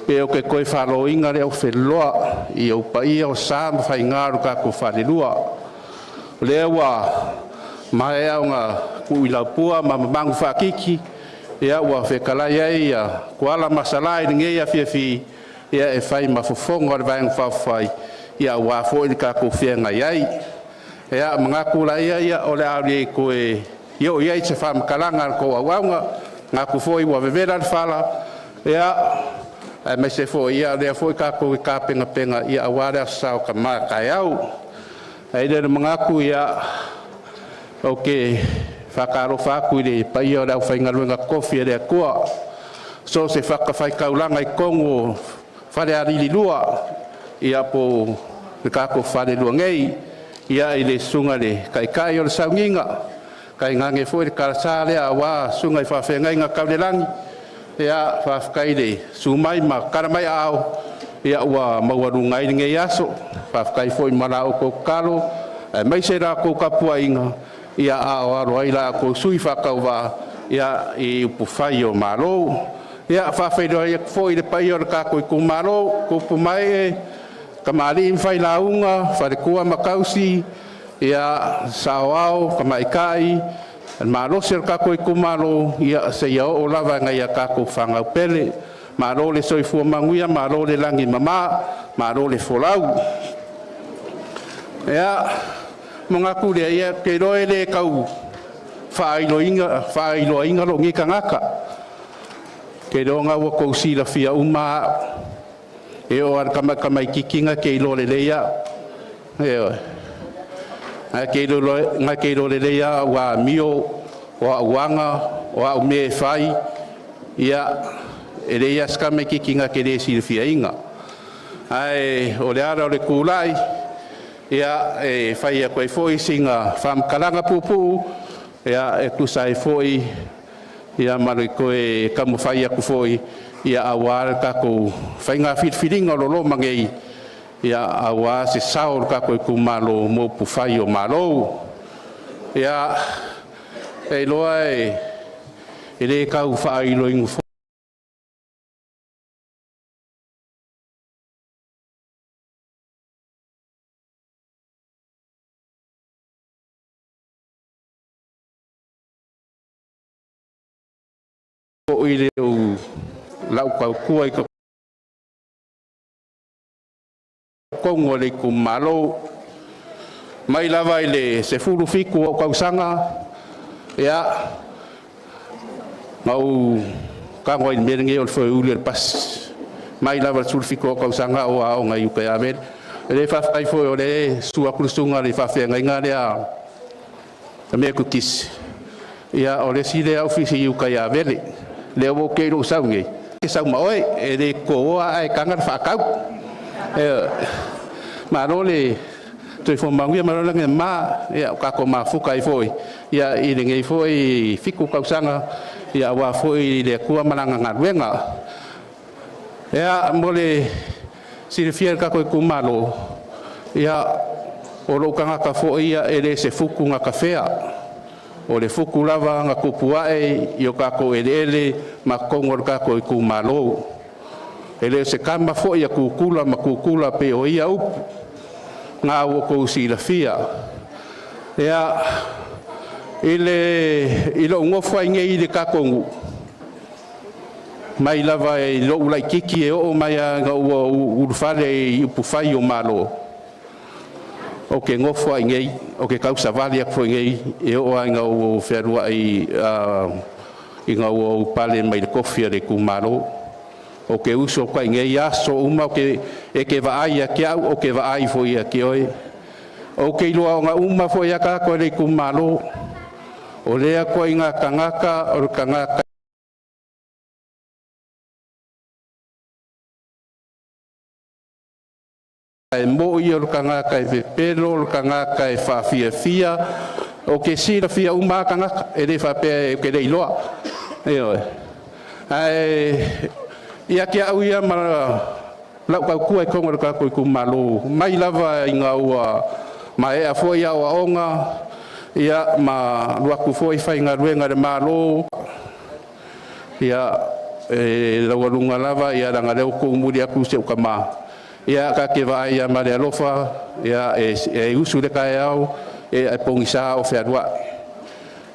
pe ou te toe faloina le aufeloa i ou paia, o sa ma faiga o le tatou falelua. O lea ua maea ona tuuina ma mamanu faatiti ua fetalai ai Tuala ma Salã i lenei afiafi e fai ma fofoga o le Vaega Faaupufai aua foi le tatou feagai ai. Ia, manatu laia o le a le toe oo i ai se faamatalaga a le tou auauna, manatu foi ua vevela le fala, aemaise foi o lea foi tatou te tapenapena aua le Aso Sa o taeao. Ae i ai lea o le manatu, ou te faatalofa atu i le paia o le aufaigaluega totofi a le Atua i so o se fatafaitaulaga i totonu o Falealili 2, po o le tatou falelua nei. Ia i le susuga i le Taitai o le Sauniga, tainane foi le kalasa lea aua susuga i faafeagaiga tau le lagi. Ia faafetai le susu mai ma tala mai aao, ia ua maualuga ai lenei aso. Faafetai foi mo la outou tatalo aemaise la outou tapuaiga, ia a o alo ai la outou sui faatauvaa i upufai o Malo. Ia e faafeiloai atu foi i le paia o le tatou itumalo, tupu ma ee, tamalii ma failauga, faletua ma tausi, ia saoao, tamaitai, le malosi o le tatou itumalo, ia seia oo lava i nai a tatou fanau pele. Malo le soifua manuia, malo le lagi e mama, malo le folau. Ia, ona manatu lea, ia ou te iloa e le tau faailoaina lou nei tagata. Ou te iloa o lena ua outou silafia uma lava au. E oo lava i le tamaitiiti na te iloa lelei au. Ioe. Na te iloa lelei lava au amio, o au aga, o au mea e fai, ia e leai lava se tamaitiiti na te le silafiaina. Ae o le ala o le tulai, ia e fai atu ai foi sina faamatalaga puupuu e tusa ai foi ma le toe taumafai atu foi aua le tatou faiga filifiliga o lo o loma nei, aua se sao o le tatou itumalo mo upufai o Malo. Ia, e iloa e le tau faailoaina foi lau tautua i totonu o le itumalo. Mai lava i le 17 o ou tausaga, ia, na ou tago ai i le mea lenei o le foeuli o le pasi. Mai lava i le 17 o ou tausaga o aoga i uta i Avele. E le faafetai foi o lea e susu atu le susuga i le faafeagaiga lea a Metotisi, ia o le isi lea aufisi i uta i Avele. Lea ua ou lou sau nei, e sau ma oe, e le totoa ae taga le faatau. Ioe. Malo le soifua manuia, malo le lagi e mama, ia ua tatou mafuta ai foi i lenei foi 7 tausaga aua foi le Atua ma Lana galuega. Ia, mo le silafia e le tatou itumalo, ia o lou tagata foi ia e le se futu na tafea, o le futu lava na tupu ae i o tatou eleele ma totonu o le tatou itumalo. E le o se tama foi a Tutula ma Tutula pei o ia upu na ua outou silafia. Ia, i lou nofo ai nei i le tatou nuu, mai lava i lou laitiiti e oo mai lava ina ua ou ulufale i upufai o Malo, ou te nofo lava i inei, ou te tausavali atu foi i inei e oo lava ina ou fealuai ina ua ou pale mai le tofi a le itumalo. Ou te usu atu ai i inei aso uma, e te vaai ia te au, ou te vaai foi ia te oe. Ou te iloa uma foi lava tagata o le itumalo. O lea ituaiga tagata o le tagata e moi, o le tagata e pepelo, o le tagata e faafiafia. Ou te silafia uma lava tagata, e le faapea ou te le iloa. Ioe. Ae ia te au ia ma lau tautua i totonu o le tatou itumalo, mai lava ina ua maea foi aoaoga ia ma alu atu foi faigaluega i le Malo, ia e laualuga lava ia leaga o lea ua tuumuli atu si ou tama, ia ta te vaai lava ma le alofa, ia e usu i le taeao e pogisa o fealuai.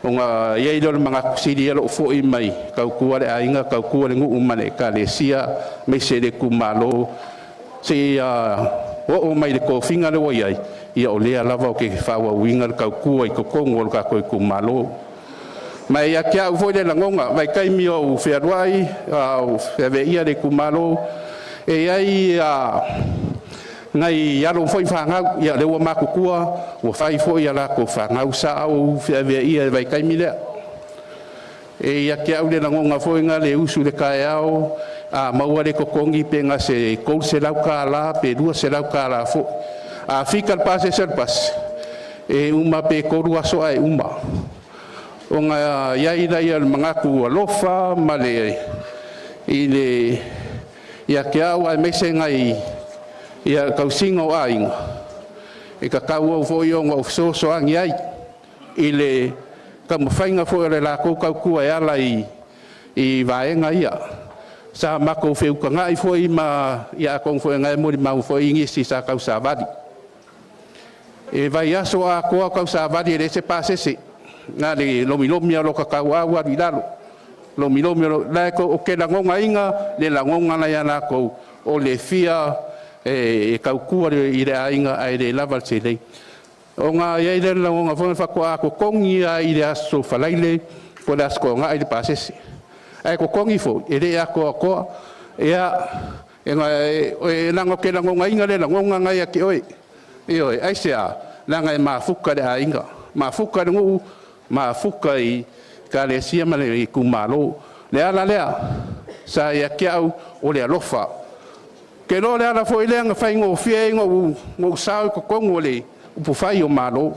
Ona i ai lea o le manatu, sili ia lou foi mai tautua le aiga, tautua le nuu ma le ekalesia, aemaise le itumalo, seia oo mai i le tofiga lea ua i ai, ia o lea lava ou te faaauauina le tautua i totonu o le tatou itumalo. Ma e ia te au foi le lagona, vaitaimi o ou fealuai a o feaveaia le itumalo, e i ai nai alo foi ma fanau, ia lea ua matutua, ua fai foi a latou fanau, sa ou feaveaia i le vaitaimi lea. E ia te au le lagona foi na le usu i le taeao, a maua le totogi pe gase $300 pe $200 foi. A fika le pasese o le pasi, E uma pe 3 aso ai uma. O ngā iai lai al mangaku alofa ma le i le ia ke au ai meise ngai ia kausinga o aiga. E ka kau au foi o ngā so angi ai i le kamawhainga foi o le lākou kaukua e ala i vaenga ia. Sa mako whiuka ngai foi ma ia akong foi ngai muri mau foi ingisi sa kau savali. E vai aso a koa kau savali e le se pasese. Ngā le lomi lomi alo ka kau au aru i lalo. Lomi lomi alo, lai ko o ke langonga inga, le langonga lai ana kou o le fia e kaukua le i le ainga ai le lava le selei. O ngā iai le langonga fona whakoa ko kongi a i le aso whalaile, po le aso ngā i le pasese. Ai ko kongi fo, e le ako akoa, ea, e ngā, e lango ke langonga inga le langonga ngai a ke oe. E oe, ai se a, langa e mafuka le ainga. Mafuka le ngu, mafuka i ka le sia ma le kumalo. Le ala lea, sa ia ke au o le alofa. Ke lo le ala fo i lea ngā whai ngō fia i ngō sao i kokongo le upu whai o malo.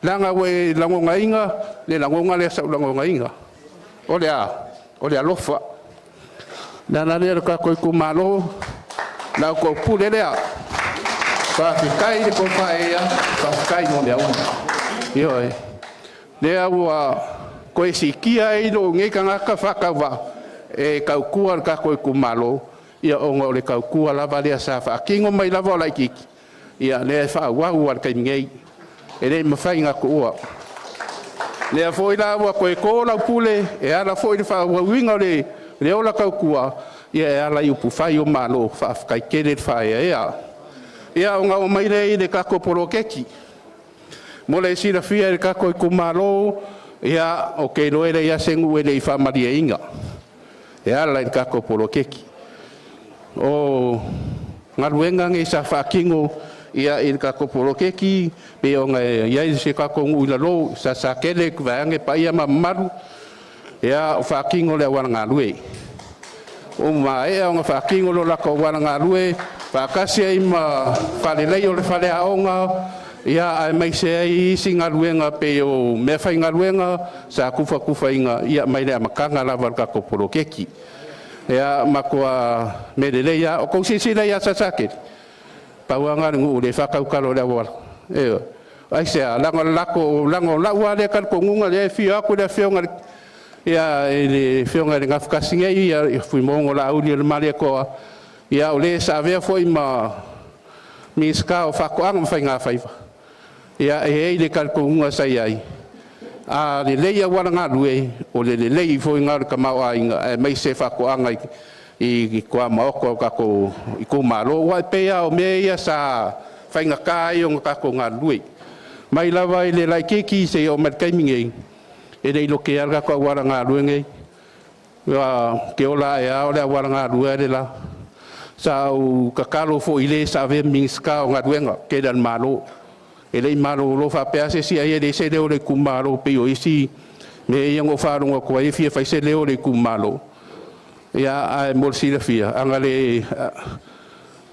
Langa we langonga inga, le langonga le sau langonga inga. O le a, o le alofa. Le ala lea le kako i kumalo, lau ko pule lea. Whawhikai le kopa ea, whawhikai mo le auna. Io e. Lea ua koe sikia e ilo nge kangaka whakawa e kaukua le kako i kumalo. Ia onga o le kaukua lava lea sa whaakingo mai lava o laikiki. Ia lea e whaawau al kai ngei. E le mawhai ngā kuua. Lea foi la ua koe kō lau pule, e ala foi le whaawauinga o le ola kaukua, ia e ala i upu whai o malo, whaawhakai kere le whaea ea. Ia o ngā o mai lei le kako porokeki. Mo le sila fia le kako i kumalo, ia o ke loe le ia sengu e le i whamaria inga. E ala i le kako porokeki. O ngaluenga nge sa whaakingo, ia i le kako porokeki, pe o ngā ia i se kako ngu ila lo, sa sa kele kuwaange pa ia mamaru, ia o whaakingo le awara ngā lue. O ma ea o ngā whaakingo lo lako awara ngā lue, whaakasi ai ma whalelei o le whale aonga, ia ai mai se ai isi ngā luenga pe o mea whai ngā luenga, sa kufa kufa inga, ia mai le amakanga lava le kako porokeki. Ia makoa merelei ia, o kau sisila ia sa sakere. Pauanga ngu le whakaukalo le awala. E, ai se a, lango lako, lango lau ale kal kongunga le fia aku le fionga ia e le fionga le ngafkasinga ia e fui mongo la uli le male koa. Ia o le sa vea foi ma miska o whakoanga ma whai ngā whaiwa. Ia e e le kal kongunga sa iai. A le leia wala ngā lue, o le le lei foi ngā ka mau ainga, e mai se whakoanga i kua maoko o kako i ko malo. Wa pe ia o me ia sa whainga kai o ngā kako ngā lue. Mai lava i le lai keki se o mai kaiminge, e le ilo ke alga kua wala ngā lue ngei. Wa ke ola e ao le wala ngā lue le la. Sa o kakalo fo i le sa ve mingska o ngā luenga, ke dan malo. E lei malo lo fa pe ase si ai e le se leo le kumalo pe o isi me ia ngo wharonga kua e fia whai se leo le kumalo. Ia ai mo sila fia anga le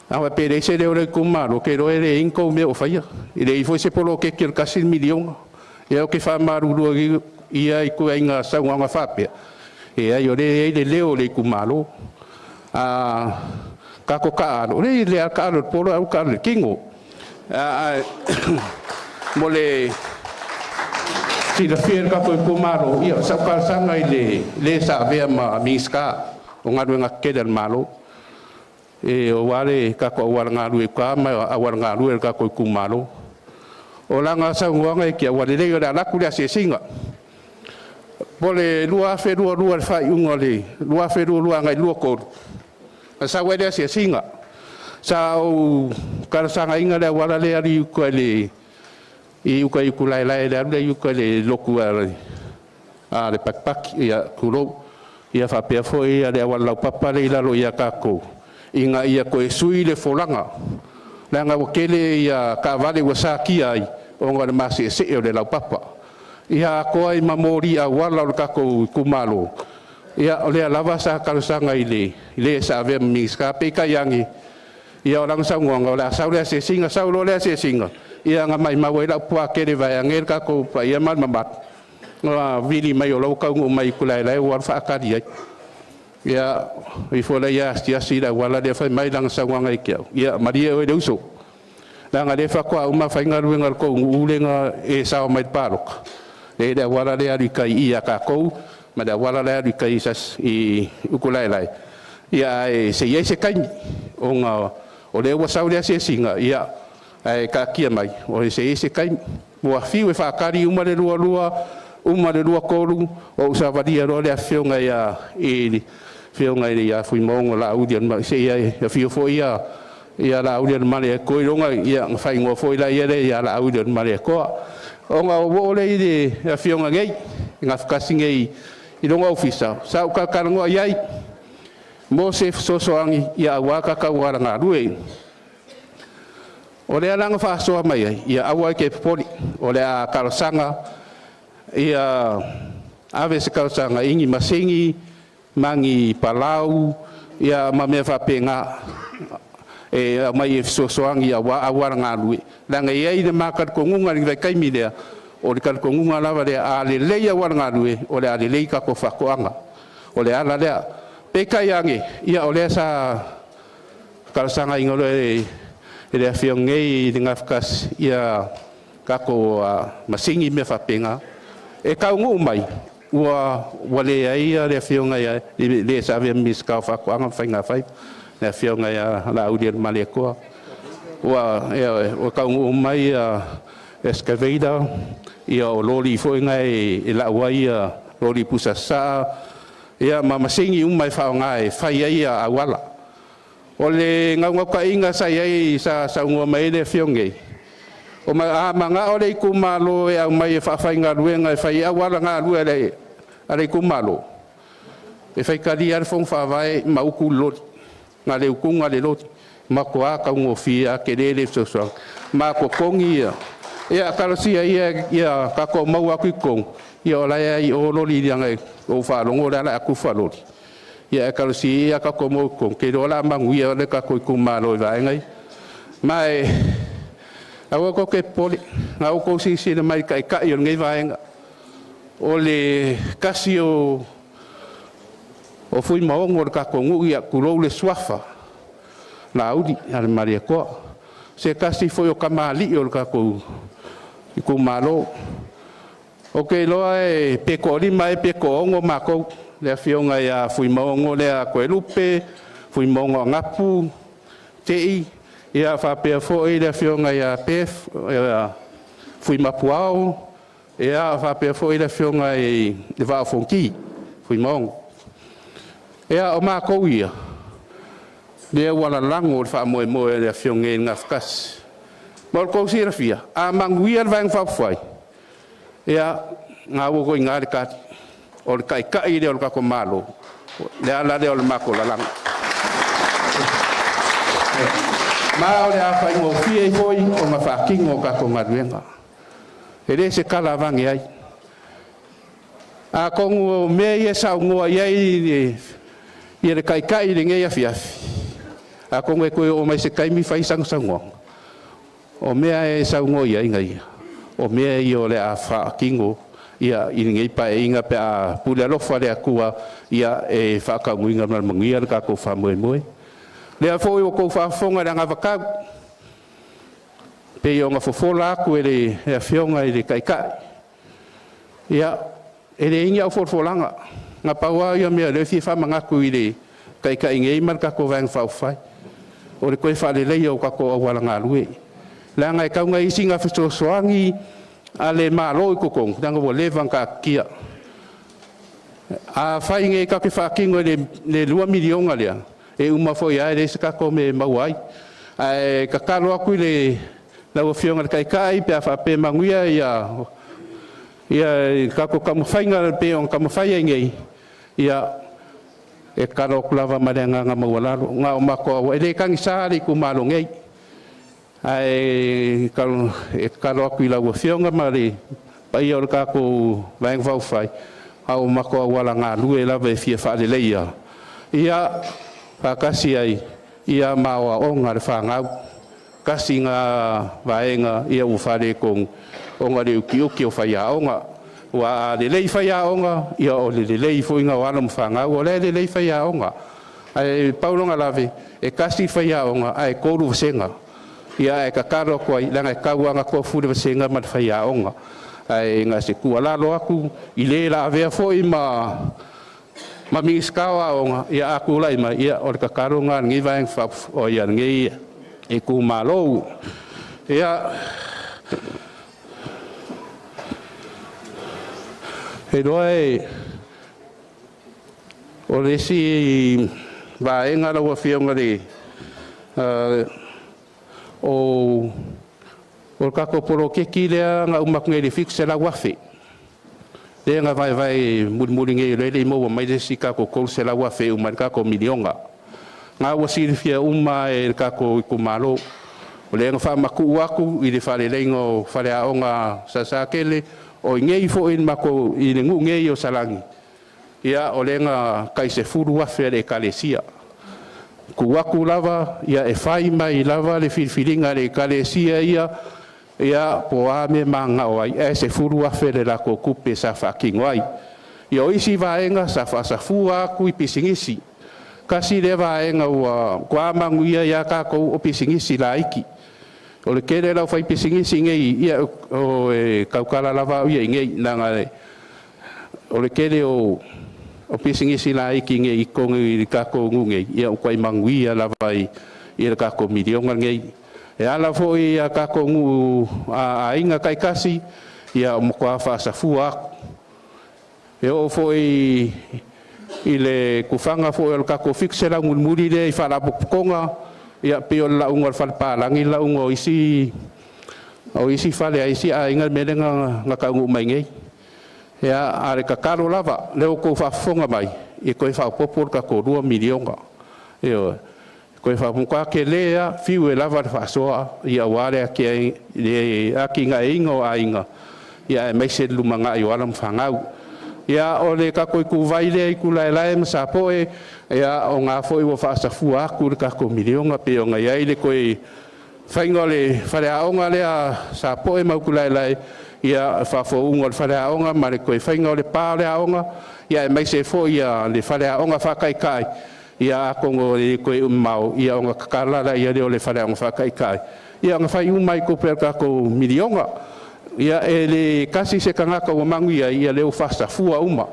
anga pe le se leo le kumalo ke roe le inko me o whaia. I le i foi se polo ke ki kasi miliona. Ia o ke wha maruru ia i kua inga saunganga whapea. E ai o le le leo le kumalo. A kako ka alo le le ka alo polo au ka alo kingo. A mo le sila fia ka koe kumalo ia sa ka sanga i le sa vea ma miska o ngā ruenga kere al malo. E o wale ka ko wala ngā rue ka ma a wala ngā rue ka koe kumalo. O la ngā sau ngoanga e kia wale le o laku le asesinga. Po le lua afe lua lua le whai unga le, lua afe lua lua ngai lua koru. A sa wele asesinga. Sa o karasanga inga le wala le ari uka le i uka i kulai lai le aru le uka le loku a le pakpaki ia kuro. Ia whapea foi ia le awala lau papa le ilalo ia kako. Inga ia koe sui le folanga. Langa wakele ia ka vale wa sa kia ai o ngā le masi e se o le lau papa. Ia koa i mamori a wala o le kako kumalo. Ia o lea lava sa karasanga i le sa avea minska pe kai angi. Ia o langa sa nguanga o le asau le asesinga, sau lo le asesinga. Ia na maimau ai la'u puakele vaeage le tatou paia ma le mamalu, na vili mai o la ua taunuu mai i Utulaelae ua alu faatali ai. Ia ifo lea ia asiasi i le auala lea fai mai lana saunoaga ia te au, ia malie oe le uso, leaga lea faatoa uma fai galuega a le tou nuu lea na e sao mai i le palota, e i ai le auala lea e alu i tai i i ia tatou ma le auala la e alu i tai i Utulaelae. Ia ae se i i ai se taimi ona o lea ua sau le asiasiga, ia ae taatia mai se i i ai se taimi. Ua fiu e faatali, uma le 22, uma le 23, ou savalia loa le afioga ia i le afioga ia Fuimaono Laauli, se i afio foi Laaulialemalietoa, ia ona faaigoa foi lea ia Laaulialemalietoa. Ona ou oo lea i le afioga nei, Gafatasi nei i lona ofisa, sa ou talatalanoa i ai mo se fesoasoani aua ta auala galue. O lea la na faasoa mai ai, ia aua e te popole, o le a talosaga ia ave se talosaga i ni masini ma ni palau ia ma mea faapena e aumai e fesoasoani aua auala galue, leaga e i ai le ma talitonuga i le vaitaimi lea, o le talitonuga lava lea, a lelei auala galue, o le a lelei tatou faatoaga. O le ala lea. Peitai ane, ia o lea sa talosagaina loa e le afioga nei i le Gafatasi ia tatou masini ma mea faapena. E taunuu mai, ua leai le afioga ia le sa avea ma Minisita o Faatoaga ma Faiga Faiva, le afioga ia Laaulialemalietoa. Ua, ioe, ua taunuu mai excavator, ia o loli foi na e lau ai loli pusa sasaa, ia ma masini uma e faaaoga e fai ai auala. O le naunautaiga sa i ai sa saunoa mai ai le afioga nei, a manao le itumalo e aumai e faafaigaluega e fai ai auala galue a le itumalo, e faitalia lava le fono faavae ma utu le loli, na o le utuga o le loli, matua taugofie lava, tele le fesoasoani, ma totogi ia talosia ia tatou maua atu i totonu, ia o la e lava i o loli, leaga ua ou faalogo o la e o le a tufa loli, ae talosia ia tatou maua i totonu, ou te iloa o le a manuia le tatou itumalo i vaega ia. Ma aua tou te popole, o lena ua outou silasila mai i le Taitai o lenei Vaega, o le tasi o Fuimaono o le tatou nuu, ia tulou le suafa, Laaulialemalietoa, o se tasi foi o tamalii o le tatou itumalo. Ou te iloa pe toalima ea pe toaono matou, le afioga ia Fuimaono lea Toelupe, Fuimaono Anapu Tei, ia faapea foi le afioga ia Pef Fuimapuao, ia faapea foi le afioga i le Vaa o Fonoti Fuimaono. Ia, o matou ia, lea ua lalago le faamoemoe a le afioga nei i le Gafatasi. Mo le tou silafia, a manuia le Vaega Faaupufai, ia, lena ua outou i ina le tali, o le taitai lea o le tatou Malo, le ala lea o le matou lalago. Ma o le a faigofie ai foi ona faatino tatou galuega. E le se tala avane ai. Atonu o mea ia e saunoa i ai le Taitai i lenei afiafi, atonu e toe oo mai se taimi fai sana saunoaga, o mea e saunoa i ai ia, o mea ia o le a faatino ia i lenei Paeaiga pe a pule alofa le Atua ia e faataunuuina ma le manuia le tatou faamoemoe. Lea foi ua outou faafofoga i le anavatau, pei ona fofola atu e le Afioga i le Taitai. Ia, e leai ni au folafolaga, na pau lava ia mea o lea e fia faamanatu i le Taitai nei ma le tatou Vaega Faaupufai, o le toe faaleleia o tatou auala galue, leaga e tau ina i ai sina fesoasoani a le Malo i totonu, leaga ua leva ona taatitia. Afai nei tatou te faatino i le $2 miliona lea, e uma foi lava e leai se tatou mea e maua ai. Ae tatalo atu i lau Afioga i le Taitai pe a faapea e manuia ia tatou taumafaiga pei ona taumafai ai nei, ia e tatalo atu lava ma le agaga maualalo. Na o matou, e le tagisa le itumalo nei, ae tatalo atu i lau Afioga ma le paia o le tatou Vaega Faaupufai, a o matou auala galue lava e fia faaleleia, ia faatasi ai ma aoaoga a le fanau. Tasi lena vaega ia ua faaletonu ona o le utiuti o faiaoga. Aua a lelei faiaoga, ia o le lelei foi lena o alo ma fanau, o la e lelei faiaoga. Ae pau lona lave, e tasi le faiaoga ae tolu vasega. Ia ae tatalo atu ai, leaga e tatau lava ona tofu le vasega ma le faiaoga. Ae na o se tuualalo atu i le o le a avea foi ma Minisita o Aoga, ia a tulai mai, ia o le tatalo lena a lenei Vaega Faaupufai a lenei itumalo. Ia, ou te iloa o le isi vaega lau Afioga o le tatou poloketi lea na uma atu nei i le $700,000 lea na vaevae mulimuli nei, o lea e le i maua mai le isi tatou $300,000 e uma ai le tatou miliona. O lena ua silafia uma lava e le tatou itumalo, o lea na faamatuu atu i le faaleleiga o faleaoga a Salesatele, o i inei foi i le nuu nei o Salani, ia o lea na tai $10,000 a le Ekalesia, tuu atu lava e fai mai lava le filifiliga a le Ekalesia ia, ia po o a mea e mananao ai, ae $10,000 le latou tupe sa faatino ai. Ia o isi vaega sa faasafua atu i pisinisi. Tasi lea vaega ua matua manuia ai lava tatou o pisinisi laiti. O le tele o le aufaipisinisi nei, ia e tautala lava au ia i inei, leaga o le tele o pisinisi laiti nei i totonu i le tatou nuu nei, ia ua matuai manuia lava i le tatou miliona lenei. E ala foi i a tatou nuu aiga taitasi, ia ua matua faasafua atu. E oo foi i le tufaga foi o le tatou $700 mulimuli lea i faalapotopotoga, ia pei o le lauga a le fale palagi le lauga o isi fale a isi aiga le mea lea na taunuu mai nei. Ia, a o le tatalo lava, o lea ua outou faafofoga mai, e toe faaopoopo le tatou $2 miliona. Ioe. Toe matua tele lava, fiu e lava le faasoa aua le atinaeina o aiga, aemaise le lumanai o alo ma fanau. Ia, o le tatou ituvai lea i Utulaelae ma Sapoe, ia o lena foi ua faasafua atu le tatou miliona pei ona i ai le toe faiga o le faleaoga lea a Sapoe ma Utulaelae, ia, faafouina o le faleaoga ma le toe faiga o le pa o le aoga, aemaise foi le faleaoga faataitai. Ia atonu e le toe umi mamao ona tatala lea o le faleaoga faataitai, ia ona fai uma lava i tupe a le tatou miliona. Ia, e le tasi se tagata ua manuia ai, ia lea ua faasafua uma.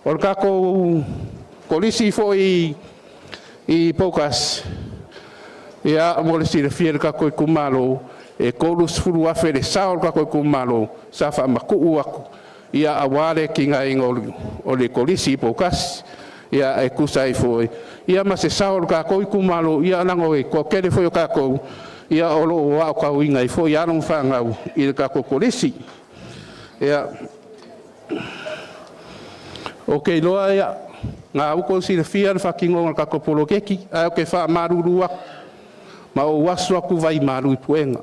O le tatou Kolisi foi i Poutasi, ia mo le silafia e le tatou itumalo, e $30,000 le sao o le tatou itumalo sa faamatuu atu ia aua le atinaeina o le Kolisi i Poutasi. Ia e tusa ai foi ia ma se sao o le tatou itumalo, ia leaga o le toatele foi o tatou ia o lo o aotauina ai foi alo ma fanau i le tatou Kolisi. Ia, ou te iloa na ua outou silafia le faatinoga o le tatou poloketi, ae ou te faamalulu atu ma ou asu atu vaimalu i puega.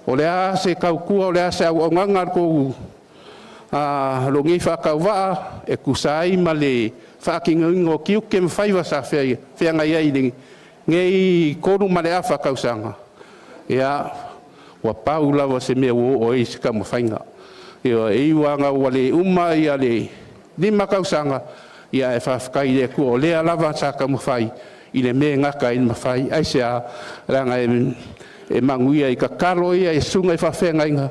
O le a se tautua, o le a se auaunaga a lou nei faatauvaa e tusa ai ma le faatinoina o tiute ma faiva sa feagai ai i lenei 3.5 tausaga, ia, ua pau lava o se mea ua oo i ai se taumafaiga. Ioe, e ui lava ina ua le uma le 5 tausaga, ae faafetai i le Atua o lea lava sa taumafai i le mea e gata ai le mafai. Aisea? Leaga e manuia i tatalo ia i susuga i faafeagaiga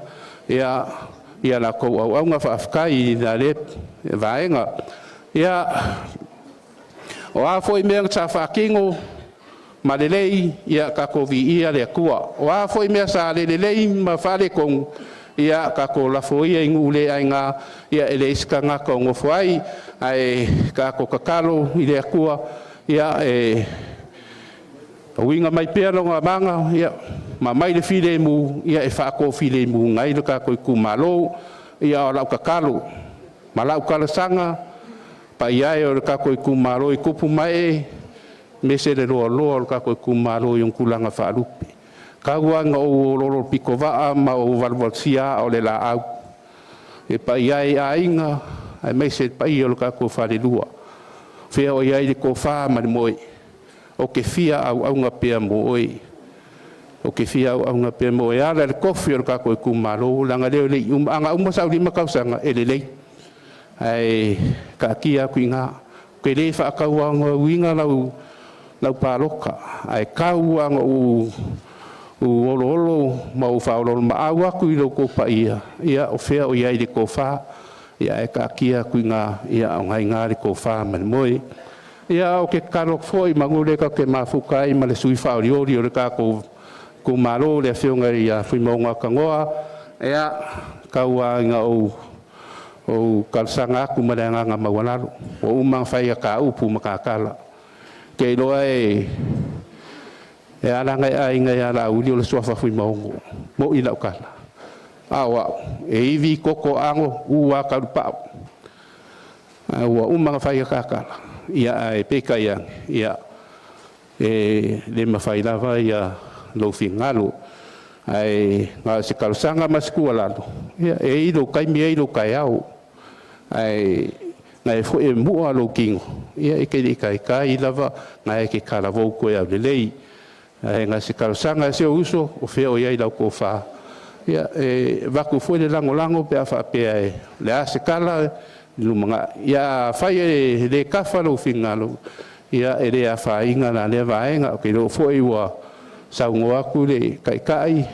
ia latou auauna. Faafetai i la lea vaega. Ia, o a foi mea sa faatino ma lelei, ia tatou viia le Atua. O a foi mea sa le lelei ma faaletonu, ia tatou lafo ia i nuu le aina, ia e leai se tagata o nofo ai, ae tatou tatalo i le Atua ia e uiga mai pea Lona agaga ia ma aumai le filemu e faatofilemuina ai le tatou itumalo. Ia, o lau tatalo ma lau talosaga, paia e o le tatou itumalo i tupu ma ee, aemaise le loaloa o le tatou itumalo i ona tulaga faalupe, tau lava ina ou oloolo pitovaa ma ou valuvalusia aa o le laau, le paia e i aiga aemaise le paia o le tatou falelua, fea o i ai le tofa ma le moe, ou te fia auauna pea mo oe. O ke fia auauna pea mo e ala i le kofi o le tatou itumalo, leaga lea e le i uma. A na uma sau 5 tausaga e lelei, ae taatia atu i ina. Ou te le faatauagauina lau palota, ae tau lava ona ou oloolo ma ou faaoloolomaau atu i lo outou paia, ia o fea o i ai le tofa, ia ae taatia atu i ina, o lena e i ina le tofa ma le moe. Ia ou te tatalo atu foi, meamanu o lea tatou te mafuta ai ma le sui usufono faaolioli o le tatou itumalo le Afioga ia Fuimaono Tanoa, ia tau lava ina ou talosaga atu ma le agaga maualalo, ua uma ona fai a ta upu ma ta tala. Ou te iloa e ala ona e aiga ia Laauli o le suafa Fuimaono, e moni lau tala, a o au, e ivi, toto, ago, u lava tau i le pau. Ae ua uma ona fai a ta tala, ae peitai ane, ia, e le mafai lava lou finagalo. Ae na o se talosaga ma se tuualalo, ia e i ai lou taimi e i ai lou taeao, ae na e foi e mua lou tino, ia e te le i taitai lava ona e te talavou toe aulelei. Ae na o se talosaga i si ou uso, o fea o i ai lau tofa, ia e avatu foi le lagolago pe a faapea o le a se tala i le lumanai. Ia afai e le kafa lou finagalo, ia e le afaina la lea vaega. Ou te iloa foi ua saunoa atu le Taitai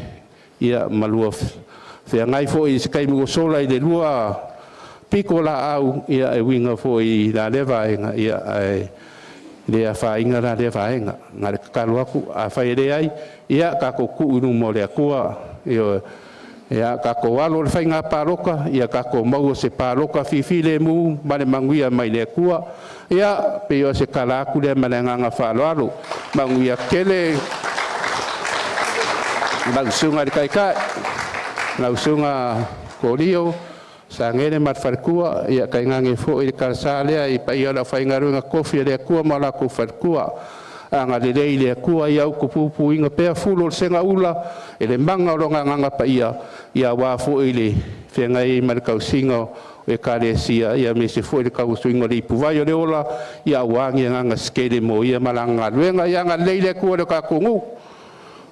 ia ma lua feagai foi i se taimi ua sola i le lua pitolaau, ia e uiga foi i la lea vaega, ae le afaina la lea vaega. Na o le tatalo atu, afai e leai, ia tatou tuu i luma o le Atua. Ioe. Ia tatou alo i le faiga palota, ia tatou maua se palota fifilemu ma le manuia mai le Atua. Ia, pei o se tala atu lea ma le agaga faaaloalo. Manuia tele lau Susuga i le Taitai, lau Susuga Kolia, Sagele ma le faletua, ia tainane foi le talasa lea i paia o le aufaigaluega totofi a le Atua ma latou faletua. Agalelei le Atua ia utupupuina pea fulu o le segaula e le maga o Lona Agaga Paia, aua foi le feagai ai ma le tausiga o Ekalesia, aemaise foi le tauasuina o le ipuvai o le ola, aua ni agaga se tele mo ia ma lana galuega. Ia agalelei le Atua i le tatou nuu,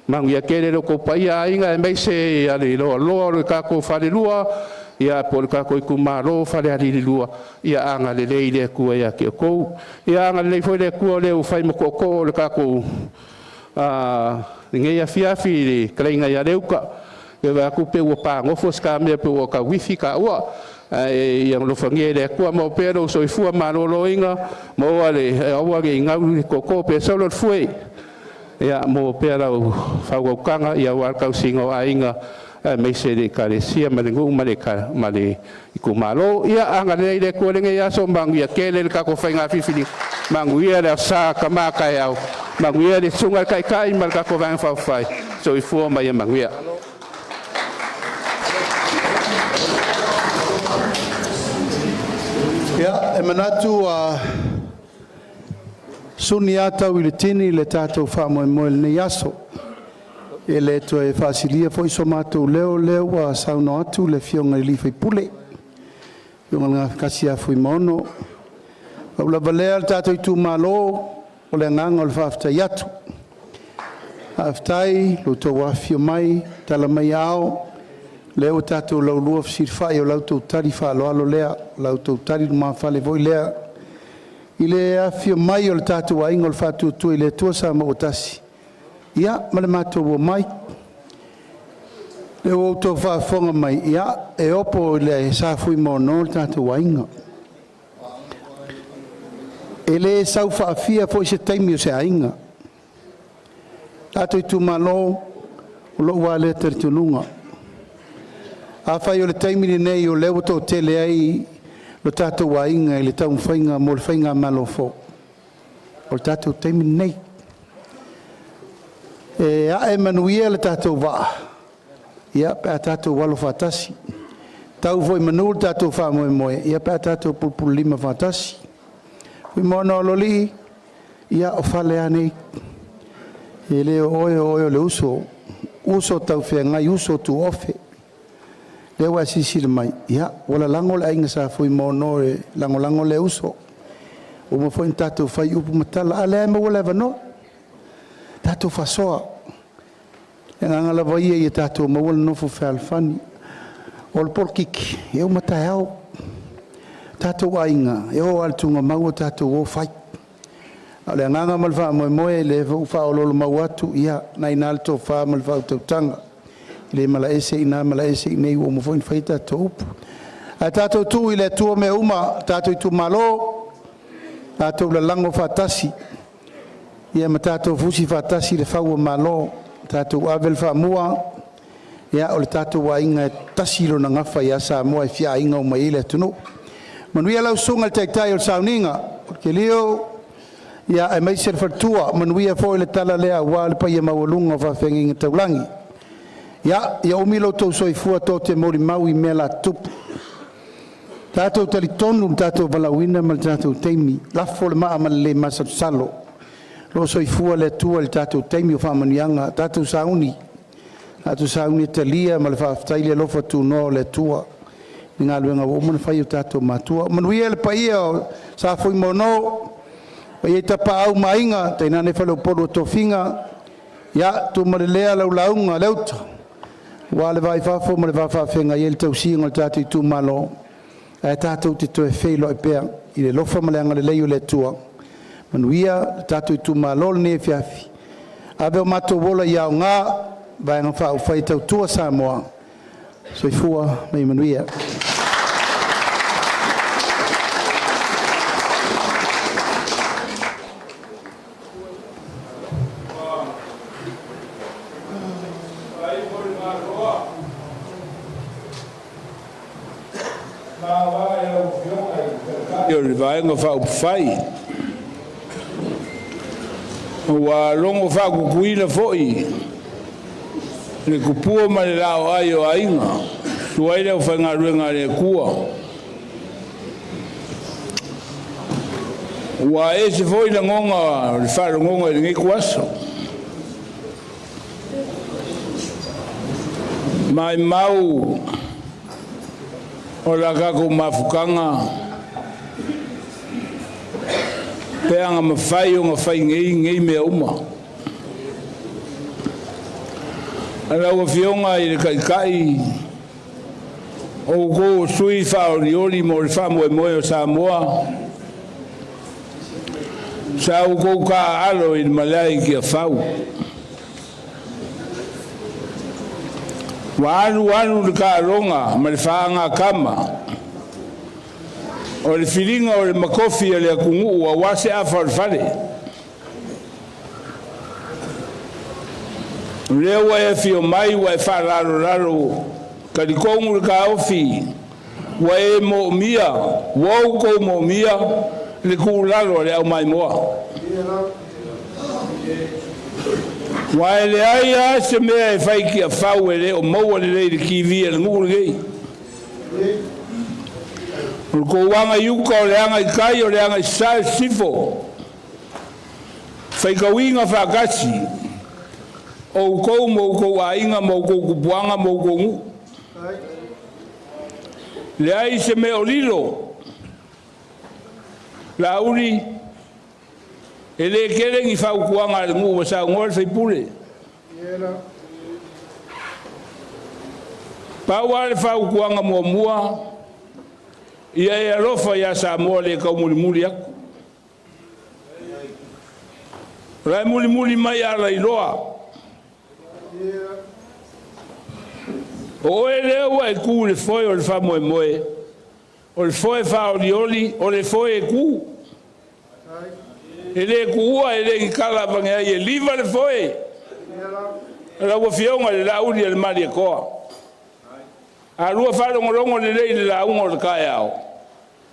manuia tele lo outou paia, aiga aemaise le loaloa o le tatou falelua, ia po o le tatou itumalo o Falealili 2, ia agalelei le Atua ia te outou. Ia agalelei foi le Atua o le ua fai ma tootoo o le tatou lenei afiafi i le fetalaiga ia Leuta, ia vaai atu pei ua pagofo si ta mea pei ua tau uifi taua. Ae ia alofagia e le Atua maua pea lou soifua maloloina, maua le aua ne i gau le tootoo pe solo le fue. Ia maua pea lau faautautaga aua le tausiga o aiga aemaise le Ekalesia ma le nuu ma le itumalo. Ia agalelei le Atua i lenei aso, manuia tele le tatou faiga filifiliga, manuia le Aso Sa tama taeao, manuia le susuga i le Taitai ma le tatou Vaega Faaupufai. Soifua ma ia manuia. Ia, e manatu ua suni lava tau i le tini le tatou faamoemoe i lenei aso. E le toe faasilia foi so matou leo, o lea ua saunoa atu le Afioga i le sui usufono, le Afioga i le Gafatasi ia Fuimaono. Pau lava lea le tatou itumalo, o le agaga o le faafetai atu. Faafetai i lo outou afifio mai, tala mai ao, o lea ua tatou laulua fesilafai, o la outou tali faaaloalo lea, o la outou tali lumafale foi lea i le afifio mai o le tatou aiga o le Faatuatua i le Atua Samoa ua tasi, ia ma le matou omai. O lea ua outou faafofoga mai, ia, e opo i le sa Fuimaono le tatou aiga. E le sau faafia foi se taimi o se aiga. Tatou itumalo, o lou lava lea talitonuga. Afai o le taimi lenei o lea ua toatele ai lo tatou aiga i le taumafaiga mo le faigamalo fou, o le tatou taimi lenei. E ae manuia le tatou vaa, ia pe a tatou alo faatasi. Tau foi i manu le tatou faamoemoe, ia pe a tatou pulupululima faatasi. Fuimaono Aloalii, ia o fale lava nei. E le o oe o oe o le uso, uso taufeagai, uso tuofe. O lea ua e silasila mai, ia, ua lalago le aiga Sa Fuimaono e lagolago lea uso. Ua uma foi ona tatou fai upu ma tala, a o lea e maua le avanoa. Tatou faasoa. Le agaga lava ia ia tatou maua le nofo fealofani. O le polokiki, e uma taeao. Tatou aiga, e oo lava i le tugamau ua tatou o fai. A o le agaga ma le faamoemoe, o lea foi ua faaoloolomaau atu, ia, o lena e i ina le tofa ma le faautautaga, e le malaese i ina malaese i inei, ua uma foi ona fai a tatou upu. Ae tatou tuu i le Atua mea uma, tatou itumalo, tatou lalago faatasi ia ma tatou fusi faatasi le fau o malo, tatou ave le faamua, ia o le tatou aiga e tasi lona gafa ia Samoa e fiaiga uma i ai le atunuu. Manuia lau susuga i le Taitai o le Sauniga, Iu aemaise le faletua, manuia foi le tala lea aua le paia maualuga o faafeagaiga taulagi. Ia umi lo outou soifua tou te molimau i mea o le a tutupu. Tatou talitonu lo tatou valaauina ma le tatou taimi, lafo le maa ma le le masalosalo. O lo o soifua le Atua i le tatou taimi o faamanuiaga, tatou sauni, tatou sauni e talia ma le faafetai le alofa tunoa o le Atua i galuega ua uma ona fai e o tatou matua. Manuia le paia o Sa Fuimaono, paia i Tapaau ma Aiga, tainane faleupolu o tofiga. Ia tuumalelea lau lauga Leuta, aua le va i fafo ma le va faafeagai ai le tausiga o le tatou itumalo, ae tatou te toe feiloai pea i le alofa ma le agalelei o le Atua. Manuia le tatou itumalo i lenei afiafi. Ave o matou ola ia aoga, Vaega Faaupufai e Tautua Samoa. Soifua ma ia manuia. O le Vaega Faaupufai ua logo faakukuila foi le tupua ma le laoai o aiga, susu ai le aufaigaluega a le Atua. Ua ese foi lagona o le faalogoga i lenei ituaso. Maimau o la tatou mafutaga pe aga mafai ona fai nei nei mea uma. Lau Afioga i le Taitai, o outou o sui faaolioli mo le faamoemoe o Samoa, sa outou taaalo i le malae i Tiafau. Ua alu alu le taaloga ma le faagatama o le filiga o le matofi a le atunuu aua se afa o le fale. O lea ua e afio mai ua e faalalolalo, talitonu le taofi ua e moomia, ua outou moomia le tuulalo a le aumaimoa. Ua e leai lava se mea e fai tiafau e le o maua lelei i le TV a le nuu lenei. O le tou aga i uta, o le aga i tai, o le aga i sasae, sisifo, faitauina faatasi outou ma outou aiga ma outou tupuaga ma outou nuu. Leai se mea o lilo, Laauli, e le tele ni fautuaga a le nuu ua saunoa le faipule. Pau lava le fautuaga muamua, ia e alofa ia Samoa le taumulimuli atu. O la e mulimuli mai alailoa. O oe lea ua e tu i le foe o le faamoemoe, o le foe faaolioli, o le foe e tu. E le tuua, e le ni tala avane ai, e liva le foe. Lau Afioga i le Laauli a le Malietoa, a lua faalogologo lelei i le lauga o le taeao,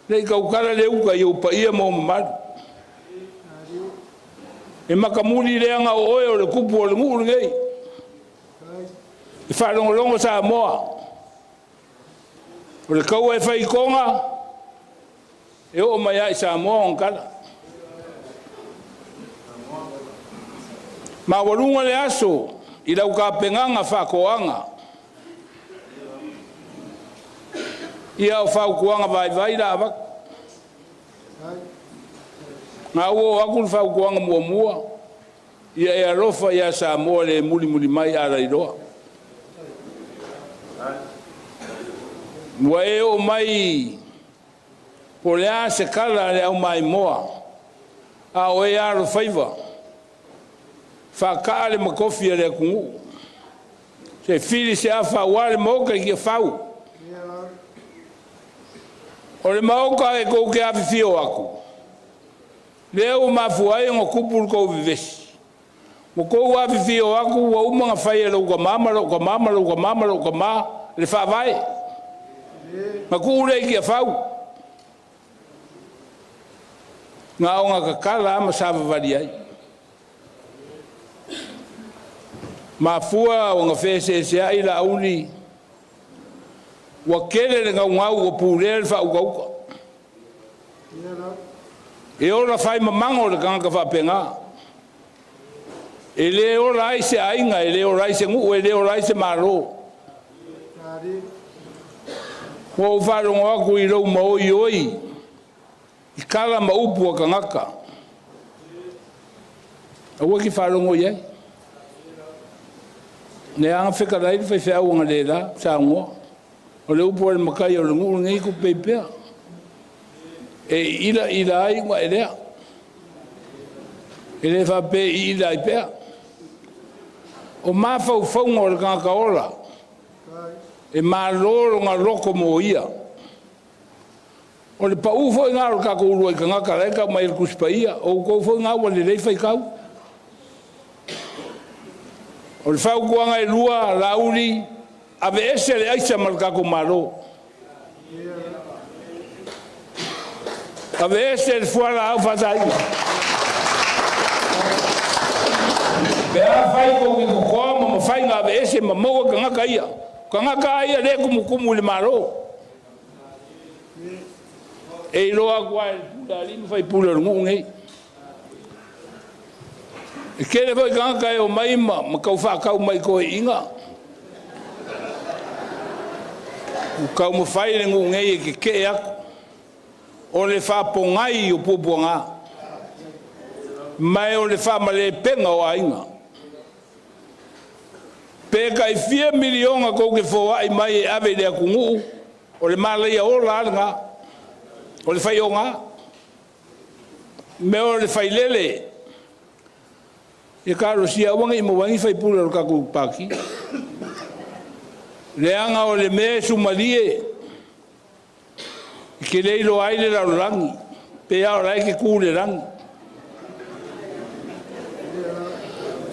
le i tautala le uta i ou paia ma ou mamalu. E matamuli leaga o oe o le tupu o le nuu lenei. E faalogologo Samoa, o le taua e fai i Toga, e oo mai lava i Samoa ona tala. Maualuga le aso i lau tapenaga faatoaga. Ia o fautuaga vaivai la avatu. Na ua oo atu le fautuaga muamua. Ia e alofa ia Samoa le mulimuli mai alailoa. Ua e o mai po le a se kala le au mai moa, a o e alo faiva, whakaa le makofi a le akungu. Se fili se afa ua le moka i kia whau. O le maoka e kou ke awhiwhio aku. Lea ua mafua ai ona kupu le kou vevesi. Ua kou awhiwhio aku ua uma ngā whai e lau ka mama, lau ka mama, lau ka mama, lau ka ma, le whaavae. Ma kuu lei kia whau. Ngā onga kakala ama savavali ai. Mafua o ngā whese ai la auli. Ua kele le ngau ngau ua pūlea le whaukauka. E ora whai mamango le kangaka whapenga. E le ora ai se ainga, e le ora ai se ngu, e le ora ai se maro. Ua uwharongo aku i rau maoi oi, i kala ma upu a kangaka. Aua ki wharongo iai. Ne anga wheka rai whai whiau anga le la, sa ngoa. O le upu ale makai o le ngu ngei ku peipea. E ila ila ai ngua e lea. E le whape i ila i pea. O mawhau whaunga o le kangaka ola. E mālolo ngā loko mō ia. O le pau fo i ngā o kako urua i kangaka lai ka mai le kusipa ia. O kou fo i ngā ua le lei whai kau. O le whau kuanga e lua, lauli, ave ese le aisa ma le kako malo. Ave ese le fuala au whatainga. Pe a whai kou ki kokoa ma mawhainga ave ese ma maua kangaka ia. Kangaka ia le kumukumu le malo. E iloa kua e pula alima whai pula rungu ngei. E kere foi kangaka e o mai ma kau whakau mai koe inga. U kau mawhai le ngu ngei e ke ke aku. O le whapongai o pupuanga. Mai o le whamale penga o ainga. Pe kai fia milionga kou ke fōai mai e ave le aku nguu. O le malaia o la alanga. O le whaionga. Me o le whailele. E karo sia wanga i mawangi whai pula o kaku paki. Leanga o le mea sumalie. I ke leilo ai le rarorangi. Pe ao rai ke kū le rangi.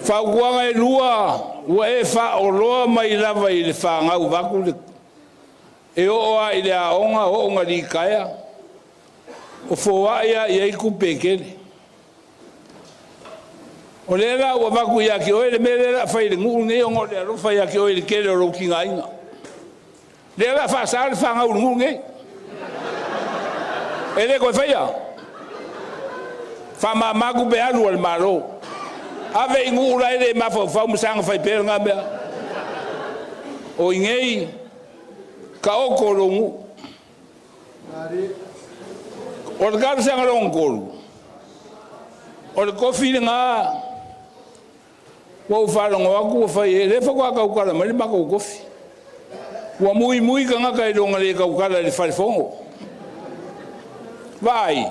Whaukuanga e lua, ua e wha o loa mai lava i le whangau waku le. E o oa i le aonga o onga rikaea. O fōa ia i ei kupekele. O le la ua waku ia ki oe le mele la whai le ngu ngei o le alofa ia ki oe le kele o roki ngā inga. Le la wha le whangau ngu ngei. E le koe whaia. Wha ma maku pe alu al malo. Ave i ngu ura ele mawhau whau masanga whai pere ngā mea. O i ngei ka oko ro ngu. O le karu sanga rongo kolu. O le kofi le ngā. Ua uwharongo aku ua whai e le whakua kaukala mai le maka o kofi. Ua mui mui ka ngaka i longa le kaukala le wharefongo. Vai,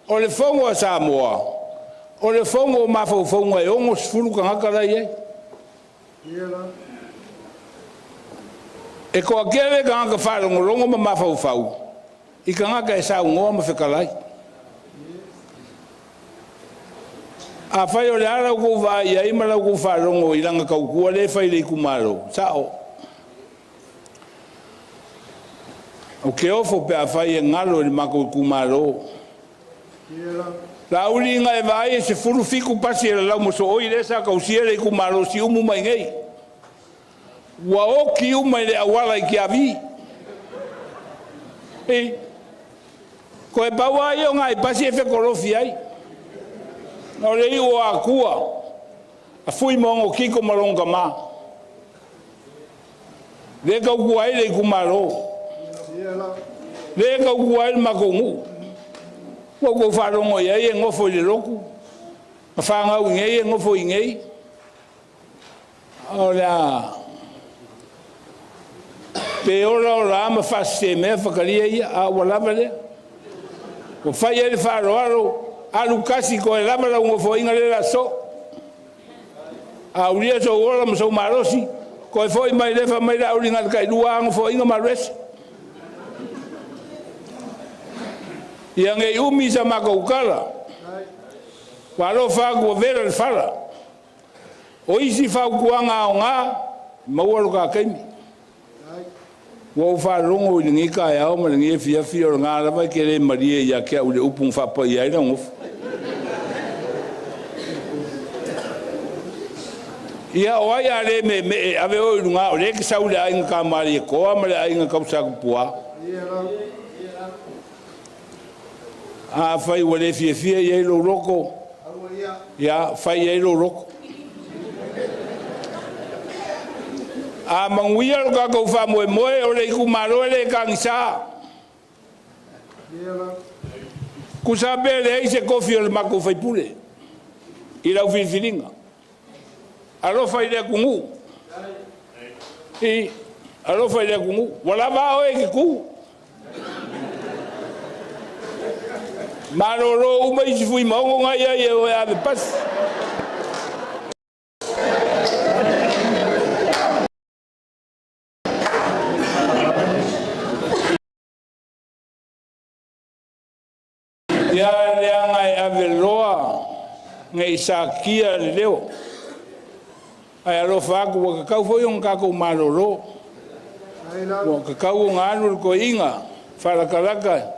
o le fongo a Samoa, o le fongo o mawhaufonga e ongo sifuru ka ngaka lai ai. E koa kere ka ngaka wharongorongo ma mawhaufau, i ka ngaka e sa ungoa ma whekalai. A whai o le ara kou vai ai ma lau kou wharongo i ranga kaukua le whai le kumaro. Sao. O ke ofo pe a whai e ngalo i mako kumaro. La uri inga e vai e se furu fiku pasi e la lau moso oi le sa kausia le kumaro si umu mai ngei. Ua oki uma i le awala i ki avi. E, koe paua ai o ngai pasi e whekorofi ai. Na o le i o akua, a fui mongo kiko malonga ma. Le kau ai le kumaro. Le kau ai le makongu. Ua kou wharongo ia e ngofo i le roku. Ma whangau i ngei, e ngofo i ngei. O le a pe ora o la ama whasite mea whakaria ia, a ua lava lea. Ua whai ai le whaaroaro, alu kasi koe lava lau ngofoinga le la so. A ulia so ola ma so malosi, koe foi mai lefa mai la uli ngā kai lua ngofoinga maluesi. Ia ngei umi sa maka ukala. Wa alofa aku wa vera le fala. O isi faukuanga o ngā, maua lo ka kaimi. Ua ou faalogo i lenei taeao ma lenei afiafi o lena lava e te lē malie ia te au i le upu na faapaia ai lau nofo. Ia o ai a lē meemee e ave oe i lugā o lea e te sau i le aiga Tamalietoa ma le aiga Tausakupuā. Afai ua le fiafia i ai lou loto, ia fai i ai lou loto. A manuia lo tatou faamoemoe o le itumalo e le tagisa. Tusa pe leai se tofi o le matou faipule i lau filifiliga. Alofa i le atunuu. I alofa i le atunuu. Ua lava a oe i te tu. Malolo uma isi Fuimaono na iai e o e ave pasi. Ia leaga e ave loa nei sakia le leo. Ae alofa atu ua tatau foi ona tatou malolo. Ua tatau ona alu le toeaina faalatalata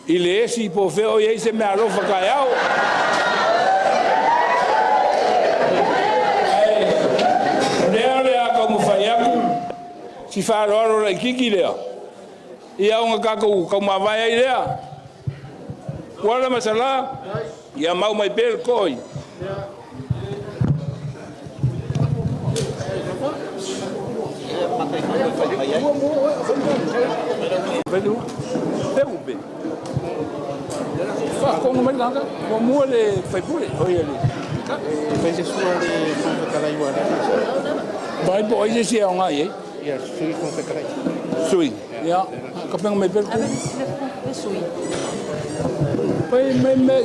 i le esi po o fea o i ai se meaalofa taeao. Ae o lea o le a taumafai atu si faaaloalo laitiiti lea, ia ona tatou taumavae ai lea. Ua masala, ia mau mai pea le to'o i. Faatonu mai le tagata, muamua le faipule, o ia le. Fai se sua le Fofoga Fetalai ua Vai po ai se isi e aoga i ai. Ia, Sui Fofoga Fetalai. Sui, ia, kapenga mai pea le Ave le sui. Pai mai mai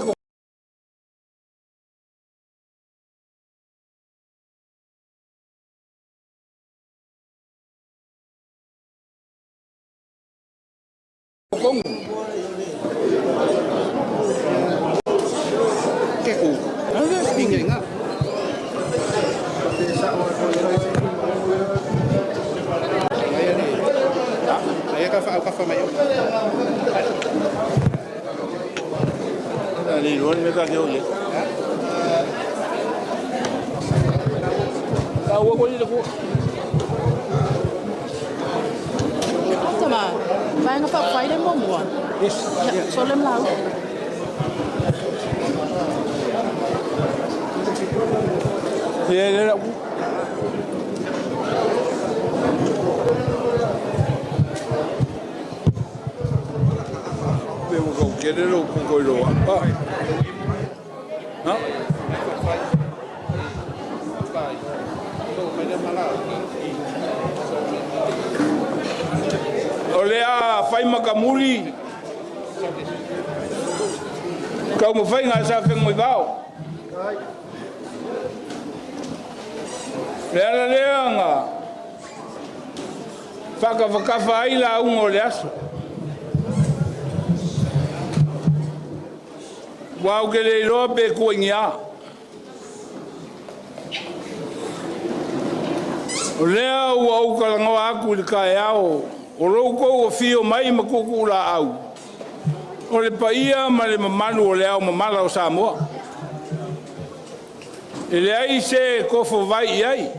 tonu. Ke ku. Inga inga. Aia ka wha ka mai. Le iloa le mea ta te o i ai. Taua koe le kua. Tama, vaega faaupufai le muamua. Yes. Ia, sole ma lau. Ia, le lau. Pe ua kau kere lou kuko i loa. Ah. Ha? O lea fai makamuli taumafaiga a sa Fegoaivao. Le ala lea na faakafakafa ai lauga o le aso. Ua ou ke le iloa pe kuaigiā. O lea ua ou talanoa atu i le taeao o lou tou afio mai ma tuutuu laau o le paia ma le mamalu o le ao mamala o Samoa. E leai se tofo vai i ai.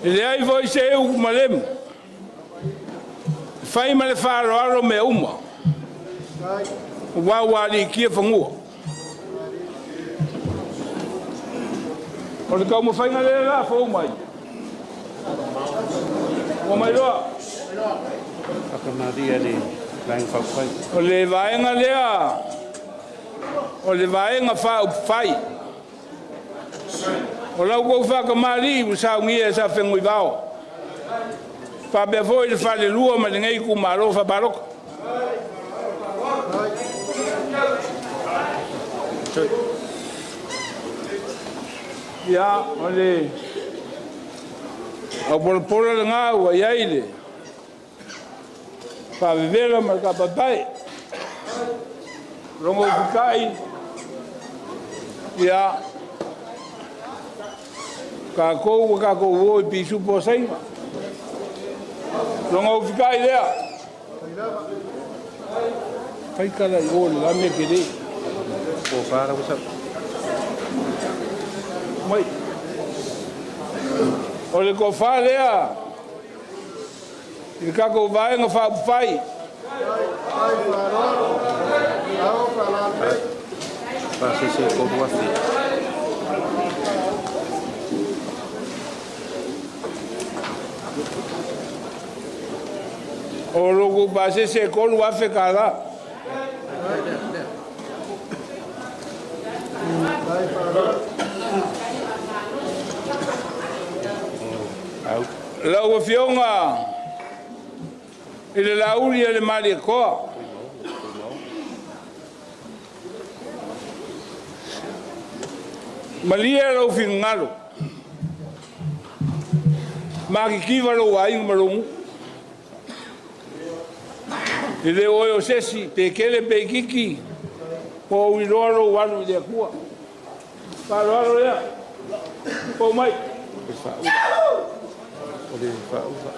E leai foi se upu malemu. E fai ma le faaaloalo mea uma. Aua ua aliitia fanua. O le taumafaiga lea la fou mai. Ua mai loa. Whakamaria le Vaega Faaupufai. O le vaega lea O le vaega faaupufai. O lau kou faakamali'i ua saugia e sa fegoivao. Faapea foi le falelua ma lenei itumalo faapalota. Ia, o le aupolapola lena ua i ai le faavevela ma le kapapai. Logo ufikai, ia, kākou ua kākou o i pisupo o Saina. Logo ufikai lea. Faikala i o le lame ke le. Po whara wasa. Mai. O le kofa lea. I le kākou vaega faaupufai. Pasese kolu afe. O loku pasese kolu afe kala. Lau afioga i le lauli e le Malietoa. Malie lau finagalo. Makikiva lou aiga ma lou nuu. E le oe o sesi, pe kele pe kiki, po o iloa lou alu i le Atua. Faaaloalo lea. Pau mai. O le faaula.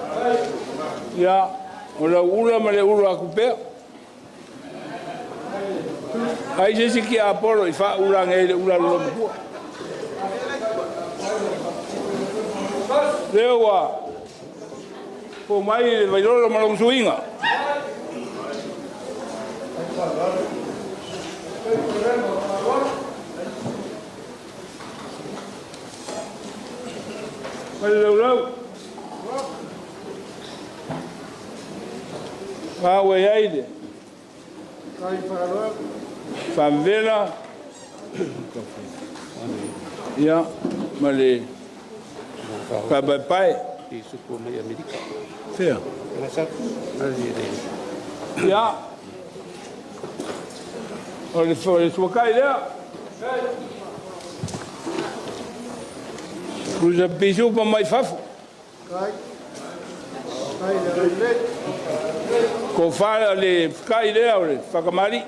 Ia, o lau ula ma le ula aku pea. Ai se isi ki Apolo i faaula nei le ula lolo matua. Lea ua po mai le vailolo ma lou suiga. Ma le laulau. A ua i ai le faavela ia ma le faapaepae. I suku mai Amerika. Fea? Sa. Ali le. Ia. O le suakai lea. Kusa pisupa mai fafo. Ko wha le whakai lea o le whakamari.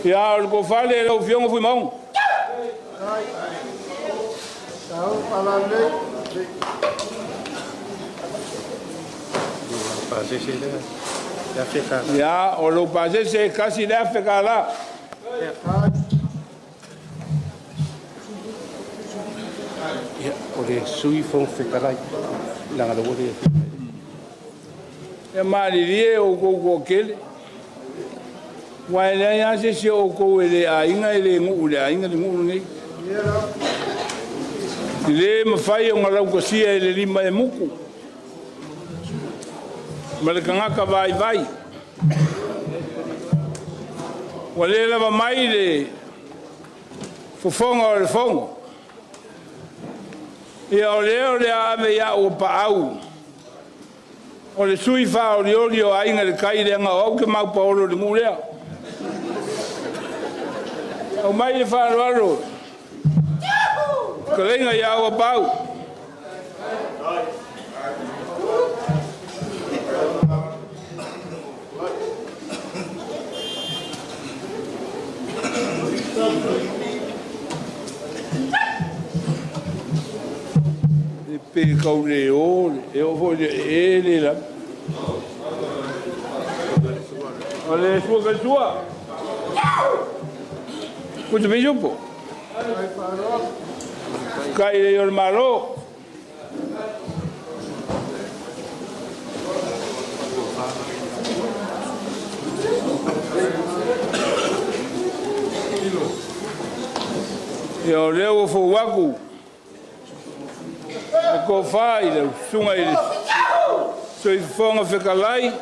Ia o le ko whale lau fionga fui maunga. Pasese lea. Le afe ka. Ia o lou pasese kasi le afe ka la. Ia, o le sui fong fetalai. Langa le wole. E maalilie o kou ko kele. Wa e leai a se se o kou e le aiga e le nuu le aiga le nuu lenei. I le mawhai o ngā laukasia e le lima e muku. Ma le kangaka vai vai. Ua le lava mai le fofoga o le fogo. Ia o lea o le a ave ia ua paau. O le sui faaolioli o aiga le kai leaga o au ke mau paolo le nuu lea. Au mai le faaaloalo. Kaleiga ia ua pau. E pe kau le o, e o foi le e le la. O le sua ka sua. Ko te pisupo. Kai le o le malo. Ia o lea ua fou aku. E ko whai le usunga i le soifofoga fekalai.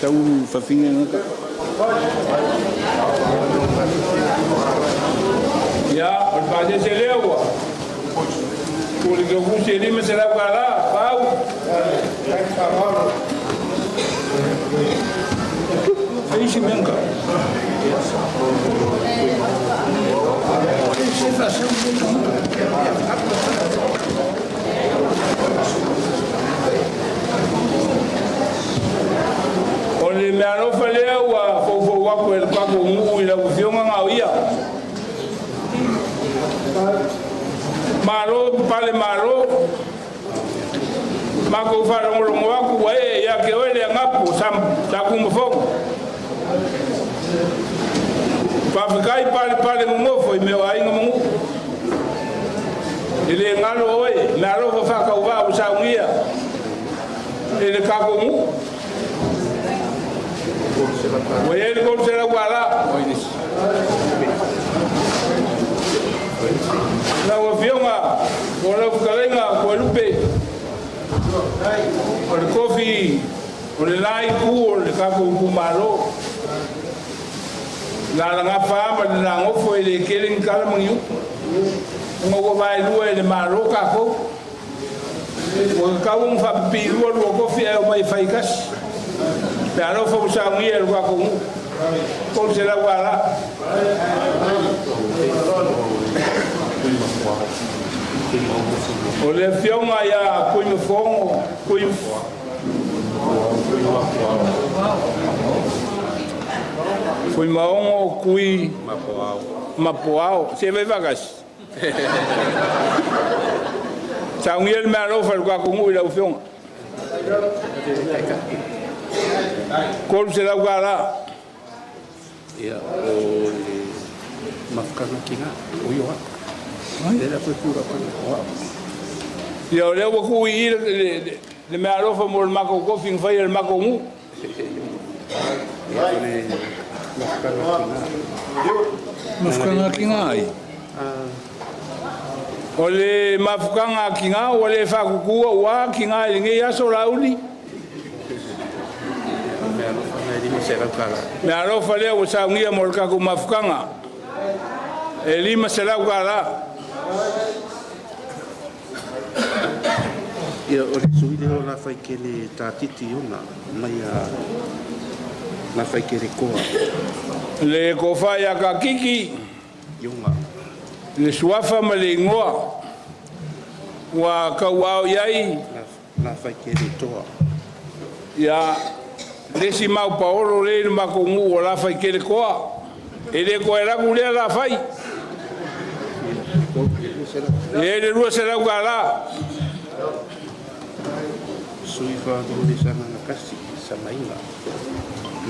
Tau fafine na ka. Ia, o le pasese lea ua. Ua le taufusi e $500 kālā, pau. Feisi menga. O le mea alofa lea ua foufou aku e le kako nguu i lau afioga gao ia. Malo pale malo. Makou faalogologo aku ua ee ia ke oe le agapu sakumafoga. Faafekai palepale gogofo i mea o aiga magu'u. E lē galo oe, mea alofa faakauvā ua saugia e le kakou gu'u. Ua iai le $300 kālā. Lau afioga o lau fetalaiga Koelupe, o le kofi o le la itu o le kakou itumālō. Lalagafa ma le lagofo e lē kele ni tala ma ni upu. Ona ua vaelua e le mālō kākou. Ua tatau ona faapipii lua lua kofi ae omai e fai tasi. Pe alofa ua saugia e le kakou nuu. $300 kālā. O le afioga ia Kuimafogo, Kui Fuimaogo Kui Mapoao. Se vai vakasi. Saugia le mea alofa i le kakou nuu i lau afioga. $300 kālā. Ia, o le mafukana ki ngā, o ioa. Le la koe kura pana, o au. Ia, o lea ua tuu i i le mea alofa mo le makou kofi na faia e le makou nuu. Ia, o le mafukana ki ngā. Mafukana ki ngā ai. O le mafukaga a kigā ua lē faakukua uā kigā i lenei aso lauli. Mea alofa na e $500 kālā. Mea alofa lea ua saugia mo le kakou mafukaga e $500 kālā. Ia, o le sui lea o la whaikele tātiti ona, mai a la whaikele koa. Le kofa ia kakiki. Ionga. Le suafa ma le igoa. Ua kauao iai. La whaikele toa. Ia, le si mau paolo le i le makou nuu o la whaikele koa. E le koe laku lea la whai. E le $200 kālā. Sui whaaruri sana na kasi, sa mainga.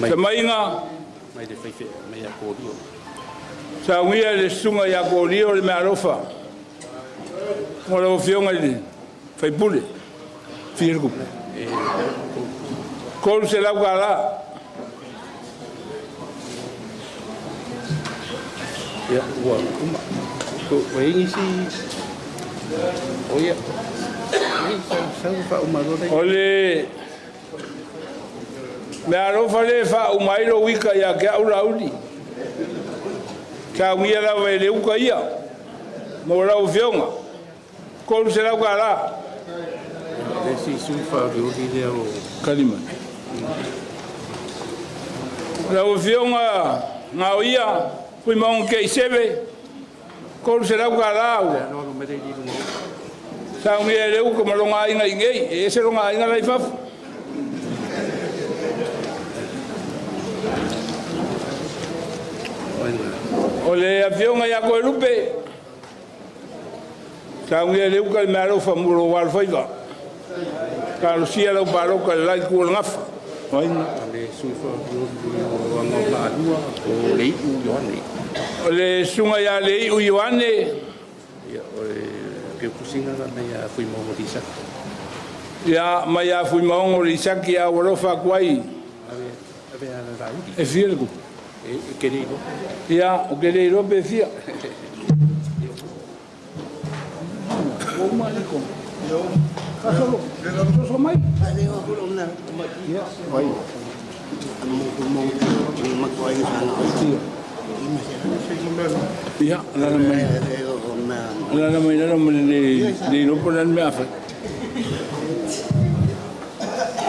Sa mainga. Mai le whaiwhea, mai a kōrio. Saugia le susuga ia Kōrio le mea alofa. Mo lau afioga i le faipule. Fia le kupu. $300 kālā. Ia, ua uma. Ko ingi si... O ia. O le mea alofa le faauma ai lou ika ia ke au lauli. Saugia lava e le uka ia. Mo lau afioga. $300 kālā. Le si sui whaoriori lea o... Kalima. Lau afioga ngao ia, Fuimaogo ke i seve, $300 kālā ua. Saugia e le uka ma longa aiga i nei, e ese longa aiga lai fafo. O le afioga ia Koelupe, saugia e le uka le mea alofa mo lou alofaiva. Talosia lau paloka le lai ku o le gafa. Le sui whaoriori o anga o maalua, o le iu Ioane. O le susuga ia le iu Ioane. Ia, o le piukusinga la mai a Fuimaogo Lisaki. Ia, mai a Fuimaogo Lisaki a ua alofa atu ai. Ave a la lauli. E fia le kupu? E ke le iloa. Ia, o ke le iloa pe fia. Mai. Ia, alala mai. Alala mai lalo ma le le iloa po o le a le mea a fai.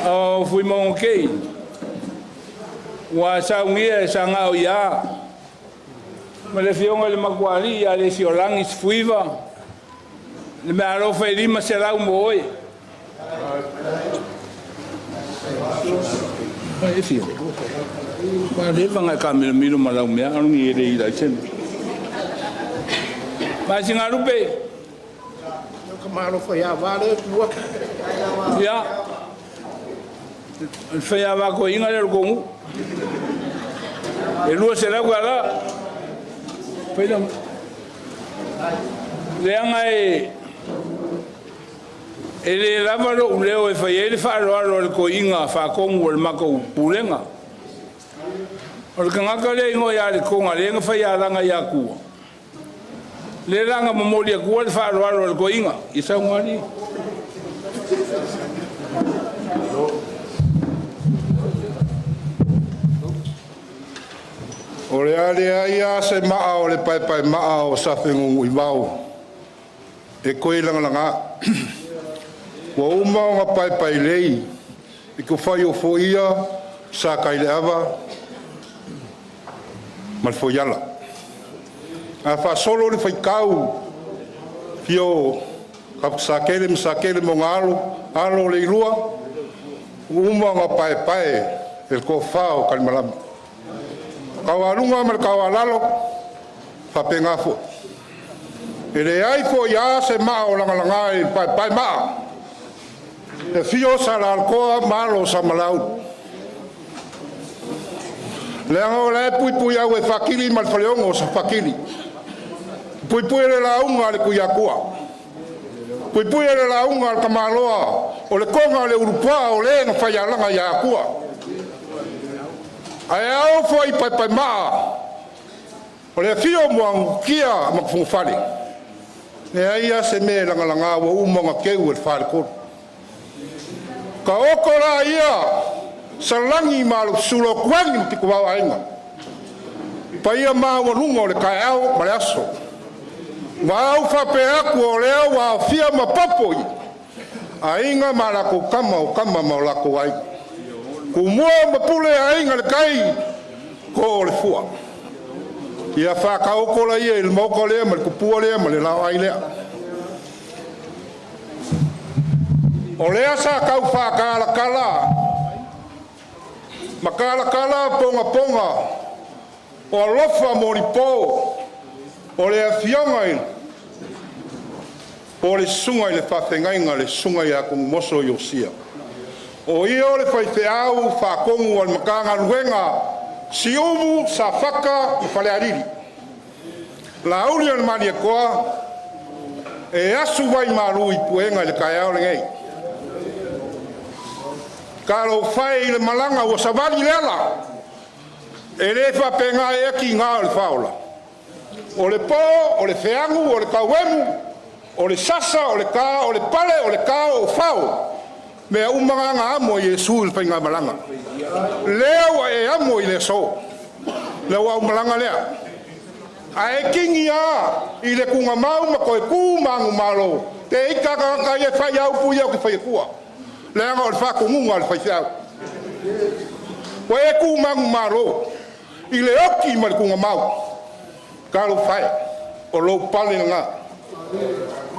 O Fuimaono Kei, ua saunia e sagao ia ma le afioga i le Makualii ia Lesiolagi Sefuiva le meaalofa e 500 mo oe. Ai e fio. Ua leva ona e kamilomilo ma lau mea alogi e le i laisene. Maisigalupe. Ia, o le faiava koiga lea o le tou nuu. E 200 tala. Faila. Leaga e le lava lou leo e fai ai le faaaloalo a le toeaina faatonu o le matou pulega. O le tagata lea e igoa ia Letoga lea na faialaga ia Tua, lea la na momoli atua le faaaloalo a le toeaina. Ia saunoa alii. O le a leai lava se maa o le paepaemaa o Safenunuivao e toe lagalaga. Ua uma ona paepaelei i tufai o foia Sataileava ma le Foiala. A faasolo le faitau fio Tapusakele ma Sakele ma ona alo, alo o Leilua, ua uma ona paepae e le tofa o Talimalama. Taualuga ma le taualalo, faapena foi. E leai foi a se maa o lagalaga i le paepaemaa, e afio Sa Alaalatoa ma alo o Samalaulu. Leaga o la e puipui au e Fakili ma le faleono o Safakili. Puipui le lauga a le Tuiatua. Puipui le lauga a le Tamaloa o le toga o le ulupuaa o le na faialaga ia Atua. Ae ao foi paepaemaa o le afio o Muagututia ma Tufugafale. Leai lava se mea e lagalaga ua uma ona teu e le faletolu. Taoto laia salani ma alofesula o Tuani ma Pitovao Aiga. Paia maualuga o le taeao ma le aso. Ua au faapea atu o lea ua aofia ma popo i aiga ma latou tama o tama ma o latou aiga. Tumua ma Pule, Aiga i le Tai, Tootoo o le Fua. Ia faataoto laia i le maota lea ma le tupua lea ma le laoai lea. O lea sa tau faatalatala ma talatala pogapoga o alofa molipo o le afioga i po o le susuga i le faafeagaiga le susuga ia Tomumoso Iosia. O ia o le faifeau faatonu a le Matagaluega Siumu, Safata ma Falealili. Lauli o le Malietoa e asu vai malu i puega i le taeao lenei. Talofa e i le malaga ua savali le ala, e le faapena ea tiga o le faaola. O le po, o le feagu, o le tauemu, o le sasa, o le ta, o le pale, o le tao, o fao. Mea uma na na amo e Iesu i le faigamalaga. Lea ua e amo i le aso. Le ua aumalaga lea. Ae kingi a i le tugamau ma toe tu ma agumalo, te ita tagata ia e fai a upu ia o te fai atua. Leaga o le faatonuga a le faifeau. Ua e tu ma agumalo i le oti ma le tugamau. Talofa e, o lou pale lena.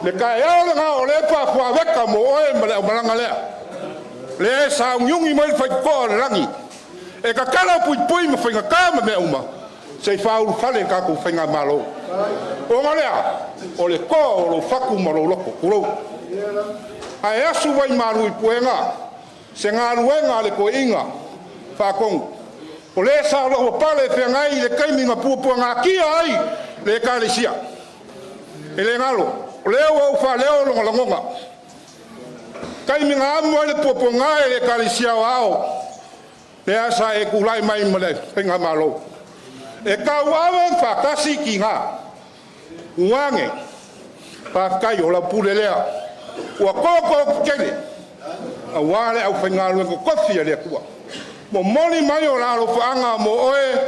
Le taeao lena o lea e faafuaveka mo oe ma le aumalaga lea. Lea e sauniuni mai le faitotoa o le lagi. E tatala puipui ma faigata ma mea uma, se i faaulufale le tatou faigamalo. Ona lea, o le toa o lou fatu ma lou loto, tulou. Ae asu vai malu i puega, se galuega a le toeaina faatonu. O le sa lo'u pale feagai i le taimi na puapuagatia ai le ekalesia. E le galo, o lea ua ou faaleo lona lagona. Taimi na amo ai le puapuaga e le ekalesia o ao, lea sa e tulai mai ma le faigamalo. E tauave faatasi tiga. Uage, faafetai o lau pule lea. Ua toko tele, auā le aufaigaluega tofi a le Atua. Momoli mai o la alofaaga mo oe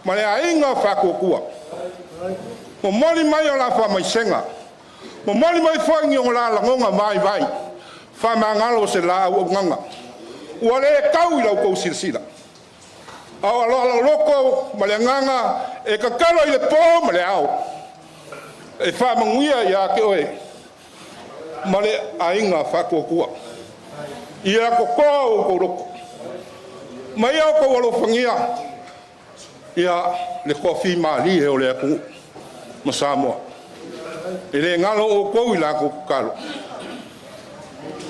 ma le aiga faatuatua. Momoli mai o la faamaisega. Momoli mai foi ni o la lagoga vaivai. Faamagalo o se la auaunaga. Ua le tau i lau tou silasila. A o aloaloloko ma le agaga e tatalo i le po ma le ao. E faamanuia ia te oe ma le aiga faatuatua. Ia totoa o outou loto. Ma ia outou alofagia ia le toafimalie o le atunuu ma Samoa. E le galo outou i latou tatalo.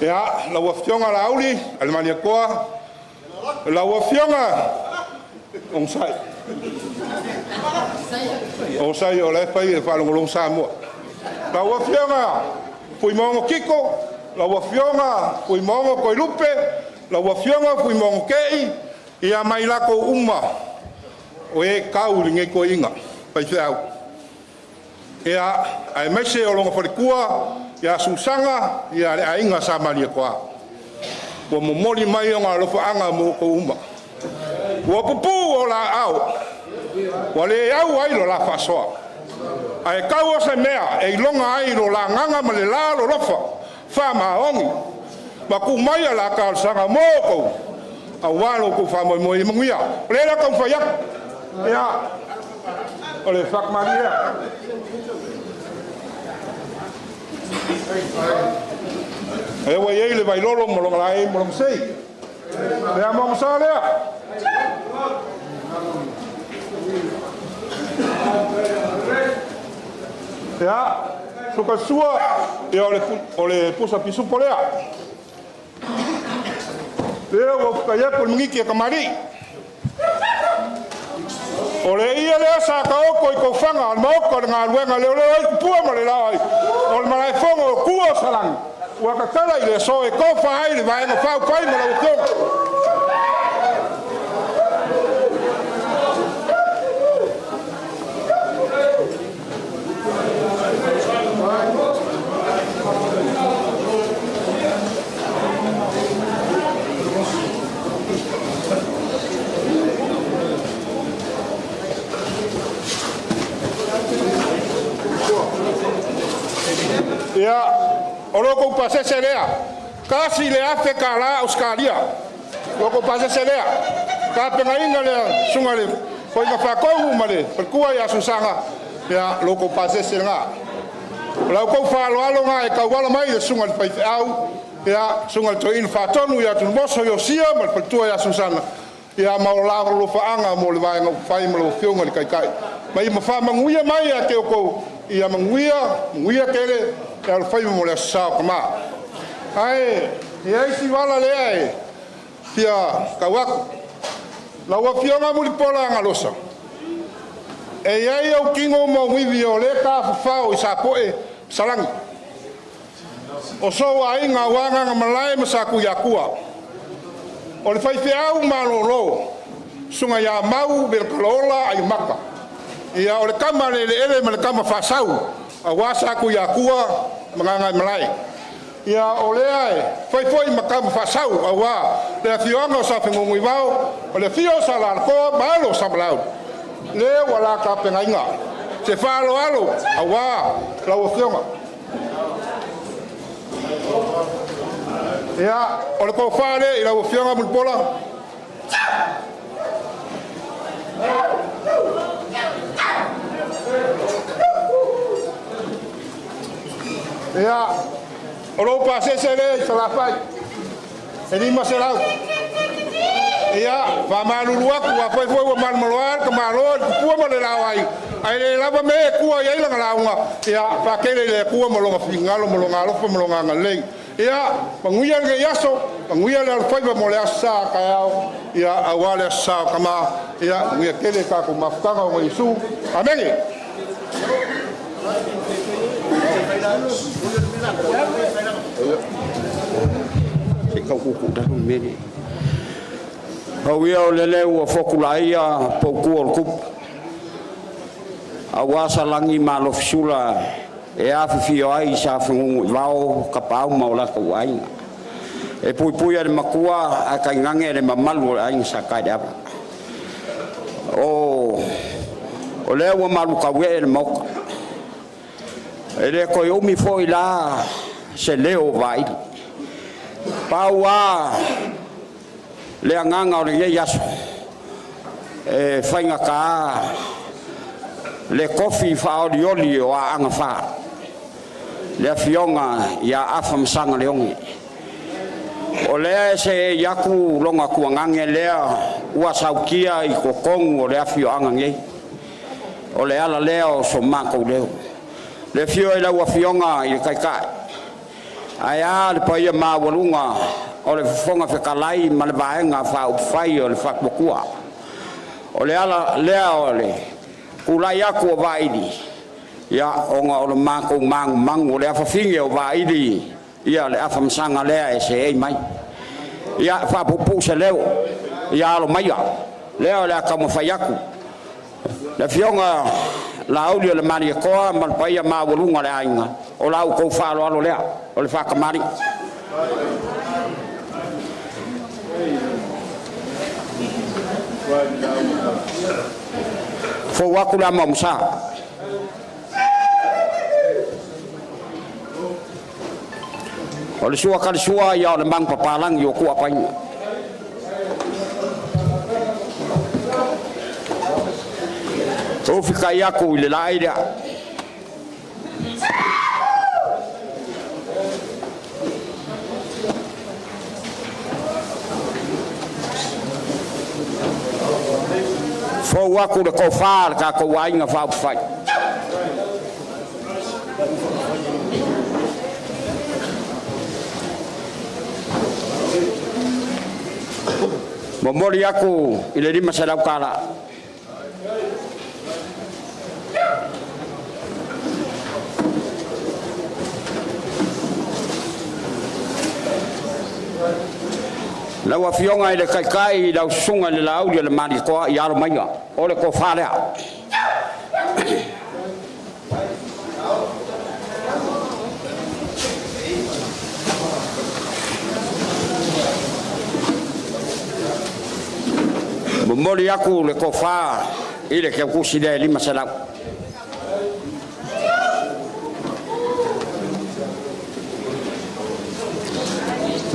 Ia, lau Afioga Laauli Alemalietoa, lau Afioga Onosai. Onosai o la e fai e faalogologo Samoa. Lau Afioga Fuimaono Tito, lau Afioga Fuimaono Toelupe, lau Afioga Fuimaono Tei, ia mai latou uma o e tau i lenei toeaina faifeau. Ia, aemaise o lona faletua, ia Susaga, ia le aiga Sa Malietoa. Ua momoli mai ona alofaaga mo outou uma. Ua pupuu o laau, ua le au ai lo la faasoa. Ae tau o se mea e iloga ai lo la agaga ma le la lolofa, faamaoni, ma tuu mai a la talosaga mo outou, aua lo outou faamoemoe i manuia. O lea la taumafai atu. Ia, o le faamalie lea. E ua iai le vailolo ma lona laei ma lona sei. Le amoa sa lea. Ia, sukasua, ia o le pusa pisupo lea. Lea ua fukai atu le mangiki e kamali'i. O le ia lea sa taoto i taufaga o le maota o le galuega leoleo ai tupua ma le lao ai. O le malaefono o tua o Salani ua tatala i le aso e tofa ai le vaega faaufai ma lau Afioga. Ia, o lo kou pasese lea, kasi le afe ka la Australia. Lo kou pasese lea, ka pengaina lea sunga le foinga whakohu ma le falekua ia Susaga, ia lo kou pasese nga. O lau kou whaaloalo nga e kauala mai le sunga le faifeau, ia sunga le toeaina faatonu ia Tunumoso Iosia ma le faletua ia Susana, ia ma o la alofaanga mo le vaega upufai ma lau Afioga i le Taitai. Ma ia faamanuia mai ia te outou, ia manuia, manuia tele e alofaiva mo le aso sa o tama. Ae e i ai si vala lea e fia tau atu. Lau Afioga Mulipola Agalosa, e i ai ou tino ma ou ivi o lea tafafao i Sapoe Salani. O sou aiga aua Gagaemalae ma Sakuiakua. O le faifeau malolo, susuga ia Mau Velekalaola Aiomaka. Ia o le tama le eleele ma le tama faasau aua Sakuiakua ma Gagaemalae. Ia o lea e fai foi ma tama faasau aua le afioaga o Safegogoivao, o le afio o Salalakoa ma alo o Samalauli. Lea ua la tapenaina se faaaloalo aua lau Afioga. Ia, o le tofa lea i lau Afioga Mulipola. Ia, o lou pasese lea i Salafai, e 500. Ia, faamalulu atu, afai foi ua malomaloa le tamaloa i le tupua ma le laoai, ae le lava mea e tua i ai lana lauga, ia, faatele i le Atua ma lona finagalo ma lona alofa ma lona agalelei. Ia, manuia lenei aso, manuia le alofaiva mo le aso sa taeao, ia, aua le aso sa o tama, ia, manuia tele tatou mafutaga ona Iesu. Amene. Se i tau kuukuu lalo le mea lea. Pau ia o lele ua fotulaia poutu o le tupu, aua Salani ma Alofisula e afifio ai sa feguguivao Kapaau ma o latou aiga. E puipui e le matua ae tainane le mamalu o le aiga Sa Taileava. O o lea ua malutauee le Maota. E le toe umi foi la se leo o Vaili. Pau lava le agaga o lenei aso, e faigata le tofi faaolioli o Aana Fa, le afioga ia Afamasaga Leone. O lea e seei atu lona tuagage lea ua sautia i totonu o le afioaga nei. O le ala lea o so matou leo. Le afio i lau Afioga i le Taitai, ae a le paia maualuga o le Fofoga Fetalai ma le Vaega Faaupufai o le Faatuatua. O le ala lea o le tulai atu o Vaili, ia ona o le matou manumanu o le afafine o Vaili, ia le Afamasaga lea e seei mai. Ia faapuupuu se leo, ia alo maia, lea o le a taumafai atu. Le afioga Laauli o le Malietoa ma le paia maualuga o le aiga, o la outou faaaloalo lea, o le faatamalii. Fou atu le ama o Masa. O le sua talisua ia o le manupapalangi o Kuapaina. Ufikai aku i le laai lea. Fou aku le tofa a le tatou aiga faaupufai. Momoli aku i le 500 tala. Lau afioga i le Taitai, lau susuga i le Laauli o le Malietoa, ia alo maia, o le tofa lea. Momoli aku le tofa i le teutusi lea e 500.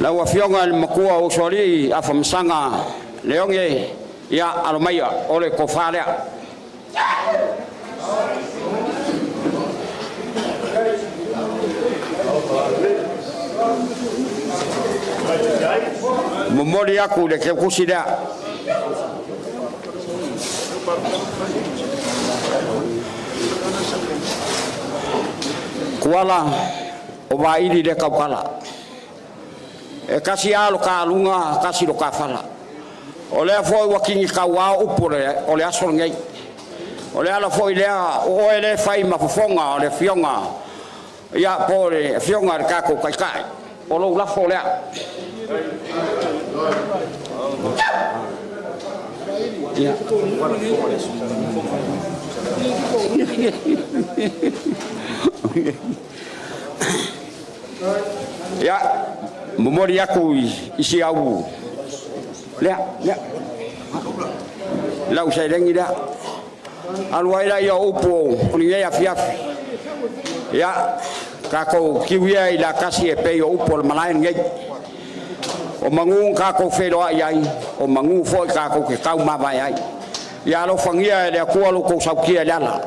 Lau afioga i le matua o Usoalii Afamasaga Leone, ia alo maia, o le tofa lea. Momoli aku le teutusi lea. Kuala o Vaili le taukala. E kasi lava lo kaluga, kasi lo kafala. O lea foi ua kini tauao upu o le aso lenei. O le ala foi lea o oe le fai ma fofoga o le afioga, ia po o le afioga i le tatou Taitai. O lou lafo lea. Ia. Ia, momoli aku i si au lea, lea. Lau seleni lea. Alu ai la ia o upu o lenei afiafi. Ia, tatou kiu ia i la tasi e pei o upu o le malae lenei. O manu tatou feiloai ai, o manu foi tatou te taumavae ai. Ia alofagia e le Atua lo outou sautia i le ala.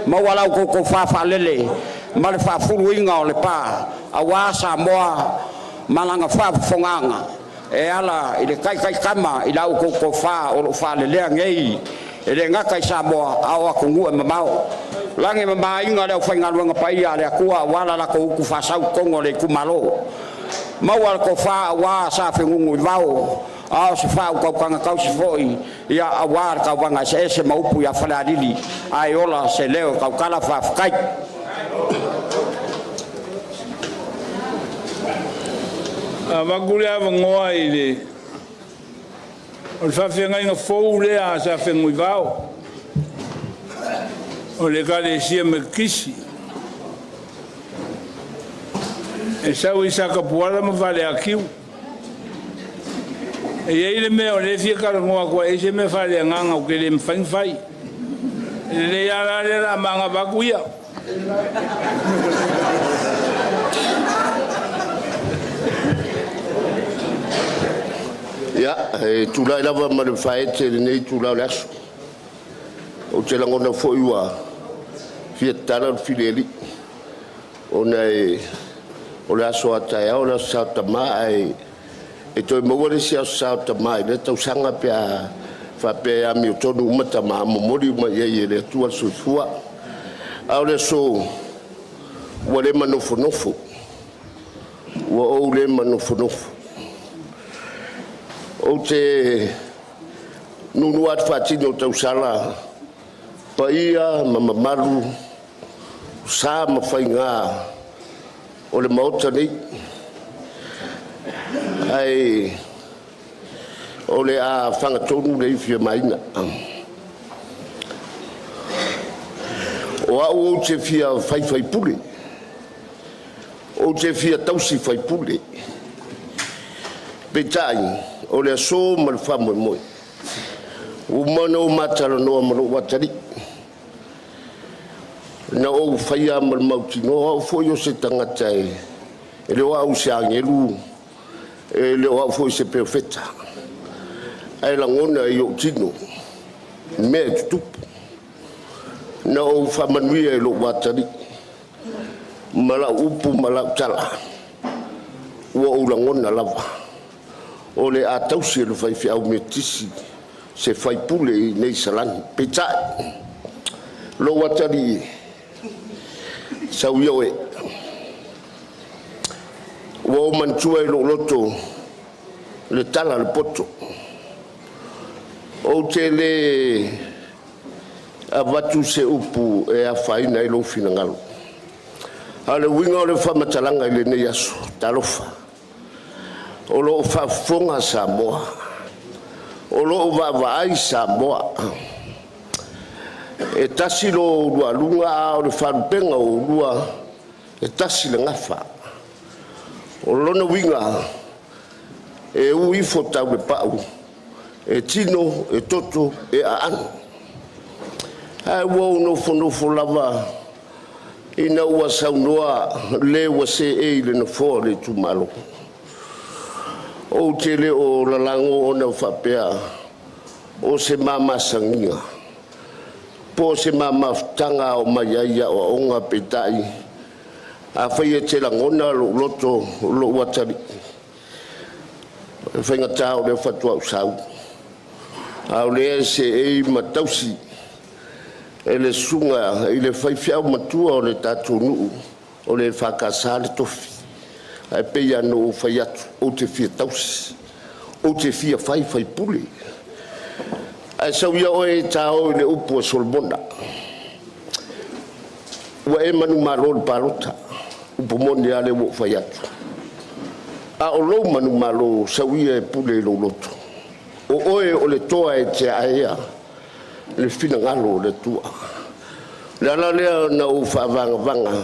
Maua la outou tofa faalele ma le faafuluina o le pa, aua Samoa ma lana faafofogaaga e ala i le taitaitama i la outou tofa o lo o faalelea nei e le gata i Samoa a o atunuu e mamao. Lagi ma maaiga le aufaigaluega paia a le Atua aua la latou utu faasau i totonu o le itumalo. Maua le tofa aua sa fegugu i vao, a o se faautautaga tausi foi ia aua le tauvaga eseese ma upu ia Falealili, ae ola se leo e tautala. Faafetai. Avatu le avanoa i le o le faafeagaiga fou lea a sa Fenunuivao o le Ekalesia Metotisi e sau i Satapuala ma Faleatiu. E i ai le mea o lea e fia talanoa atu ai, e i ai se mea faaleagaga ou te le mafai ona fai. E lelei lava la lea o le a manava atu ia. Ia, e tulai lava ma le faaete i lenei itula o le aso. Ou te lagona foi ua fia tatala le filialii, ona e o le aso a taeao o le aso Sa o Tama, ae e toe maua le isi aso Sa o Tama i lea tausaga pe a faapea e amiotonu uma tama, momoli uma i ai e le Atua le soifua. A o le aso, ua le manofonofo, ua ou le manofonofo. Ou te nuunuu atu faatini o tausala paia ma mamalu, sa ma faiga o le Maota nei, ae o le a fagatonu le ifi a Maina. O au ou te fia faifaipule, ou te fia tausi faipule, peitai o le aso ma le faamoemoe, ua uma ona ou matalanoa ma lou atalii, na ou faia ma le mautinoa o au foi o se tagata e le o au o se agelu, e le o au foi o se perofeta, ae lagona i ou tino mea e tutupu. Na ou faamanuia i lou atalii ma lau upu ma lau tala, ua ou lagona lava o le a tausi e le faifeau Metotisi se faipule i inei i Salani. Peitai, lou atalii, sau ia oe, ua ou manatua i lou loto le tala a le poto. Ou te le avatu se upu e afaina ai lou finagalo. A o le uiga o le faamatalaga i lenei aso, talofa, o lo o faafofoga Samoa, o lo o vaavaai Samoa. E tasi lo oulua aluga, a o le faalupega o oulua, e tasi le gafa. O lona uiga, e u ifo tau le pau, e tino, e toto, e aano. Ae ua ou nofonofo lava ina ua saunoa le ua seei i le nofoa o le itumalo. Ou te le o lalago ona faapea o se mamasagiga po o se mamafutaga a o mai ai aoaoga, peitai, afai e te lagona lou loto, lou atalii, e faigata o lea faatoa ou sau, a o lea e seei ma tausi e le susuga i le faifeau matua o le tatou nuu o le EFKS le tofi. Ae pei lava ona ou fai atu, ou te fia tausi, ou te fia fai faipule. Ae sau ia oe e ta o i le upu a Solomona, ua e manumalo i le palota, upu moni lava lea ua ou fai atu. A o lou manumalo, sau ia e pule i lou loto. O oe o le toa e te aea le finagalo o le Atua. O le ala lea na ou faavagavaga,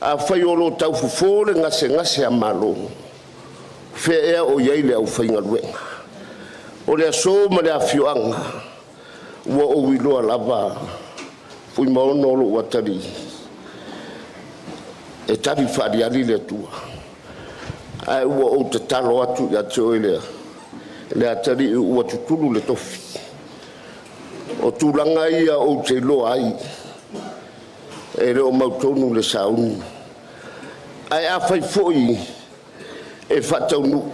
afai o lo o taufofo le gasegase a Malo, fea ea o i ai le aufaigaluega? O le aso ma le afioaga, ua ou iloa lava Fuimaono o lou atalii, e tali faaaliali le Atua. Ae ua ou tatalo atu ia te oe le atalii ua tutulu le tofi. O tulaga ia ou te iloa ai, e le o mautonu le sauni. Ae afai foi e faataunuu,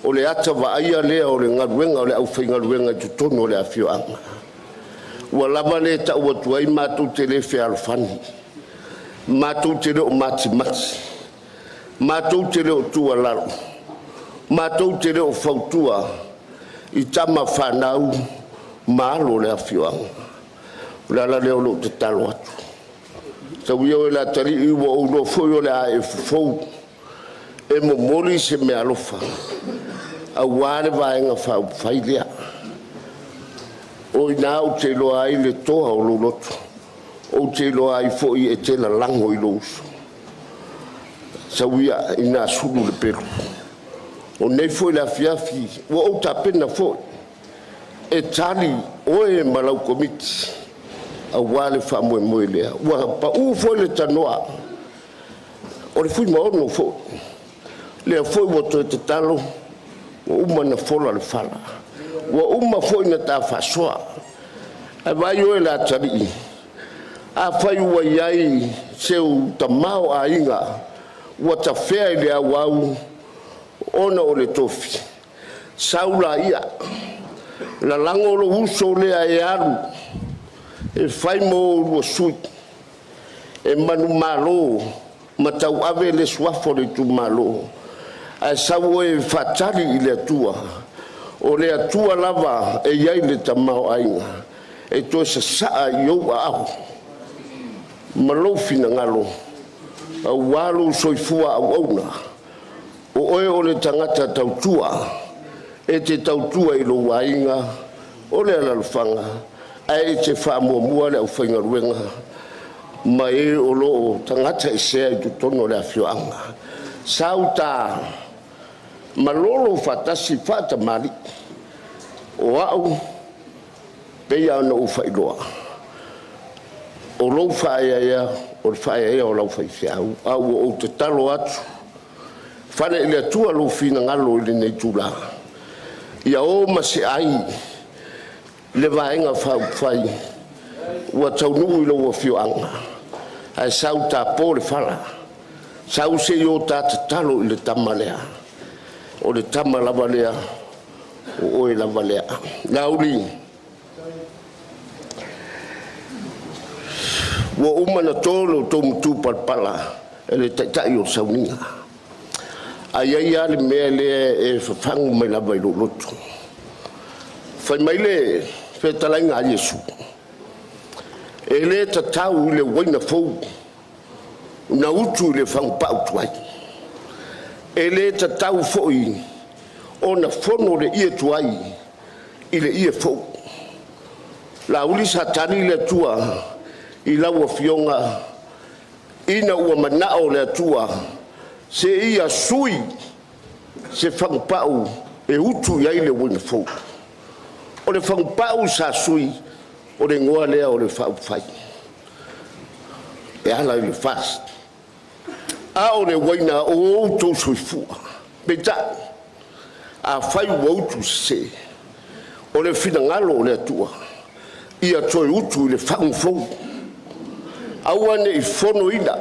o le ata vaaia lea o le galuega o le aufaigaluega i totonu o le afioaga. Ua lava le tau atu ai matou te le fealofani, matou te le o matimati, matou te le o tuualalo, matou te le o fautua i tama fanau ma alo o le afioaga. O le ala lea o lou tatalo atu. Sau ia oe le atalii, ua ou iloa foi o le a e fofou e momoli se meaalofa aua le Vaega Faaupufai lea. O i ina ou te iloa ai le toa o lou loto, ou te iloa ai foi e te lalago i lou uso. Sau ia ina sulu le pelu. O nei foi le afiafi, ua ou tapena foi e tali oe ma lau komiti auā le faamoemoe lea. Ua paū foi le tanoa o le Fuimaono foi, lea foi ua toe tatalo, ua uma ona fola le fala, ua uma foi ona ta faasoa. Ae vaai oe le atalii, afai ua i ai seu tamaoaiga ua tafea i le auau ona o le tofi, sau laia, lalago lou uso lea e alu e fai mo oulua sui, e manumalo ma tauave le suafa o le itumalo, ae sau oe e faatali i le Atua, o le Atua lava e i ai le tamaoaiga e toe sasaa i ou aao ma lou finagalo auā lou soifua auauna. O oe o le tagata tautua, e te tautua i lou aiga o le alaalafaga, ae e te faamuamua le aufaigaluega ma e o lo o tagataesea i totonu o le afioaga. Sa uta malolo faatasi faatamalii, o au pei lava ona ou faailoa, o lou faaeaea o le faaeaea o lau faifeau, a ua ou tatalo atu, fale i le Atua lou finagalo i lenei itula, ia o ma se ai le Vaega Faaupufai ua taunuu i lou afioaga, ae sau tapo le fala, sau se i o ta tatalo i le tama lea, o le tama lava lea, o oe lava lea. Laauli, ua uma ona to lo outou matupalapala e le Taitai o le Sauniga, ae i ai lava le mea lea e fafagu mai lava i lou loto. Fai mai le fetalaiga a Iesu, e le tatau i le uaina fou na utu i le fagupau tuai. E le tatau foi ona fono le ie tuai i le ie fou. Laauli, sa tali le Atua i lau Afioga ina ua manao le Atua seia sui se fagupau e utu i ai le uaina fou. O le fagupau sa sui, o le igoa lea o le Faaupufai e ala i le FAST. A o le uaina o outou soifua. Peitai, afai ua utu sese, o le finagalo o le Atua, ia toe utu i le fagu fou. Aua ne i fonoina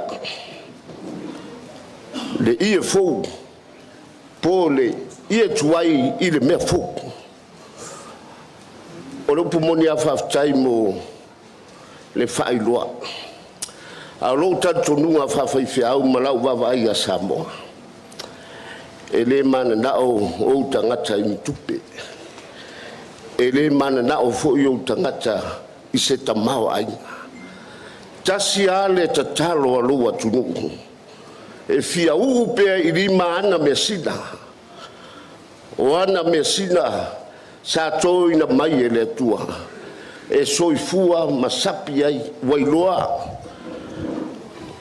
le ie fou po o le ie tuai i le mea fou. O le upu moni lava, faafetai mo le faailoa. A o lou talitonuga faafaifeau ma lau vaavaai ia Samoa, e le mananao ou tagata i ni tupe, e le mananao foi ou tagata i se tamaoaiga. Tasi lava le tatalo a lou atunuu, e fia uu pea i lima ana measina, o ana measina sa toina mai e le Atua e soifua ma sapi ai. Ua iloa,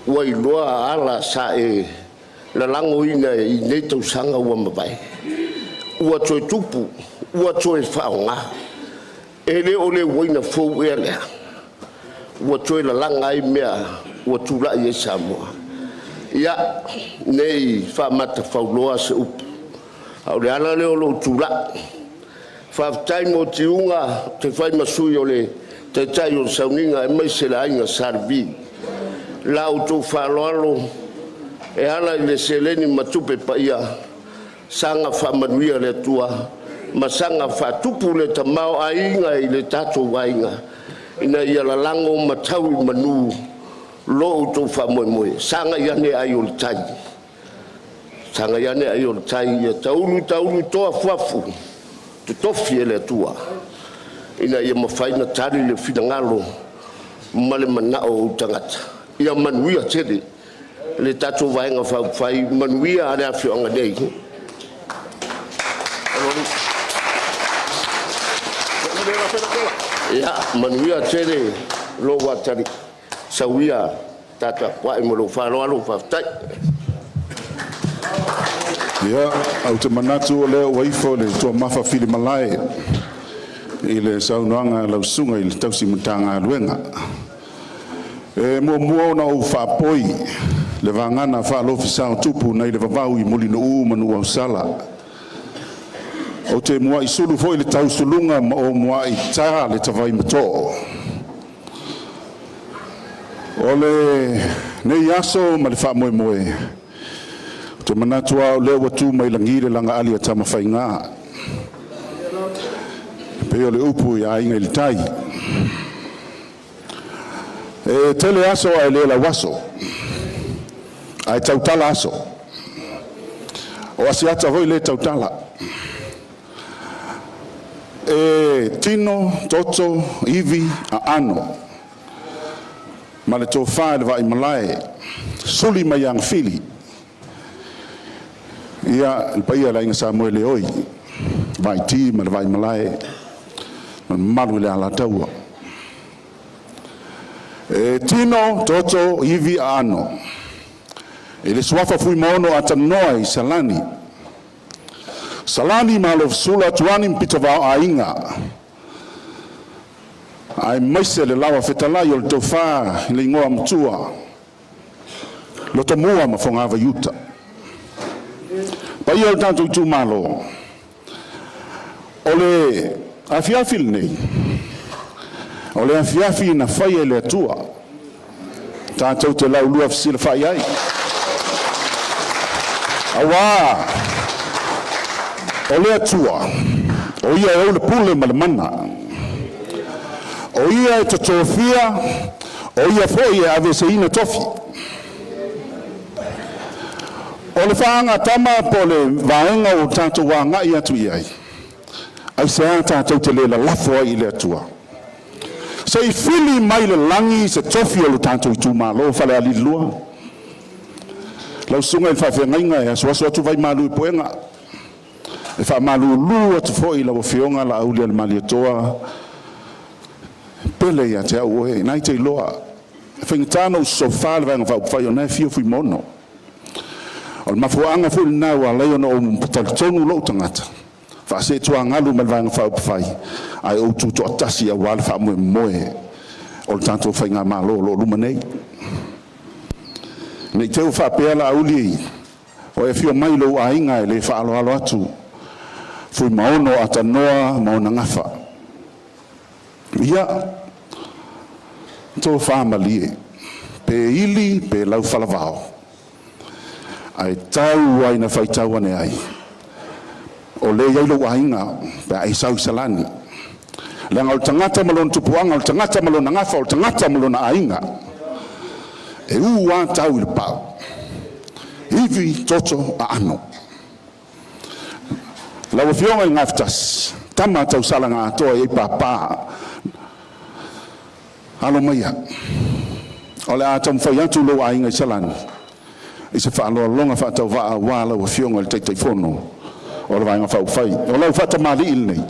ua iloa ala sa e lalagoina i nei tausaga ua mavae, ua toe tupu, ua toe faaaoga. E le o le uaina fou ea lea ua toe lalaga ai mea ua tulai ai Samoa? Ia, ne i faamatafauloa se upu, a o le ala lea o lou tulai. Faafetai mo tiuga, ou te fai ma sui o le Taitai o le Sauniga aemaise le Aiga Sa Levi. La outou faaaloalo e ala i le seleni ma tupe paia, saga faamanuia le Atua ma saga faatupu le tamaoaiga i le tatou aiga ina ia lalago ma tau i manu lo outou faamoemoe. Sagai ane ai o le tai, sagai ane ai o le tai, ia taulu taulu toa afuafu totofi e le Atua ina ia mafai ona tali le finagalo ma le manao o ou tagata. Ia manuia tele le tatou Vaega Faaupufai, manuia le afioaga nei. Ia manuia tele lou atalii, sau ia ta tapuai ma lou faaaloalo. Faafetai. Ia, ou te manatu o lea ua ifo le tuamafa filimalae i le saunoaga a lau susuga i le tausi Matagaluega. E muamua ona ou faapoi le vagana faalofi tupu nai le vavau i Mulinuu ma Nuuausala. Ou te muai sulu foi le tausuluga ma ou muai ta le tavaimato'o. O lenei aso ma le faamoemoe, ou te manatu lava o lea ua tu mai lagi le lagaali a Tamafaiga, e pei o le upu i le Aiga i le Tai. E tele aso ae le lauaso, ae tautala aso. O Asiata foi le tautala. E tino, toto, ivi, aano, ma le tofa i le vaimalae, suli mai agafili, ia le paia o le Aiga Samoeleoi, Vaiti ma le Vaimalae ma le mamalu i le Alataua. E tino, toto, ivi, aano, i le suafa Fuimaono Atananoa i Salani, Salani ma Alofisula, Tuani ma Pitavao Aiga, aemaise le lawa fetalai o le tofa i le igoa matua Lotomua ma Fogavaiuta. Paia o le tatou itumalo, o le afiafi lenei, o le afiafi na faia e le Atua, tatou te laulua fesilafai ai. Auā o le Atua, o Ia e ou le pule ma le mana, o Ia e totofia, o Ia foi e aveeseina tofi. O le faagatama po o le vaega ua tatou agai atu i ai, aisea tatou te le lalafo ai i le Atua? Se i fili mai le lagi se tofi o le tatou itumalo Falealili 2. Lau susuga i le faafeagaiga e asuasu atu vai malu i puega, e faamalulu atu foi i lau afioga Laaulialemalietoa, pele ia te au oe, na e te iloa, e faigata ona ou sosofa le Vaega Faaupufai o lena e afio Fuimaono. O le mafuaaga foi lena ua ala ai ona ou talitonu lou tagata faaseetuagalu ma le Vaega Faaupufai, ae ou tutoatasi aua le faamoemoe o le tatou faigamalo o lo o luma nei. Ne i te i ua faapea Laauli o e afio mai i lou aiga e le faaaloalo atu Fuimaono Atananoa ma ona gafa. Ia, tofa malie, pe ili pe laufalavao, ae tau lava ina faitau ane ai, o lea e i ai lou aiga pe a e sau i Salani. Leaga o le tagata ma lona tupuaga, o le tagata ma lona gafa, o le tagata ma lona aiga. E u lava tau i le pau, ivi, toto, aano. Lau Afioga i le Gafatasi, tama tausalaga atoa i ai papa, alo maia, o le a taumafai atu lou aiga i Salani i se faaaloaloga faatauvaa aua lau Afioga i le Taitaifono o le Vaega Faaupufai. O lau faatamalii lenei.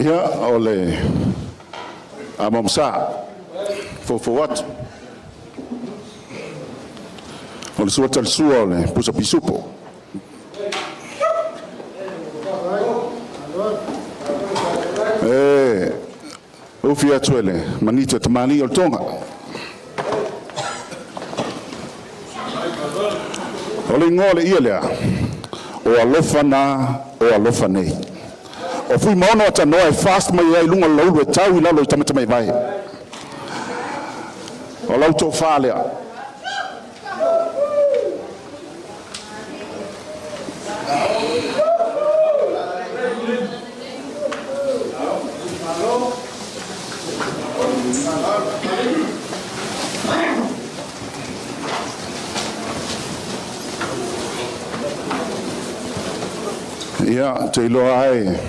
Ia, o le amomsa, foufou atu. O le sua talisua o le pusa pisupo. E ufi atu e le manito e tamalii o le Toga. O le igoa o le ia lea, o alofa na, o alofa nei. O Fuimaono Atananoa e fast mai ai luga o le laulu e tau i lalo i tamatamaivai. O lau tofa lea. Ia, ou te iloa lava e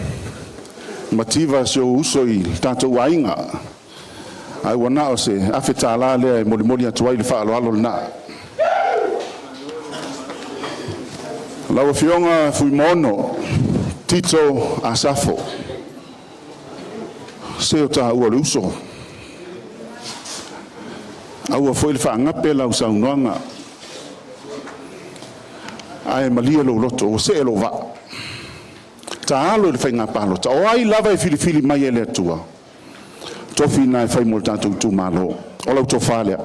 mativa si ou uso i le tatou aiga, ae ua na o se $1,000 lea e molimoli atu ai le faaaloalo lena. Lau Afioga Fuimaono Tito Asafo. Se o taua o le uso, aua foi le faagape lau saunoaga, ae malie lou loto ua see lou vaa. Taalo i le faiga palota, o ai lava e filifili mai e le Atua, tofi na e fai mo le tatou itumalo. O lau tofa lea.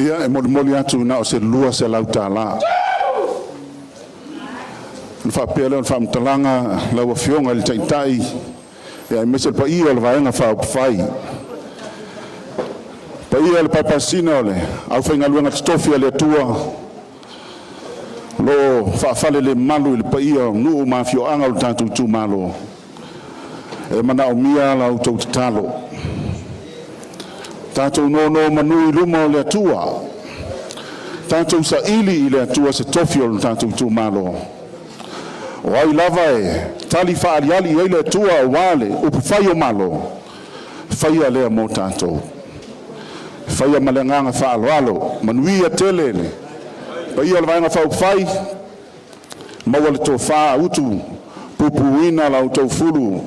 Ia, e molimoli atu na o se $200. Ona faapea lea o le faamatalaga, lau Afioga i le Taitai aemaise le paia o le Vaega Faaupufai, paia o le paepasina o le aufaigaluega totofi a le Atua o lo o faafalelemalu i le paia o nuu ma afioaga o le tatou itumalo, e manaomia la outou tatalo. Tatou nonomanu i luma o le Atua, tatou saili i le Atua se tofi o le tatou itumalo. O ai lava e tali faaaliali i ai le Atua aua le upufai o Malo, faia lea mo tatou. Faia ma le agaga faaaloalo. Manuia tele le paia o le Vaega Faaupufai, maua le tofa utupupuina la outou fulu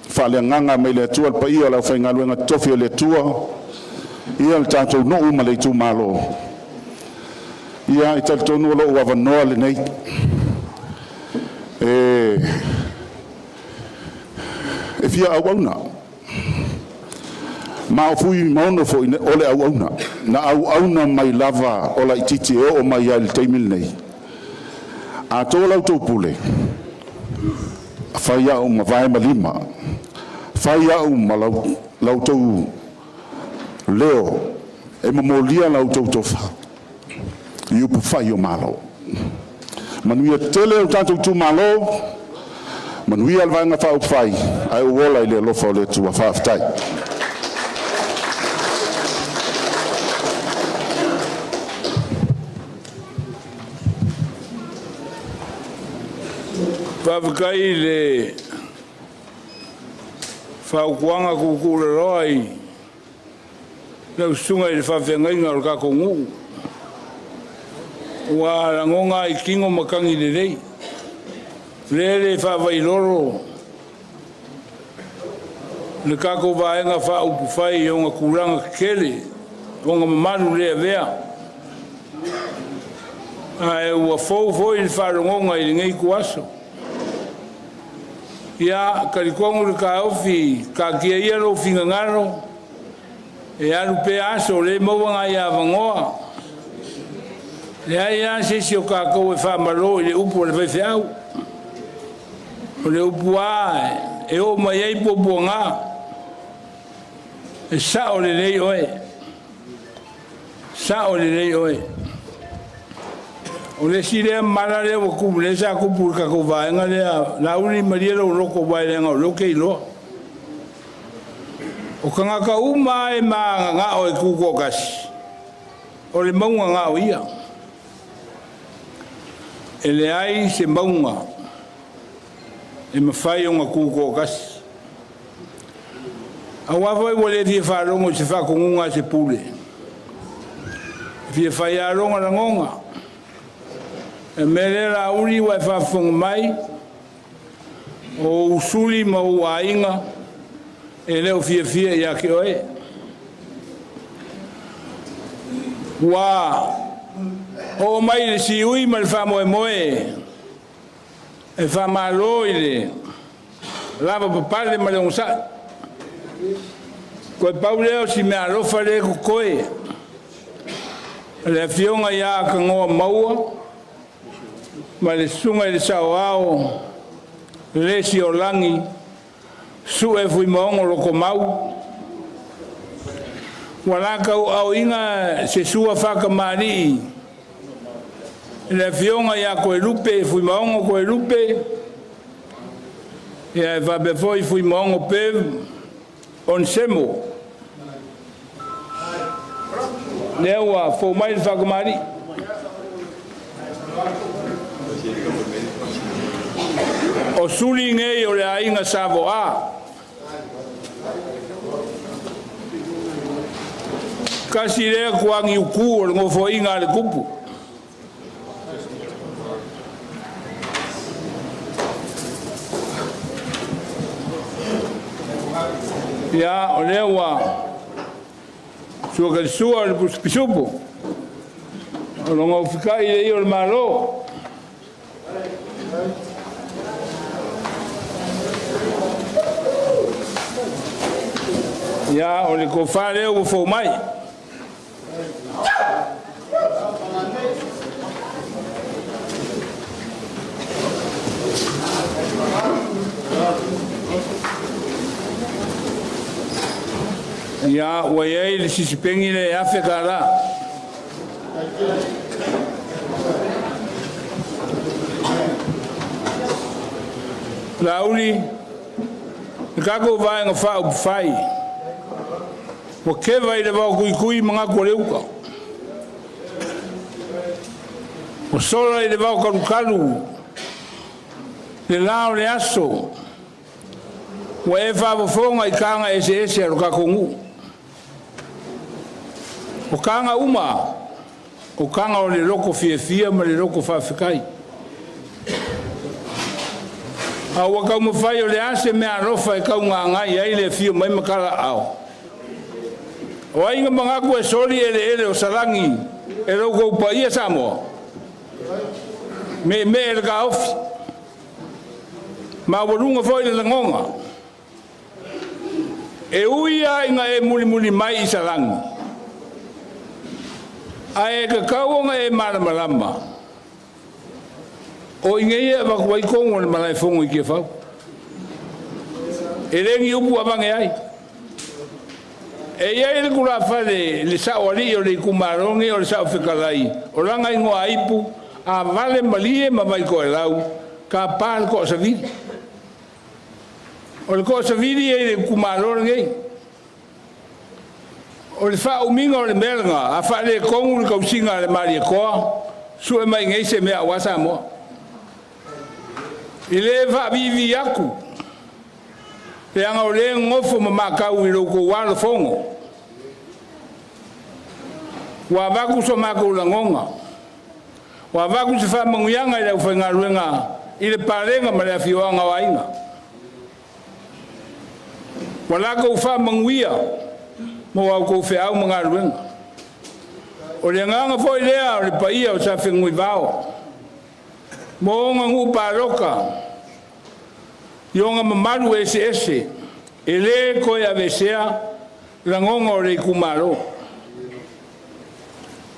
faaleagaga mai le Atua, le paia o le aufaigaluega totofi a le Atua, ia le tatou nuu ma le itumalo. Ia, e talitonu o lou avanoa lenei e fia auauna, ma o Fuimaono foi o le auauna na auauna mai lava o laitiiti e oo mai lava i le taimi lenei. A to la outou pule, fai au ma vae ma lima, fai au ma la outou leo e momolia la outou tofa i upufai o Malo. Manuia tele o tatou itumalo, manuia le Vaega Faaupufai, ae ou ola i le alofa o le Atua. Faafetai. Faafetai i le fautuaga tuutuulaloa i lau susuga i le faafeagaiga o le tatou nuu. Ua lagona i tino matagi lelei, lea le faavailolo le tatou Vaega Faaupufai i ona tulaga tetele, ona mamalu le avea. Ae ua fou foi le faalogoga i lenei ituaso. Ia, talitonu le taofi, taatia ia lou finagalo e alu pea aso, o lea e maua nai avanoa. Leai lava se isi o tatou e faamalo i le upu a le faifeau. O le upu lava e oo mai ai puapuaga, e sao lelei oe, sao lelei oe. O le isi lea mala lea ua tupu, lea sa tupu i le tatou vaega lea, Laauli, malie lou loto, aua leaga o lea ou te iloa. O tagata uma e mananao e tutoatasi, o le mauga na o ia. E leai se mauga e mafai ona tutoatasi. Aua foi ua le fia faalogo i se faatonuga a se pule, e fia fai lava lona lagona. E mea lea, Laauli, ua e faafofoga mai, o ou usuli ma ou aiga e le o fiafia ia te oe. Ua oo mai le siui ma le faamoemoe e faamalo i le lava papale ma le onosai. Toe pau lea o si meaalofa lea e totoe, le afioga ia Kanoa Maua ma le susuga i le saoao Lesi Olagi Sue Fuimaono Lokomau, ua latau aoina se sua faatamalii le afioga ia Toelupe Fuimaono Toelupe, ia e faapea foi Fuimaono Bev Onesemo, lea ua fou mai le faatamalii. O suli nei o le aiga Savoa. Kasi lea kuangi uku o le ngofoinga le kupu. Ia o lea ua sua sua le pisupu. O lo ngofikai le i o le malo. Ia o le kofa lea ua fou mai. Ia ua iai le sisipengi le afe kala. Lauli, le kako vaenga wha upufai. Wa kewa i le wao kui kui mga kua leuka. O sola i le wao kalukalu. Le lao le aso. Wa e whawafonga i kanga ese ese alo kakongu. O kanga uma. O kanga o le loko fiafia ma le loko whawhikai. A ua kaumawhai o le ase mea alofa e kaunga ngai ai le fio mai makala ao. O ainga mangaku e soli ele ele o salangi e lau koupa ia Samoa. Me me ele ka ofi. Ma walunga foi le langonga. E ui a inga e muli muli mai i salangi. A e ka kauonga e malamalama. O inga ia wakuai kongo le malai fongo i kia whau. E lengi upu awange ai. E ia i le kura whale le sao ali o le kumarongi o le sao whikalai. O langa ingoa aipu a vale malie ma vai koe lau ka pā le koa savili. O le koa savili e le kumarongi ei. O le whauminga o le melenga a whale kongu le kausinga le marie koa sue mai ngei se mea o Samoa. I le wha aku. Le anga o le ngofo ma makau i loko walo fongo. Wa vaku so mako langonga. Wa vaku se whamanguyanga i lau whaingaruenga i le parenga ma le awhioanga wa inga. Wa lako whamanguia mo au kou wheau mangaruenga. O le nganga foi lea o le paia o sa whengui vao. Mo onga ngu paroka. I onga mamaru ese ese. E le koe avesea langonga o le kumaro.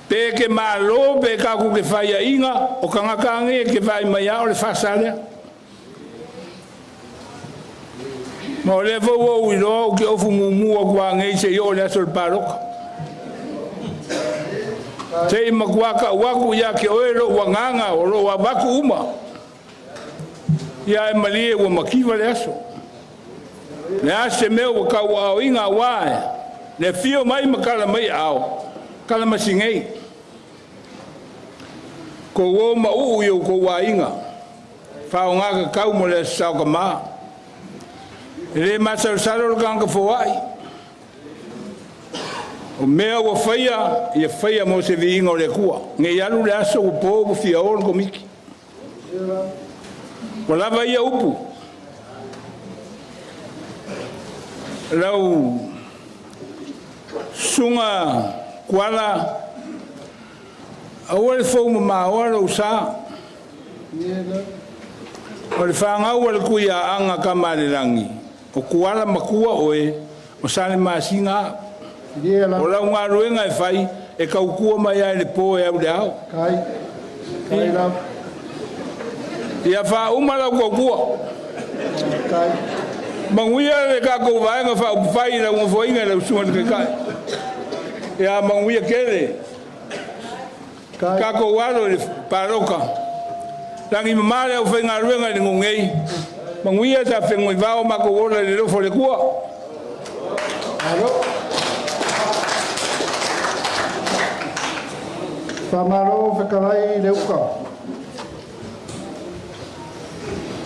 Pe ke malo pe kaku ke whaia inga o kangaka ke whai mai o le whasalea. Ma o le fau o iloa o ke ofu mumua kua ngei se i o le aso le paroka. Te i makuaka waku ia ke oe lo wanganga o lo waku uma. Ia e malie ua makiwa le aso. Le ase mea ua kau ao inga wae. Le fio mai makala mai ao. Kala masingei. Ko o ma uu i o ko wainga. Whao ngaka kau mo le sao ka maa. Le masarosaro le kanga fōai. O mea ua whaia, ia whaia mo se viinga o le kua. Nge alu le aso ua pō ua fia o le komiki. Ua lava ia upu. Lau sunga kuala aua le fou ma maoa lau sa. O le whangau le kui a anga ka malelangi. O kuala makua oe o sale masinga. O lau ngā ruenga e whai e kaukua mai ai le pō e au le ao. Kai. Kai lau. Ia wha uma lau kaukua. Kai. Manguia le kako vaenga wha upawhai lau ngofoinga lau sunga le kai. Ia manguia kele. Kako walo le paroka. Rangi mamale au whainga ruenga le ngongei. Manguia ta whengoi vao mako wola le lofo le kua. Alo. Whamaro whakalai le uka.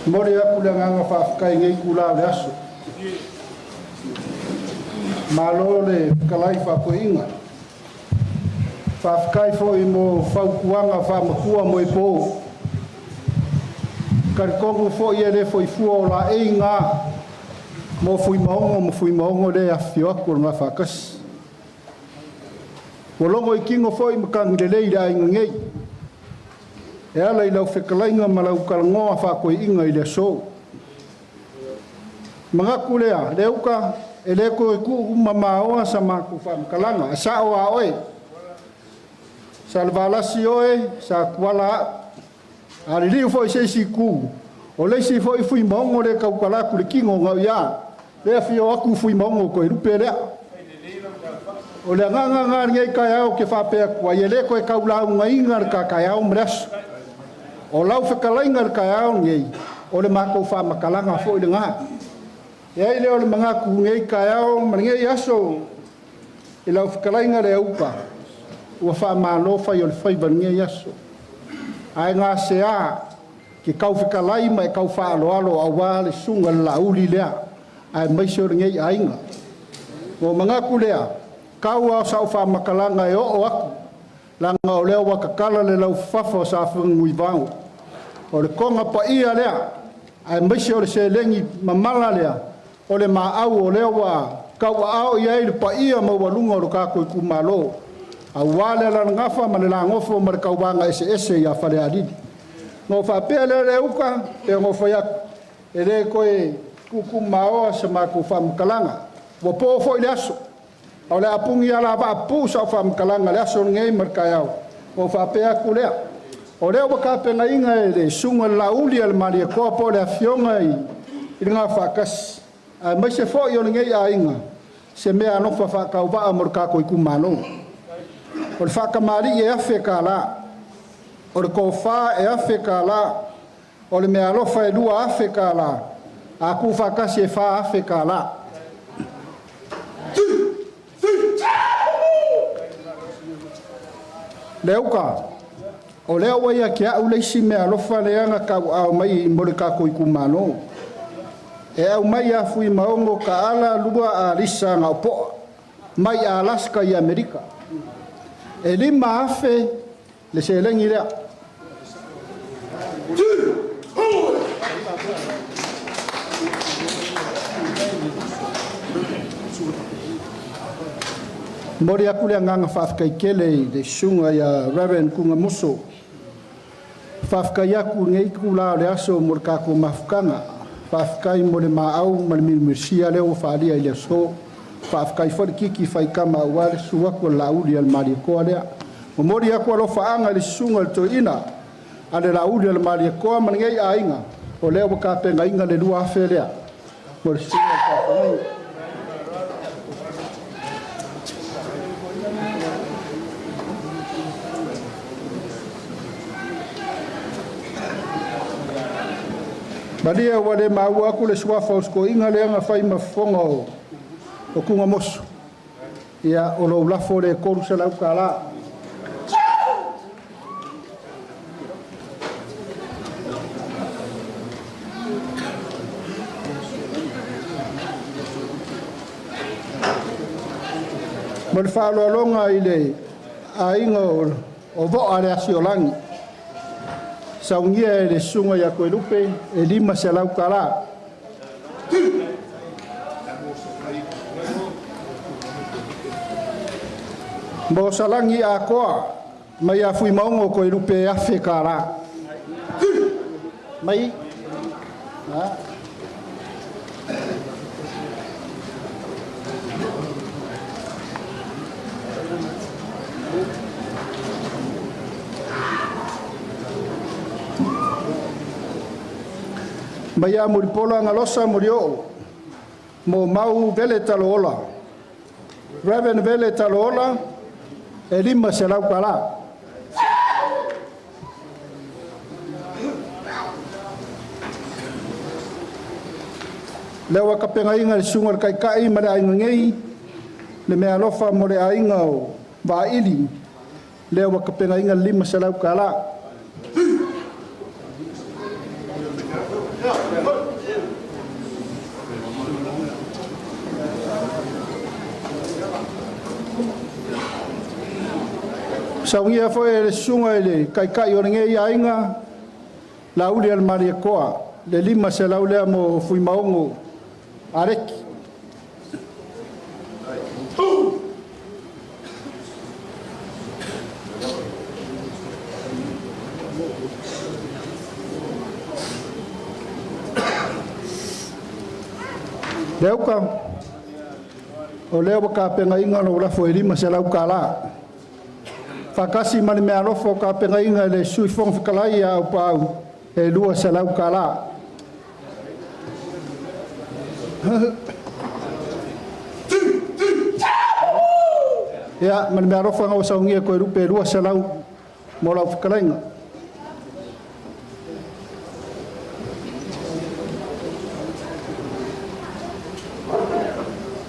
Mori aku le nganga whawhakai ngei kula le aso. Malo le whakalai whakoinga. Faafetai foi mo fautuaga faamakua mo e pou. Talitonu foi e le foi fua o laei ngā mo Fuimaogo ma Fuimaogo le afifio atu o le Gafaatasi. Ua logo i tino foi ma tagilelei i le aiga nei. E ala i lau fetalaiga ma lau talanoa faatoeaiina i le aso. Manatu lea, le uka e le toe tuu mamaoa sa matou faamatalaga, e sao a oe. Sa le valasi oe, sa tuala au. A liliu foi se isi itu, o le isi foi Fuimaogo le tautala atu i le tino gau ia. Le afio atu Fuimaogo Toelupe lea. O le agaga lena lenei taeao ke faapea atu ai, e le toe taulaugaina le tataeao ma le aso. O lau fetalaiga i le taeao lenei, o le matou faamatalaga foi lena. E ai lea o le manatu lenei taeao ma lenei aso i lau fetalaiga le aupa, ua faamalo fai o le faiva i lenei aso. Ae gasea ke tau fetalai ma e tau faaaloalo aua le susuga i le Laauli lea, aemaise o lenei aiga. Ua manatu lea, tau lava o sau faamatalaga e oo atu, leaga o lea ua tatala le laufafa o Safanuivao. O le toga paia lea, aemaise o le seleni mamala lea, o le maau o lea ua tauaao i ai le paia maualuga o le tatou itumalo, aua le alalagafa ma le lagofo ma le tauvaga eseese ia Falealili. Na ou faapea lea le uka, pe ona fai atu, e le toe tuutuumaoa sa matou faamatalaga. Ua po foi le aso, a o le a puni alavaa pupuu sau faamatalaga le aso lenei ma le taeao. Ua ou faapea atu lea, o lea ua tapenaina e le susuga i le Laauli a le Malietoa po o le Afioga i le Gafaatasi, aemaise foi o lenei aiga, se mea alofa faatauvaa mo le tatou itumalo. O le faatamalii e $1,000, o le tofa e $1,000, o le meaalofa e $2,000, a tuufaatasi e $4,000. Le uka, o lea ua ia te au le isi meaalofa lea na tauaao mai mo le tatou itumalo. E au mai ia Fuimaogo Kaala lua Alisa Gaopoa, mai Alaska i Amerika. E 5,000 le seleni lea. Momoli atu le agaga faafetai tele i le susuga ia Reverend Kugamuso. Faafetai atu i lenei itula o le aso mo le tatou mafutaga. Faafetai mo le maau ma le milimilisia lea ua faaalia i le aso. Faafetai foi le kiki faikama aua le susu atu o le Laauli a le Malietoa lea. Momoli atu alofaaga i le susuga i le toeaina a le Laauli a le Malietoa ma lenei aiga, o lea ua tapenaina le 2,000 lea mo le susuga i le faafeagaiga. Malia ua le maua atu le suafa o sikoiga lea na fai ma fofoga o Kugamoso. Ia, o lou lafo le $300. Mo le faaaloaloga i le aiga o Voa le Asiolagi, saunia e le susuga ia Toelupe e $500. Mo Salagi Akoa mai ia Fuimaogo Toelupe e $1,000. Mai mai ia Mulipola Galosa Molioo, mo Mau Vele Taloola, Reverend Vele Taloola, e $500. Lea ua tapenaina le susuga i le Taitai ma le aiga nei, le mea alofa mo le aiga o Vaili, lea ua tapenaina le $500. Saugia foi e le susuga i le taitai o lenei aiga, Lauli a le Malietoa, le 500 lea mo Fuimaono Aleki. Leuka, o lea ua tapenaina lou lafo e 500 tala. Faatasi ma le meaalofa o tapenaina e le Sui Fofoga Fetalai ia Aupaau e 200 tala. Ia, ma le meaalofa na ua saunia Toelupe e 200 mo lau fetalaiga.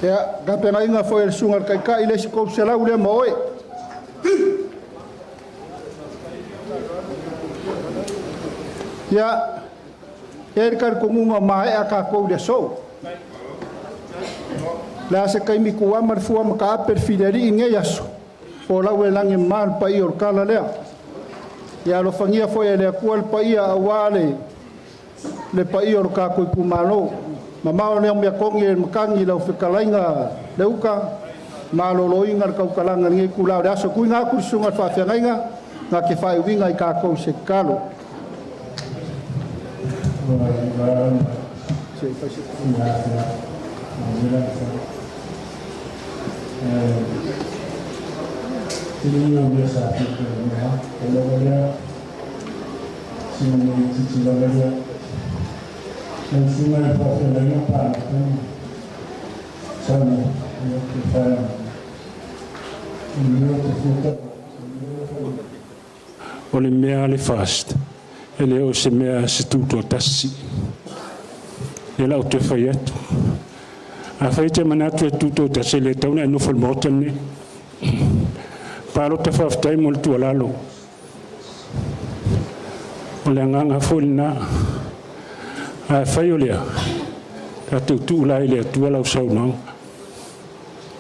Ia, tapenaina foi e le susuga i le Taitai le isi 300 lea ma oe. Ia, e le talitonuga maea tatou i le aso. Le a se taimi tuama le fua ma taape le filialii nei aso, o lau e lagi e mama le paia o le tala lea. Ia alofagia foi e le Atua le paia aua le paia o le tatou itumalo. Mamao lea mea togi e matagi lau fetalaiga Leuka, maloloina le tautalaga i lenei itula o le aso. Tuuina atu le susuga i le faafeagaiga na te faaiuina i tatou i se tatalo. O le mea le fast, e le o se mea se tutoatasi. E lau te fai atu. Afai e te manatu e tutoatasi e le tatau ona e nofo i le Maota lenei. Palota faafetai mo le tuualalo. O le agaga foi lena. A fai o lea, tatou tuu la i le Atua lau saunoaga.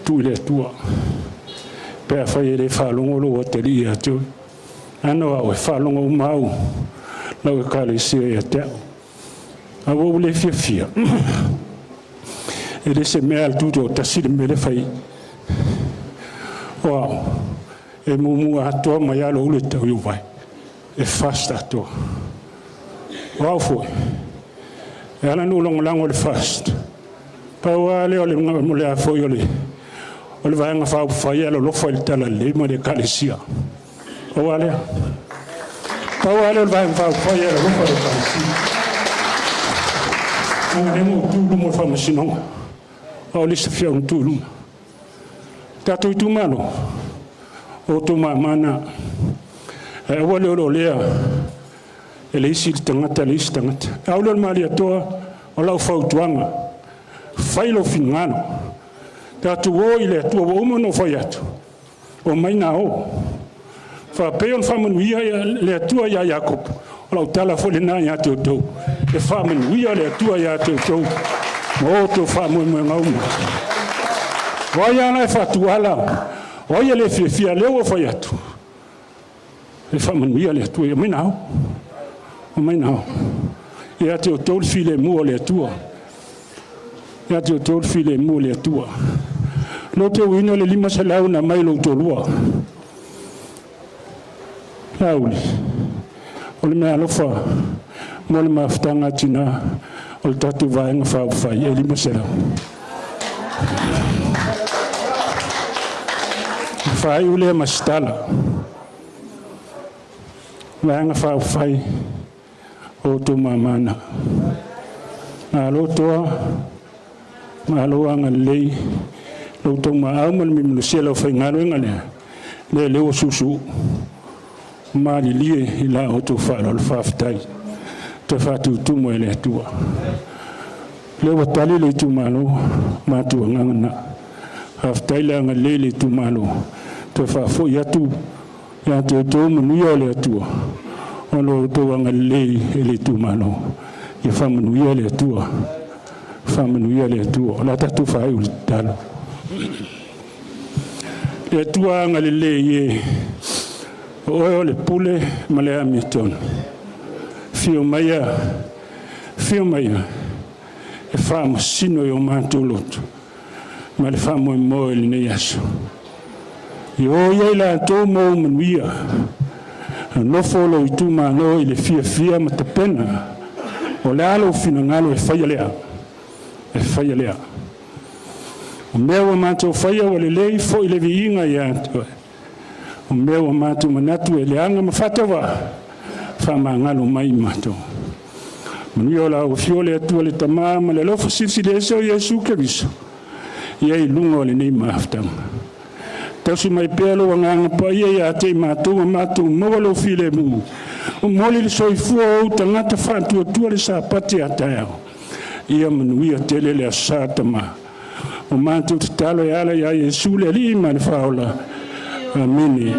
Tuu i le Atua. Pe afai e le faalogo lou atalii ia te oe. Ano au e faalogo uma au lau ekalesia ia te au. A ua ou le fiafia. E le se mea a le tutoatasi le mea le fai. O au, e muamua atoa mai lava lou le tau i uvae. E fast atoa. O au foi, e ala ona ou lagolago i le fast. Pau lava lea o le a foi o le Vaega Faaupufai e alolofa i le talalelei ma le ekalesia. Pau lava lea. Pau lava lea o le Vaega Faaupufai e alolofa i le ekalesia. Leaga lea na ou tu i luma o le faamasinoga. A o le isi afioga na tu i luma. Tatou itumalo, o outou mama na. Ae aua le ololea e le isi le tagata le isi tagata. Au lea o le Malietoa, o lau fautuaga, fai lou finagalo. Tatou o i le Atua ua uma ona ou fai atu, omai na o. Faapea ona faamanuia le Atua ia Iakopo, o lau tala foi lena ia te outou. E faamanuia le Atua ia te outou ma outou faamoemoega uma. O ai lava la e faatuala, o ai e le fiafia, lea ua fai atu, e faamanuia le Atua, omai na o. Omai na o. Ia te outou le filemu o le Atua. Ia te outou le filemu o le Atua. Leo te uina le 500 na mai lou toalua. Lauli, o le mea alofa mo le mafutaga a tina o le tatou Vaega Faaupufai e 500. Faaiu lea ma se tala. Vaega Faaupufai o outou mamana. Malo toa, malo agalelei, lo outou maau ma le mimulusia lau faigaluega lea, lea lea ua susu malilie i la outou faaaloalo faafetai. Toe faatutumu e le Atua. Lea ua tali le itumalo, matou agaga na. Faafetai le agalelei le itumalo, toe faafoi atu ia te outou manuia o le Atua, o lo outou agalelei e le itumalo. Ia faamanuia le Atua. Faamanuia le Atua. O le a tatou faaiu le tatalo. Le Atua agalelei e. O oe o le pule ma le amiotonu. Fio maia, fio maia, e faamasino i o matou loto, ma le faamoemoe i lenei aso. I o ia i latou mo ou manuia, nofo lou itumalo i le fiafia ma tapena, o le a lou finagalo e faia lea, e faia lea. O mea ua matou faia ua lelei foi le viiga ia te oe. O mea ua matou manatu e leaga ma faatauvaa, faamagalo mai i matou. Manuia o lau afio le Atua le Tama ma le alofa silisili ese o Iesu Keriso, ia i luga o lenei mafutaga. Tausi mai pea lou agaga paia ia te i matou ma matou maua lou filemu. O moli le soifua o ou tagata faatuatua le Sapati a taeao. Ia manuia tele le aso Sa Tama. O matou tatalo e ala ia Iesu le Alii ma le Faaola. Amene.